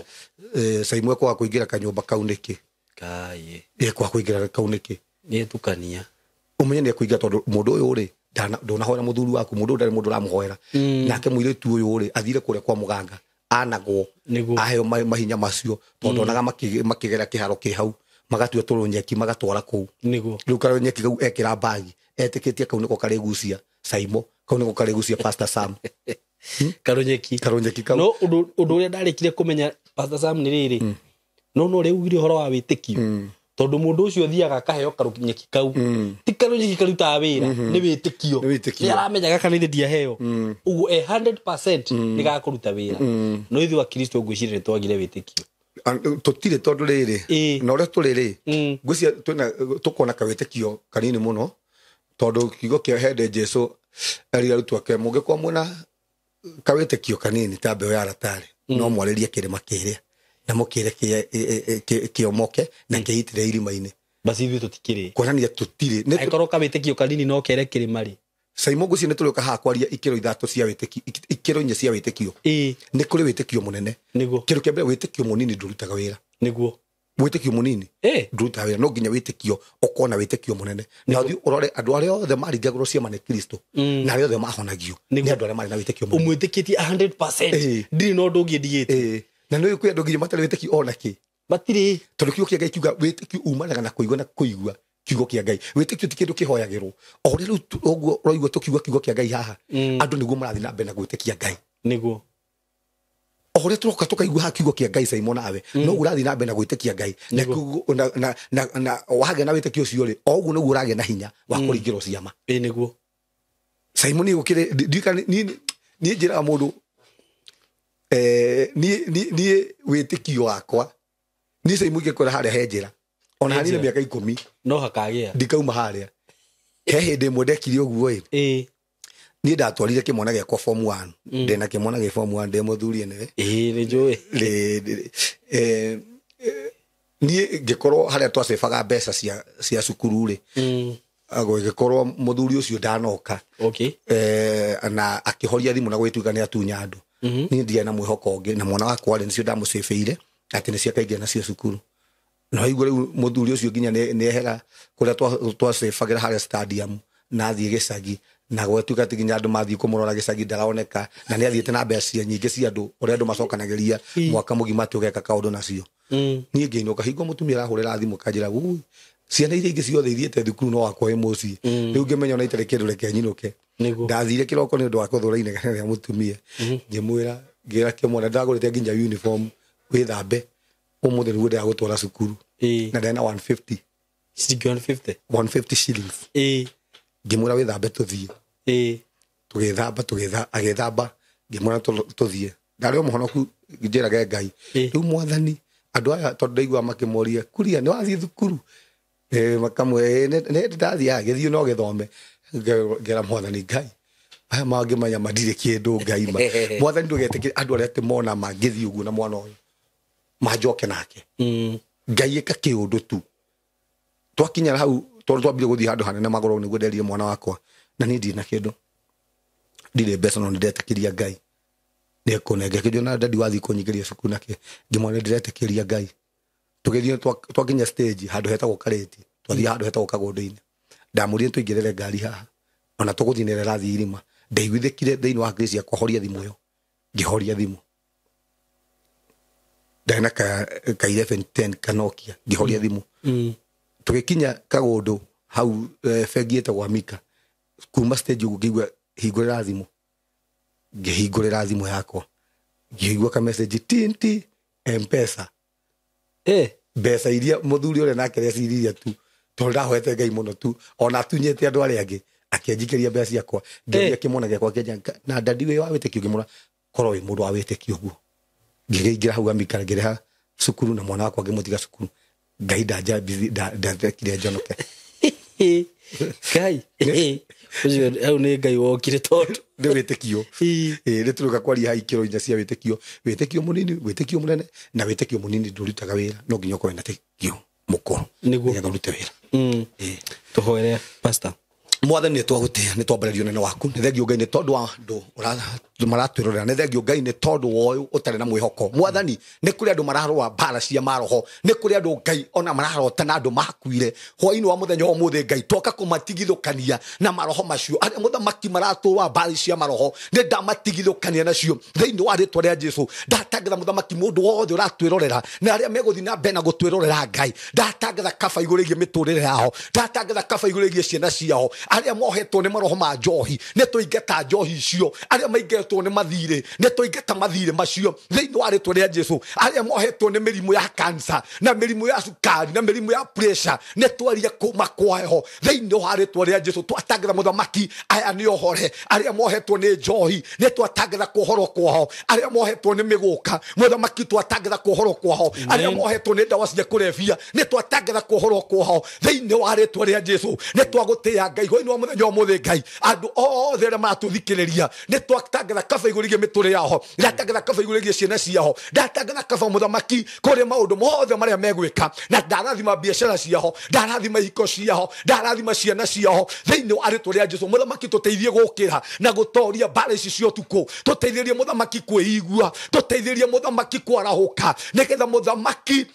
Caimo ekwaga kũingĩra kanyũmba kau nĩkĩ? Kai. Ekwaga kũingĩra kau nĩkĩ? Nĩ tukania. Ũmenye nĩ ekũingĩra tondũ mũndũ ũyũ rĩ ndũnahoera mũthuri waku mũndũ ũyũ ndarĩ mũndũ ũramũhoera. Nake mũirĩtu ũyũ rĩ athire kũrĩa kwa mũganga anagwo aheo mahinya macio tondũ onaga makĩgera kĩharo kĩ hau magatua tũrũnyeki magatwara kũu. Nĩguo. Rĩu karũnyeki kau ekĩra mbagi etĩkĩtie kau nĩko karĩgucia Caimo kau nĩko karĩgucia Pastor Sam. Karunyeki. Karunyeki kau. No undu uria ndarikire kumenya Pastor Sam ni riri. No no riu ugire uhoro wa witikio. Tondu mundu ucio thiaga akaheo karunyeki kau. Ti karunyeki karutaga wira, ni witikio. Ni aramenyaga kana ithe ndiaheo. Uguo 100% ni gakuruta wira. No ithuĩ Akristo ngwĩciria nĩ twagire wĩtĩkio. Tutire tondu riri na uria turi ri ngwĩciria twina tukona kawĩtĩkio kanini muno tondu kiugo kĩa hende Jesu erire arutwo ake mũngĩkorwo mwĩna kawĩtĩkio kanini ta mbeũ ya ratari no mwarĩrie kĩrĩma kĩrĩa na mũkĩre kĩomoke na kĩitĩre irima-inĩ. Basi ithuĩ tũtikĩrĩ kuonania tũtirĩ. Angĩkorwo kawĩtĩkio kanini no kere kĩrĩma rĩ. Saimo ngwĩciria nĩ tũrĩũka haha kwaria ikĩro ithatũ cia wĩtĩkio, ikĩro inya cia wĩtĩkio. Nĩ kũrĩ wĩtĩkio mũnene. Nĩguo. Kĩndũ kĩa mbere wĩtĩkio mũnini ndũrutaga wĩra. Nĩguo. Wĩtĩkio mũnini ndũrutaga wĩra, no nginya wĩtĩkio ũkorwo na wĩtĩkio mũnene. Na ũthiĩ ũrore andũ arĩa othe maringagĩrwo ciama nĩ Kristo na arĩa othe mahonagio nĩ andũ arĩa marĩ na wĩtĩkio mũnene. Ũmwĩtĩkĩtie 100%. Ndirĩ na ũndũ ũngĩ ndigĩte. Na nĩ kwĩ andũ nginya matarĩ wĩtĩkio ona kĩ. Matirĩ. Tondũ kiugo kĩa Ngai kiuga wĩtĩkio umanaga na kũigua na kũigua kiugo kĩa Ngai. Wĩtĩkio ti kĩndũ kĩhoyagĩrwo. O ũrĩa rĩu ũguo ũraigua tũkiuga kiugo kĩa Ngai haha, andũ nĩguo marathiĩ na mbere na gwĩtĩkia Ngai. Nĩguo. O ũrĩa tũroka tũkaigua haha kiugo kĩa Ngai Simon nawe, no ũrathiĩ na mbere na gwĩtĩkia Ngai. Na wagĩa na wĩtĩkio ũcio rĩ, o ũguo nĩguo ũragĩa na hinya wa kũringĩrwo ciama. Nĩguo. Simon gũkĩrĩ niĩ njĩraga mũndũ niĩ wĩtĩkio wakwa niĩ Simon ingĩkwĩra harĩa he njĩra ona hanini mĩaka 10 no hakagĩa ndikauma harĩa. He hĩndĩ ĩmwe ndekire ũguo ĩ. Niĩ ndatwarire kĩmwana gĩakwa form 1. Ndĩna kĩmwana gĩ form 1 ndĩ mũthuri nĩwe. Nĩ njũĩ. Niĩ ngĩkorwo harĩa twacebaga mbeca cia cukuru rĩ, gũgĩkorwo mũthuri ũcio ndanoka. Okay. Na akĩhoria thimũ na gũgĩtuĩka nĩ atunya andũ. Niĩ ndiarĩ na mwĩhoko ũngĩ na mwana wakwa rĩ nĩcio ndamũcĩbĩire atĩ nĩcio akaingĩra nacio cukuru. Na waigua rĩu mũthuri ũcio nginya nĩehera kũrĩa twacĩbagĩra harĩa stadium na athiĩ gĩcagi na gwatuĩka atĩ nginya andũ mathiĩ kũmũrora gĩcagi ndaraoneka na nĩ athiĩte na mbeca nyingĩ cia andũ ũrĩa andũ macokanagĩria mwaka mũgima atĩ ũgeka kaũndũ nacio. Niĩ ngĩinũka hingo mũtumia arahũrĩra thimũ kanjĩra ui ciana iria ingĩ ciothe ithiĩte thukuru no wakwa wĩ mũciĩ. Rĩu ngĩmenya ona itarĩ kĩndũ reke nyinũke. Ndathire kĩroko nĩ ũndũ wa kũthũra inegene rĩa mũtumia. Ngĩmwĩra ngĩra kĩmwana ndagũrĩte nginya uniform wĩthambe ũmũthĩ nĩguo ndĩragũtwara cukuru. Na ndena 150. Ciringi 150? 150 shillings. Ngĩmwĩra wĩthambe tũthiĩ. Tũgĩthamba agĩthamba ngĩmwĩra tũthiĩ. Ndarĩ o mũhonoku njĩrage Ngai. Rĩu mwathani andũ aya tondũ ndaiguaga makĩmoria kuria nĩ wathiĩ thukuru? Makamwĩra nĩ ndathiĩ gĩthiĩ no gĩthome. Ngera mwathani Ngai aya mangĩmenya matirĩ kĩndũ Ngai ma. Mwathani ndũgetĩkĩre andũ arĩa atĩ mona mangĩthiĩ ũguo na mwana ũyũ manjoke nake. Ngai ĩka kĩũndũ tu. Twakinya hau tondũ twambire gũthiĩ handũ hanene magũrũ nĩguo nderire mwana wakwa na niĩ ndirĩ na kĩndũ. Ndirĩ mbeca no nĩndetĩkĩria Ngai. Nĩekũnenga kĩndũ na dadi wathiĩ kũnyingĩria cukuru nake ngĩmwĩra nĩndĩretĩkĩria Ngai. Tũgĩthiĩ twakinya stage handũ hetagwo Karĩti, twathiĩ handũ hetagwo Kagũndũ-inĩ. Ndamũrire tũingĩrĩre ngari haha ona tũgũthiĩ nĩ ĩrathiĩ irima. Ndaiguithĩkire thĩinĩ wa hakiri ciakwa horia thimũ ĩyo. Ngĩhoria thimũ. Ndarĩ na ka 1110 ka Nokia ngĩhoria thimũ. Tũgĩkinya Kagũndũ hau bengi ĩtagwo Amika. Kuma stage ũguo ngĩigua hingũrĩra thimũ. Ngĩhingũrĩra thimũ yakwa. Ngĩigua ka message tinti M-Pesa. Mbeca iria mũthuri ũrĩa nake reciririe tu tondũ ndahoete Ngai mũno tu ona atunyĩte andũ arĩa angĩ akĩnjikĩria mbeca ciakwa. Ngĩoria kĩmwana gĩakwa kĩnja na dadi wĩ wa wĩtĩkio ngĩmwĩra korwo wĩ mũndũ wa wĩtĩkio ũguo. Ngĩingĩra hau Amika ngĩrĩha cukuru na mwana wakwa ngĩmũtiga cukuru. Ngai ndarekire njonoke. Ngai ũcio hau nĩ Ngai wokire tondũ nĩ wĩtĩkio. Nĩ tũrĩũka kwaria haha ikĩro inya cia wĩtĩkio. Wĩtĩkio mũnini, wĩtĩkio mũnene na wĩtĩkio mũnini ndũrutaga wĩra no nginya ũkorwo na wĩtĩkio mũkũrũ nĩgetha ũrute wĩra. Tũhoere pastor. Mwathani nĩ twagũtĩĩa nĩ twambarĩrio ũnene waku nĩ thengio Ngai nĩ tondũ wa andũ maratwĩrorera nĩ thengio Ngai nĩ tondũ wa ũyũ ũtarĩ na mwĩhoko. Mwathani nĩ kũrĩ andũ mararũa mbara cia maroho, nĩ kũrĩ andũ Ngai ona mararota na andũ makuire hwainĩ wa mũthenya wa ũmũthĩ Ngai twoka kũmatigithũkania na maroho macio arĩa mũthamaki maratũa mbara cia maroho nĩ ndamatigithũkania nacio thĩinĩ wa rĩtwa rĩa Jesũ. Ndatangatha mũthamaki mũndũ wothe ũratwĩrorera na arĩa megũthiĩ na mbere na gũtwĩrorera Ngai, ndatangatha kaba igũrũ rĩgiĩ mĩtũrĩre yao, ndatangatha kaba igũrũ rĩgiĩ ciana ciao Arĩa mohetwo nĩ maroho ma njohi, nĩ twaingata njohi icio. Arĩa maingatwo nĩ mathirĩ, nĩ twaingata mathirĩ macio thĩinĩ wa rĩtwa rĩa Jesu. Arĩa mohetwo nĩ mĩrimũ ya cancer na mĩrimũ ya cukari na mĩrimũ ya pressure, nĩ twaria kuma kwaho thĩinĩ wa rĩtwa rĩa Jesu. Twatangatha mũthamaki, aya nĩ ohore. Arĩa mohetwo nĩ njohi, nĩ twatangatha kuohorwo kwao. Arĩa mohetwo nĩ mĩgũka, mũthamaki, twatangatha kuohorwo kwao. Arĩa mohetwo nĩ ndawa cia kũrebia, nĩ twatangatha kuohorwo kwao thĩinĩ wa rĩtwa rĩa Jesu. Nĩ twagũtĩĩa Ngai hwainĩ wa mũthenya ũmũthĩ. Ngai, andũ othe arĩa maratũthikĩrĩria, nĩ twatangatha kaba igũrũ rĩgiĩ mĩtũrĩre yao, ndatangatha kaba igũrũ rĩgiĩ ciana ciao, ndatangatha kaba mũthamaki kũrĩ maũndũ mothe marĩa megwĩka, na ndarathima biacara ciao, ndarathima ihiko ciao, ndarathima ciana ciao thĩinĩ wa rĩtwa rĩa Jesu. Mũthamaki, tũteithie gũkĩra na gũtoria mbara ici cia ũtukũ. Tũteithĩrie mũthamaki kwĩigua, tũteithĩrie mũthamaki kwarahũka, nĩgetha mũthamaki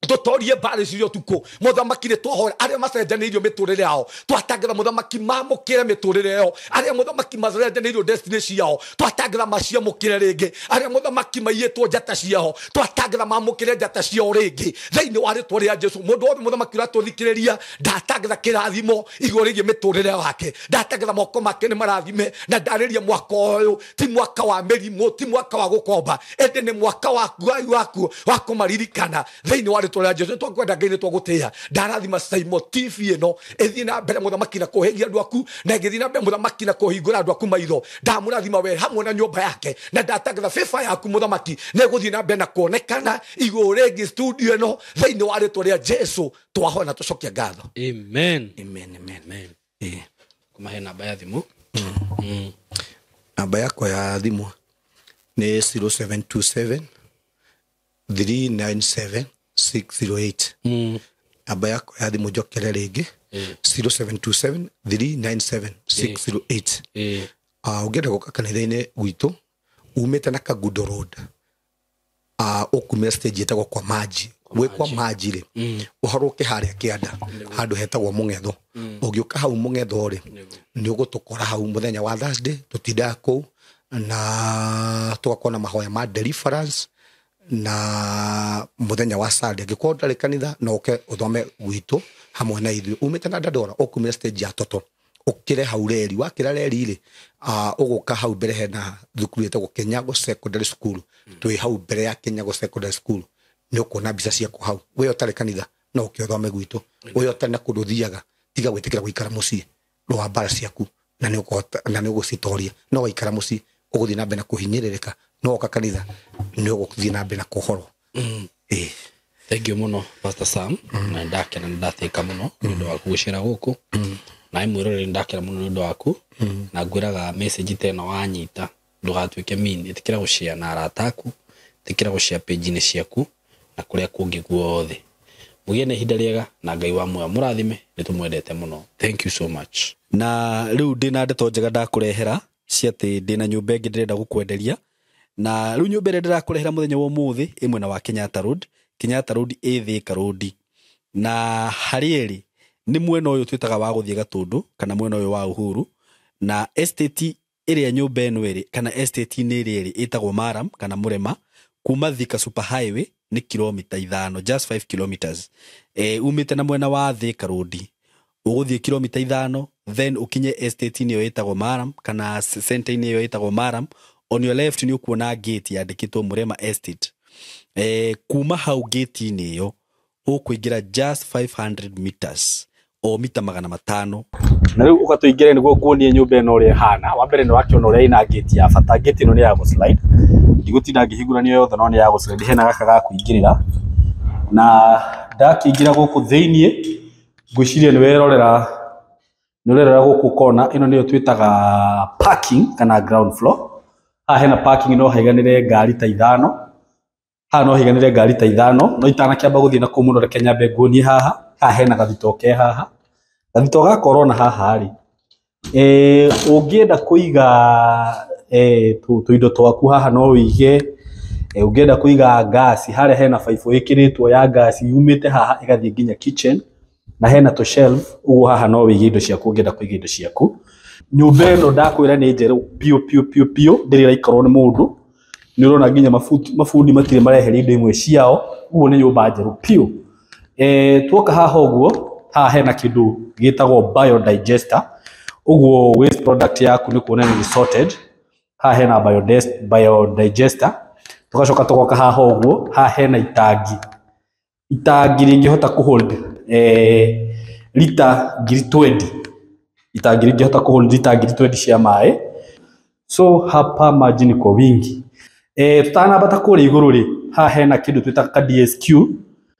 tũtorie mbara ici cia ũtukũ. Mũthamaki, nĩ twahoya arĩa macenjanĩirio mĩtũrĩre yao, twatangatha mũthamaki mamũkĩre mĩtũrĩre yao. Arĩa mũthamaki macenjanĩirio destiny ciao, twatangatha maciamũkĩre rĩngĩ. Arĩa mũthamaki maiyĩtwo njata ciao, twatangatha mamũkĩre njata ciao rĩngĩ thĩinĩ wa rĩtwa rĩa Jesu. Mũndũ wothe mũthamaki ũratũthikĩrĩria, ndatangatha kĩrathimo igũrũ rĩgiĩ mĩtũrĩre wake. Ndatangatha moko make nĩ marathime, na ndarĩria mwaka ũyũ ti mwaka wa mĩrimũ, ti mwaka wa gũkomba, ĩndĩ nĩ mwaka waku waku wa kũmaririkana thĩinĩ wa rĩtwa rĩa Jesu. Nĩ twakwenda Ngai, nĩ twagũtĩĩa. Ndarathima Saimo TV ĩno ĩthiĩ na mbere mũthamaki na kũhĩgia andũ aku, na ĩgĩthiĩ na mbere mũthamaki na kũhingũra andũ aku maitho. Ndamũrathima we hamwe na nyũmba yake, na ndatangatha favor yaku mũthamaki nĩ ĩgũthiĩ na mbere na kuonekana igũrũ rĩngĩ studio ĩno thĩinĩ wa rĩtwa rĩa Jesu. Twahoya na tũcokia ngatho. Amen. Amen, amen. Amen. Ĩĩ. Kũmahe namba ya thimũ. Namba yakwa ya thimũ nĩ 0727 397 608. Namba yakwa ya thimũ njokere rĩngĩ, 0727 397 608. Ũngĩenda gũka kanitha-inĩ gwitũ, umĩte na Kagundo Road, ũkumĩra stage ĩtagwo kwa Maji. Wĩ kwa Maji rĩ, ũharũke harĩa kĩanda handũ hetagwo Mũng'etho. Ũngĩũka hau Mũng'etho rĩ, nĩ ũgũtũkora hau mũthenya wa Thursday. Tũtindaga kũu na tũgakorwo na mahoya ma deliverance na mũthenya wa Sunday. Angĩkorwo ndũrĩ kanitha, no ũke ũthome gwitũ hamwe na ithuĩ. Umĩte na Dandora, ũkumĩra stage ya Toto, ũkĩre hau reri. Wakĩra reri rĩ, ũgũka hau mbere hena thukuru ĩtagwo Kenyago Secondary School. Twĩ hau mbere ya Kenyago Secondary School, nĩ ũkuona mbica ciakwa hau. We ũtarĩ kanitha, no ũke ũthome gwitũ. We ũtarĩ na kũndũ ũthiaga, tiga gwĩtĩkĩra gũikara mũciĩ. Rũa mbara ciaku na nĩ ũkũhota na nĩ ũgũcitoria. No waikara mũciĩ, ũgũthiĩ na mbere na kũhinyĩrĩrĩka. No woka kanitha, nĩ ũgũthiĩ na mbere na kũhorwo. Ĩĩ. Thank you mũno, Pastor Sam, na nĩndakena, nĩndatĩka mũno nĩ ũndũ waku gũcera gũkũ. Na mwĩroreri, nĩndakena mũno nĩ ũndũ waku, na ngwĩraga message ta ĩno wanyita, ndũgatuĩke mean. Ĩtĩkĩra gũshare na arata aku, ĩtĩkĩra gũshare page-inĩ ciaku na kũrĩa kũngĩ guothe. Mũgĩe na ihinda rĩega, na Ngai wa muoyo mũrathime. Nĩ tũmwendete mũno. Thank you so much. Na rĩu ndĩna ndeto njega ndakũrehera cia atĩ ndĩna nyũmba ĩngĩ ndĩrenda gũkwenderia. Na rĩu nyũmba ĩrĩa ndĩrakũrehera mũthenya wa ũmũthĩ ĩ mwena wa Kenyatta Road. Kenyatta Road ĩ Thika Road, na harĩa ĩrĩ nĩ mwena ũyũ twĩtaga wa gũthiĩ Gatũndũ kana mwena ũyũ wa Uhuru. Na estate ĩrĩa nyũmba ĩno ĩrĩ, kana estate-inĩ ĩrĩa ĩrĩ, ĩtagwo Maram kana Mũrema. Kuma Thika Super Highway nĩ kilomita 5, just 5 kilometers. Umĩte na mwena wa Thika Road, ũgũthiĩ kilomita 5, then ũkinye estate-inĩ ĩyo ĩtagwo Maram kana center-inĩ ĩyo ĩtagwo Maram. On your left nĩ ũkuona gate yandĩkĩtwo Mũrema Estate. Kuma hau gate-inĩ ĩyo ũkũingĩra just 500 meters, o mita 500. Na rĩu ũgatũingĩre nĩguo nguonie nyũmba ĩno ũrĩa ĩhana. Wa mbere nĩ wakĩona ũrĩa ĩna gate ya bata. Gate ĩno nĩ ya gũslide, ndigũtinda ngĩhingũrania yothe, no nĩ ya gũslide. Hena gaka ga kũingĩrĩra, na ndakĩingĩra gũkũ thĩiniĩ, ngwĩciria nĩ werorera, nĩ ũrerora gũkũ kona ĩno nĩyo twĩtaga parking kana ground floor. Haha hena parking, no haiganĩre ngari ta 5. Haha no haiganĩre ngari ta 5. No itanakĩamba gũthiĩ na kũu mũno, reke nyambe nguonie haha. Haha hena gathito ke haha. Gathito gaka ũrona haha rĩ, ũngĩenda kũiga tũindo twaku haha no wĩige. Ũngĩenda kũiga ngasi harĩa, hena baibũ ĩkĩrĩtwo ya ngasi yumĩte haha ĩgathiĩ nginya kitchen, na hena tũ shelf ũguo. Haha no wĩige indo ciaku ũngĩenda kũiga indo ciaku. Nyũmba ĩno ndakwĩra nĩ njerũ biũ biũ biũ biũ, ndĩrĩ ĩraikarwo nĩ mũndũ. Nĩ ũrona nginya mabundi matirĩ mareheria indo imwe ciao, ũguo nĩ nyũmba njerũ biũ. Tuoka haha ũguo, haha hena kĩndũ gĩtagwo biodigester. Ũguo waste product yaku nĩ kuona nĩ sorted. Haha hena biodigester. Tũgacoka tũgoka haha ũguo, haha hena itangi. Itangi rĩngĩhota kũ hold lita 20,000. Itangi rĩngĩhota kũ hold lita 20,000 cia maĩ. So hapa maji ni kwa wingi. Tũtanambata kũrĩa igũrũ rĩ, haha hena kĩndũ twĩtaga ka DSQ,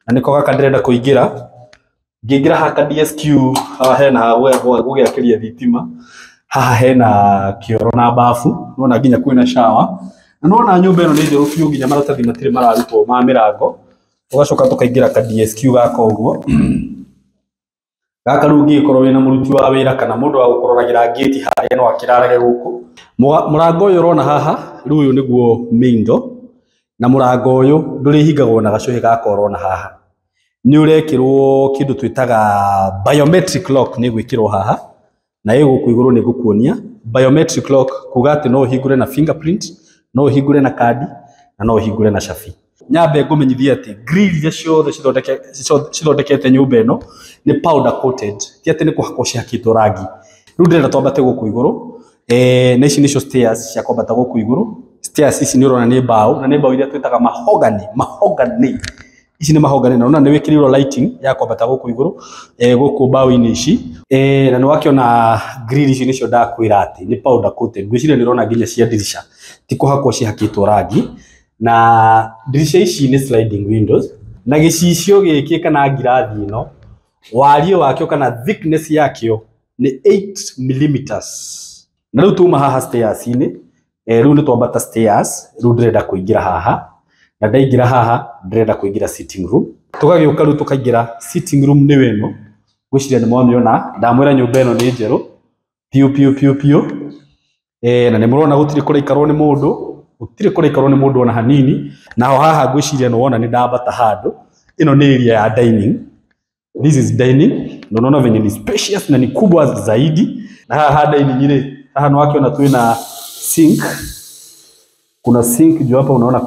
na nĩko gaka ndĩrenda kũingĩra. Ngĩingĩra haha ka DSQ, haha hena ha gũgĩakĩria thitima. Haha hena kĩoro na bafu, nĩwona nginya kwĩna shower. Na nĩwona nyũmba ĩno nĩ njerũ biũ, nginya maratathi matirĩ mararutwo ma mĩrango. Tũgacoka tũkaingĩra ka DSQ gaka ũguo. Gaka rĩu ũngĩgĩkorwo wĩna mũruti wa wĩra kana mũndũ wa gũkũroragĩra ngĩti harĩa no akĩrarage gũkũ. Mũrango ũyũ ũrona haha, rĩu ũyũ nĩguo main door, na mũrango ũyũ ndũrĩhingagwo na gacũhĩ gaka ũrona haha. Nĩ ũrekĩrwo kĩndũ twĩtaga biometric lock, nĩ gwĩkĩrwo haha, na ĩ gũkũ igũrũ nĩ ngũkuonia biometric lock, kuga atĩ no ũhingũre na fingerprint, no ũhingũre na kandi, na no ũhingũre na cabi. Nyambe ngũmenyithie atĩ grill iria ciothe cithondekete nyũmba ĩno nĩ powder coated, ti atĩ nĩ kũhakwo cihakĩtwo rangi. Rĩu ndĩrenda twambate gũkũ igũrũ. Na ici nĩcio stairs cia kwambata gũkũ igũrũ. Stairs ici nĩ ũrona nĩ mbaũ, na nĩ mbaũ iria twĩtaga mahogany, mahogany. Ici nĩ mahogany, na ũrona nĩ wĩkĩrĩirwo lighting ya kwambata gũkũ igũrũ, gũkũ mbaũ-inĩ ici. Na nĩ wakĩona grill ici nĩcio ndakwĩra atĩ nĩ powder coated. Ngwĩciria nĩ ũrona nginya cia ndirisha ti kũhakwo cihakĩtwo rangi. Na ndirisha ici nĩ sliding windows, na gĩcicio gĩkĩ kana ngirathi ĩno wariĩ wakĩo kana thickness yakĩo nĩ 8 millimeters. Na rĩu tuma haha stairs-inĩ, rĩu nĩ twambata stairs, rĩu ndĩrenda kũingĩra haha, na ndaingĩra haha ndĩrenda kũingĩra sitting room. Tũgagĩũka rĩu tũkaingĩra sitting room nĩyo ĩno, ngwĩciria nĩ mwamĩona, ndamwĩra nyũmba ĩno nĩ njerũ piũ piũ piũ piũ. Na nĩ mũrona gũtirĩ kũraikarwo nĩ mũndũ, gũtirĩ kũraikarwo nĩ mũndũ ona hanini. Naho haha ngwĩciria nĩ wona nĩ ndambata handũ, ĩno nĩ area ya dining. This is dining, na unaona venye ni spacious na ni kubwa zaidi. Na haha dining rĩ, haha nĩ wakiona twĩna sink. Kuna sink juu hapa, unaona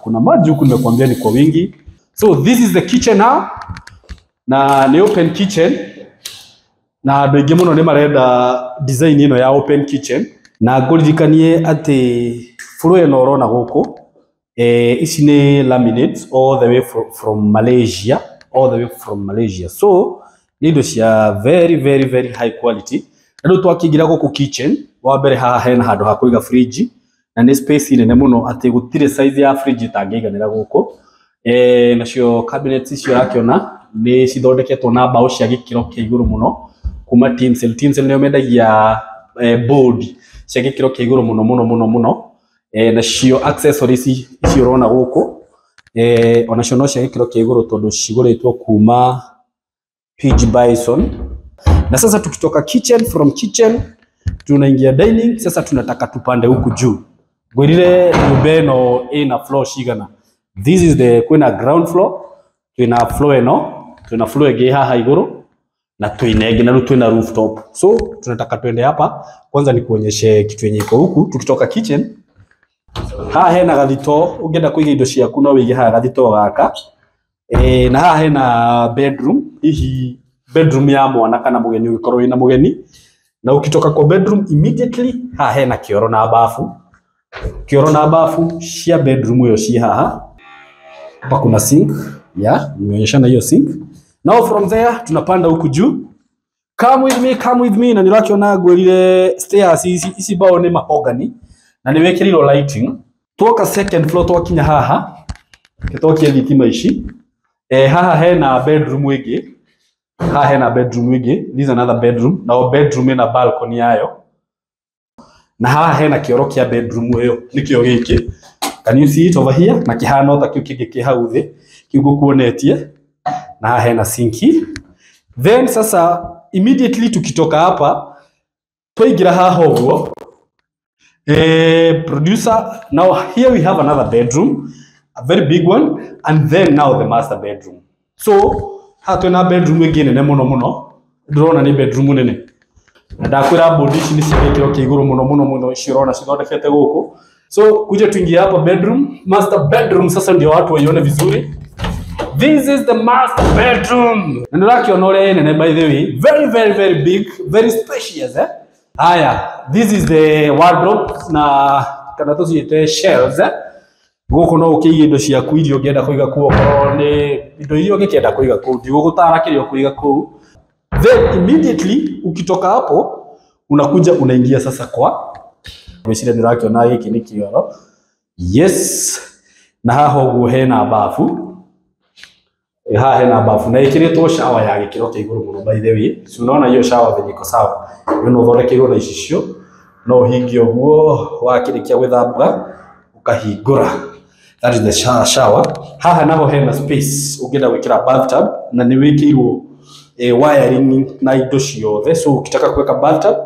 kuna maji huku, nimekuambia ni kwa wingi. So this is the kitchen now. Na ni open kitchen. Na andũ aingĩ mũno nĩ marenda design ĩno ya open kitchen. Na ngũririkanie atĩ floor ĩno ũrona gũkũ, ici nĩ laminates all the way from Malaysia, all the way from Malaysia. So nĩ indo cia very very very high quality. Na rĩu twakĩingĩra gũkũ kitchen, wa mbere haha hena handũ ha kũiga fridge, na nĩ space nene mũno atĩ gũtirĩ size ya fridge ĩtangĩiganĩra gũkũ. Nacio cabinets icio ũrakĩona nĩ cithondeketwo na mbaũ cia gĩkĩro kĩa igũrũ mũno kuma Tinsel. Tinsel nĩo mendagia board cia gĩkĩro kĩa igũrũ mũno mũno mũno mũno. Nacio accessories ici ũrona gũkũ, onacio no cia gĩkĩro kĩa igũrũ tondũ cigũrĩtwo kuma PG Bison. Na sasa tukitoka kitchen, from kitchen tunaingia dining. Sasa tunataka tupande huku juu. Ngwĩrire nyũmba ĩno ĩna floor cigana. This is the kwĩna ground floor, twĩna floor ĩno, twĩna floor ĩngĩ haha igũrũ, na twĩna ĩngĩ, na rĩu twĩna rooftop. So tunataka twende hapa kwanza nikuonyeshe kitu yenye iko huku. Tukitoka kitchen, haha hena gathito, ũngĩenda kũiga indo ciaku no wĩige haha gathito gaka. Na haha hena bedroom, hihi bedroom ya mwana kana mũgeni ũngĩkorwo wĩna mũgeni. Na ukitoka kwa bedroom immediately haha hena kĩoro na bafu. Kĩoro na bafu cia bedroom ĩyo ci haha. Hapa kuna sink, yeah, nimeonyeshana hiyo sink. Now from there tunapanda huku juu. Come with me, come with me. Na nĩũrakĩona ngwĩrire stairs ici, ici mbaũ nĩ mahogany na nĩ wĩkĩrĩirwo lighting. Tuoka second floor twakinya haha, twakia thitima ici. Haha hena bedroom ĩngĩ. Haha hena bedroom ĩngĩ. This is another bedroom. Na o bedroom ĩna balcony yayo. Na haha hena kĩoro kĩa bedroom ĩyo, nĩkĩo gĩkĩ. Can you see it over here? Na kĩhana ota kĩu kĩngĩ kĩ hau thĩ, kĩu ngũkuonetie. Na haha hena sinki. Then sasa immediately tukitoka hapa twaingĩra haha ũguo. Producer, now here we have another bedroom, a very big one, and then now the master bedroom. So haha twĩna bedroom ĩngĩ nene mũno mũno, ndĩrona nĩ bedroom nene. Na ndakwĩra board ici nĩ cia gĩkĩro kĩa igũrũ mũno mũno mũno, ici ũrona cithondekete gũkũ. So kuja tuingie hapa bedroom, master bedroom sasa ndio watu waione vizuri. This is the master bedroom. Na nĩũrakĩona ũrĩa ĩ nene by the way, very very very big, very spacious. Haya, this is the wardrobe na kana tũciĩte shelves, eh? Gũkũ no ũkĩige indo ciaku iria ũngĩenda kũiga kũu, okorwo nĩ indo iria ũngĩkĩenda kũiga kũu, ndigũgũtara kĩrĩa ũkũiga kũu. Then immediately ukitoka hapo unakuja unaingia sasa kwa, ngwĩciria nĩ ũrakĩona gĩkĩ nĩ kĩoro. Yes, na haha ũguo hena bafu. Haha hena bafu na ĩkĩrĩtwo shower ya gĩkĩro kĩa igũrũ mũno. By the way, si unaona hiyo shower venye iko sawa? Ĩyo no ũthondekeirwo na icicio, no ũhingie ũguo, wakĩrĩkia gwĩthamba ũkahingũra. That is the shower. Haha naho hena space ũngĩenda gwĩkĩra bathtub, na nĩ wĩkĩirwo wiring na indo ciothe, so ukitaka kuweka bathtub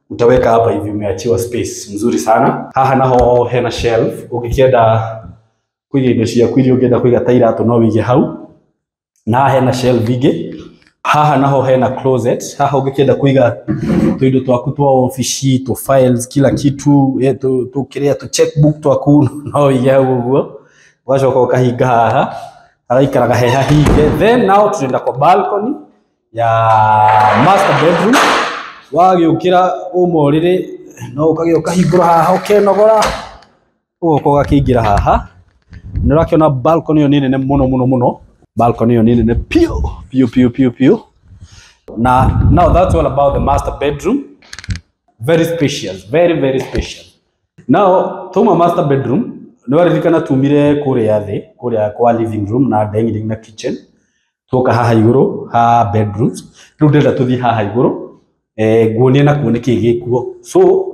utaweka hapa hivi, umeachiwa space mzuri sana. Haha naho hena shelf ũngĩkĩenda kũiga indo ciaku iria ũngĩenda kũiga ta iratũ, no wĩige hau. Na haha hena shelf ingĩ. Haha naho hena closet. Haha ũngĩkĩenda kũiga tũindo twaku twa ofici, tu files, kila kitu, tu kĩrĩa tu checkbook twaku, no wĩige hau ũguo, ũgacoka ũkahinga haha, hagaikaraga he hahinge. Then now tunaenda kwa balcony ya master bedroom. Wagĩũkĩra uma ũrĩrĩ, no ũkagĩa ũkahingũra haha, ũkenogora, ũgoka ũgakĩingĩra haha. Nĩ ũrakĩona balcony ĩyo nĩ nene mũno mũno mũno. Balcony ĩyo nĩ nene piũ piũ piũ piũ piũ. Na now that's all about the master bedroom. Very spacious, very very spacious. Now tuma master bedroom, nĩ waririkana tumire kũrĩa thĩ, kũrĩa kwa living room na dining na kitchen, tuoka haha igũrũ ha bedrooms. Rĩu ndĩrenda tũthiĩ haha igũrũ, nguonie nakuo nĩkĩĩ gĩkuo. So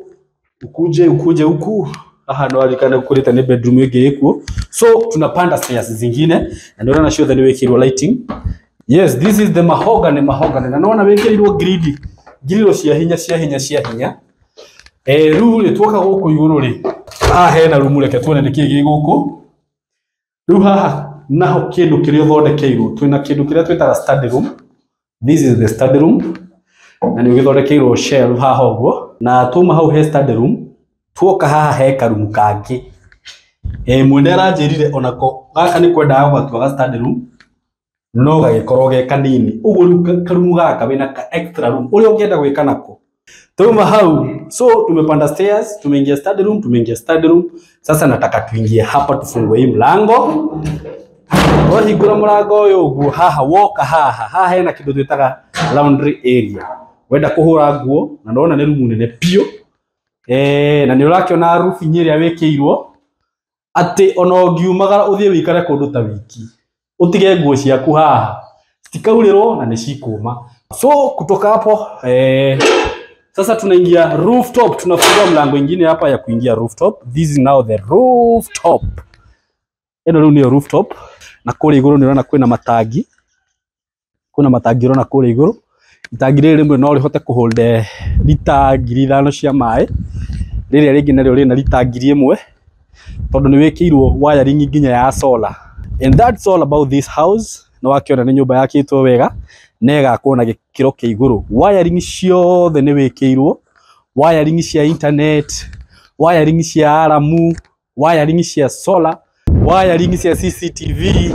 ukuje ukuje huku. Haha nĩ waririkana gũkũrĩte nĩ bedroom ĩngĩ ĩkuo, so tunapanda stairs zingine, na nĩ ũrona ciothe nĩ wĩkĩirwo lighting. Yes, this is the mahogany, mahogany, na nĩwona wĩkĩrĩirwo gridi ngiriro cia hinya cia hinya cia hinya. Rĩu rĩ, tuoka gũkũ igũrũ rĩ, haha hena rumu, reke tuone nĩkĩĩ gĩ gũkũ. Rĩu haha naho kĩndũ kĩrĩa ũthondekeirwo, twĩna kĩndũ kĩrĩa twĩtaga study room. This is the study room, na nĩ ũgĩthondekeirwo shelf haha ũguo. Na tuma hau he study room, tuoka haha he karumu kangĩ. Mwene aranjĩrire onako gaka nĩ kwendaga gũgatua ga study room, no gagĩkorwo ge kanini ũguo. Rĩu karumu gaka wĩna ka extra room ũrĩa ũngĩenda gwĩka nako. Tuma hau, so tumepanda stairs, tumeingia study room, tumeingia study room. Sasa nataka tuingie hapa, tufungue hii mlango. Wahingũra mũrango ũyũ ũguo, haha woka haha, haha hena kĩndũ twĩtaga laundry area, wenda kũhũra nguo. Na ndona nĩ rumu nene biũ, na nĩ ũrakĩona roofing ĩrĩa wĩkĩirwo, atĩ ona ũngiumagara ũthiĩ wĩikare kũndũ ta wiki, ũtige nguo ciaku haha, citikaurĩrwo na nĩ cikũma. So kutoka hapo, sasa tunaingia rooftop. Tunafungua mlango ingine hapa ya kuingia rooftop. This is now the rooftop. Ĩno rĩu nĩyo rooftop, na kũrĩa igũrũ nĩ ũrona kwĩna matangi, kwĩna matangi ũrona kũrĩa igũrũ. Itangi rĩrĩ rĩmwe no rĩhote kũhold lita 5,000 cia maĩ, rĩrĩa rĩngĩ narĩo rĩna lita 1,000, tondũ nĩ wĩkĩirwo wiring nginya ya solar. And that's all about this house. Nĩ wakĩona nĩ nyũmba yakĩtwo wega na ĩgakwo na gĩkĩro kĩa igũrũ. Wiring ciothe nĩ wĩkĩirwo, wiring cia internet, wiring cia alarm, wiring cia solar, wiring cia CCTV,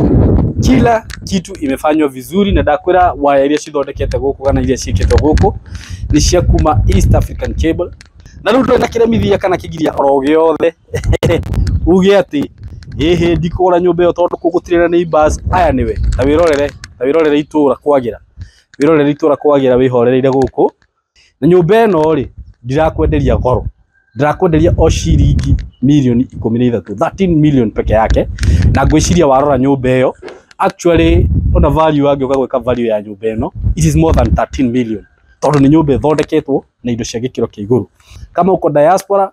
kila kitu imefanywa vizuri. Na ndakwĩra waya iria cithondekete gũkũ kana iria ciĩkĩtwo gũkũ nĩ cia kuma East African Cable. Na rĩu ndũrĩ na kĩremithia kana kĩgiria oro gĩothe uge atĩ ĩhĩ ndikũgũra nyũmba ĩyo tondũ kũu gũtirĩ na neighbors aya. Nĩwe ta wĩrorere itũra kwagĩra, wĩrorere itũra kwagĩra, wĩhorereire gũkũ. Na nyũmba ĩno rĩ, ndirakwenderia goro, ndirakwenderia o ciringi mirioni 13, 13 million peke yake. Na ngwĩciria warora nyũmba ĩyo, actually ona value angĩũka gwĩka value ya nyũmba ĩno, it is more than 13 million, tondũ nĩ nyũmba ĩthondeketwo na indo cia gĩkĩro kĩa igũrũ. Kama uko diaspora,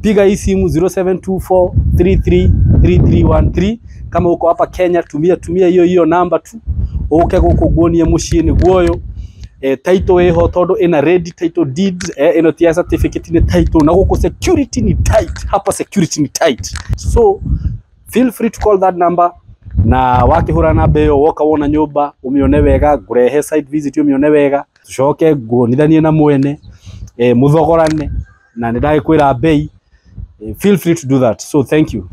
piga hii simu 0724333313. Kama uko hapa Kenya, tumia tumia hiyo hiyo namba tu, uke gũkũ nguonie mũciĩ nĩguo ũyũ. Title ĩho tondũ ĩna ready title deed. Ĩno ti ya certificate, nĩ title. Na gũkũ security ni tight, hapa security ni tight. So feel free to call that number, na wakĩhũra namba ĩyo, woka wona nyũmba ũmĩone wega, ngũrehe site visit ũmĩone wega, tucoke nguonithanie na mwene, mũthogorane, na nĩ ndagĩkwĩra bei. Feel free to do that. So thank you.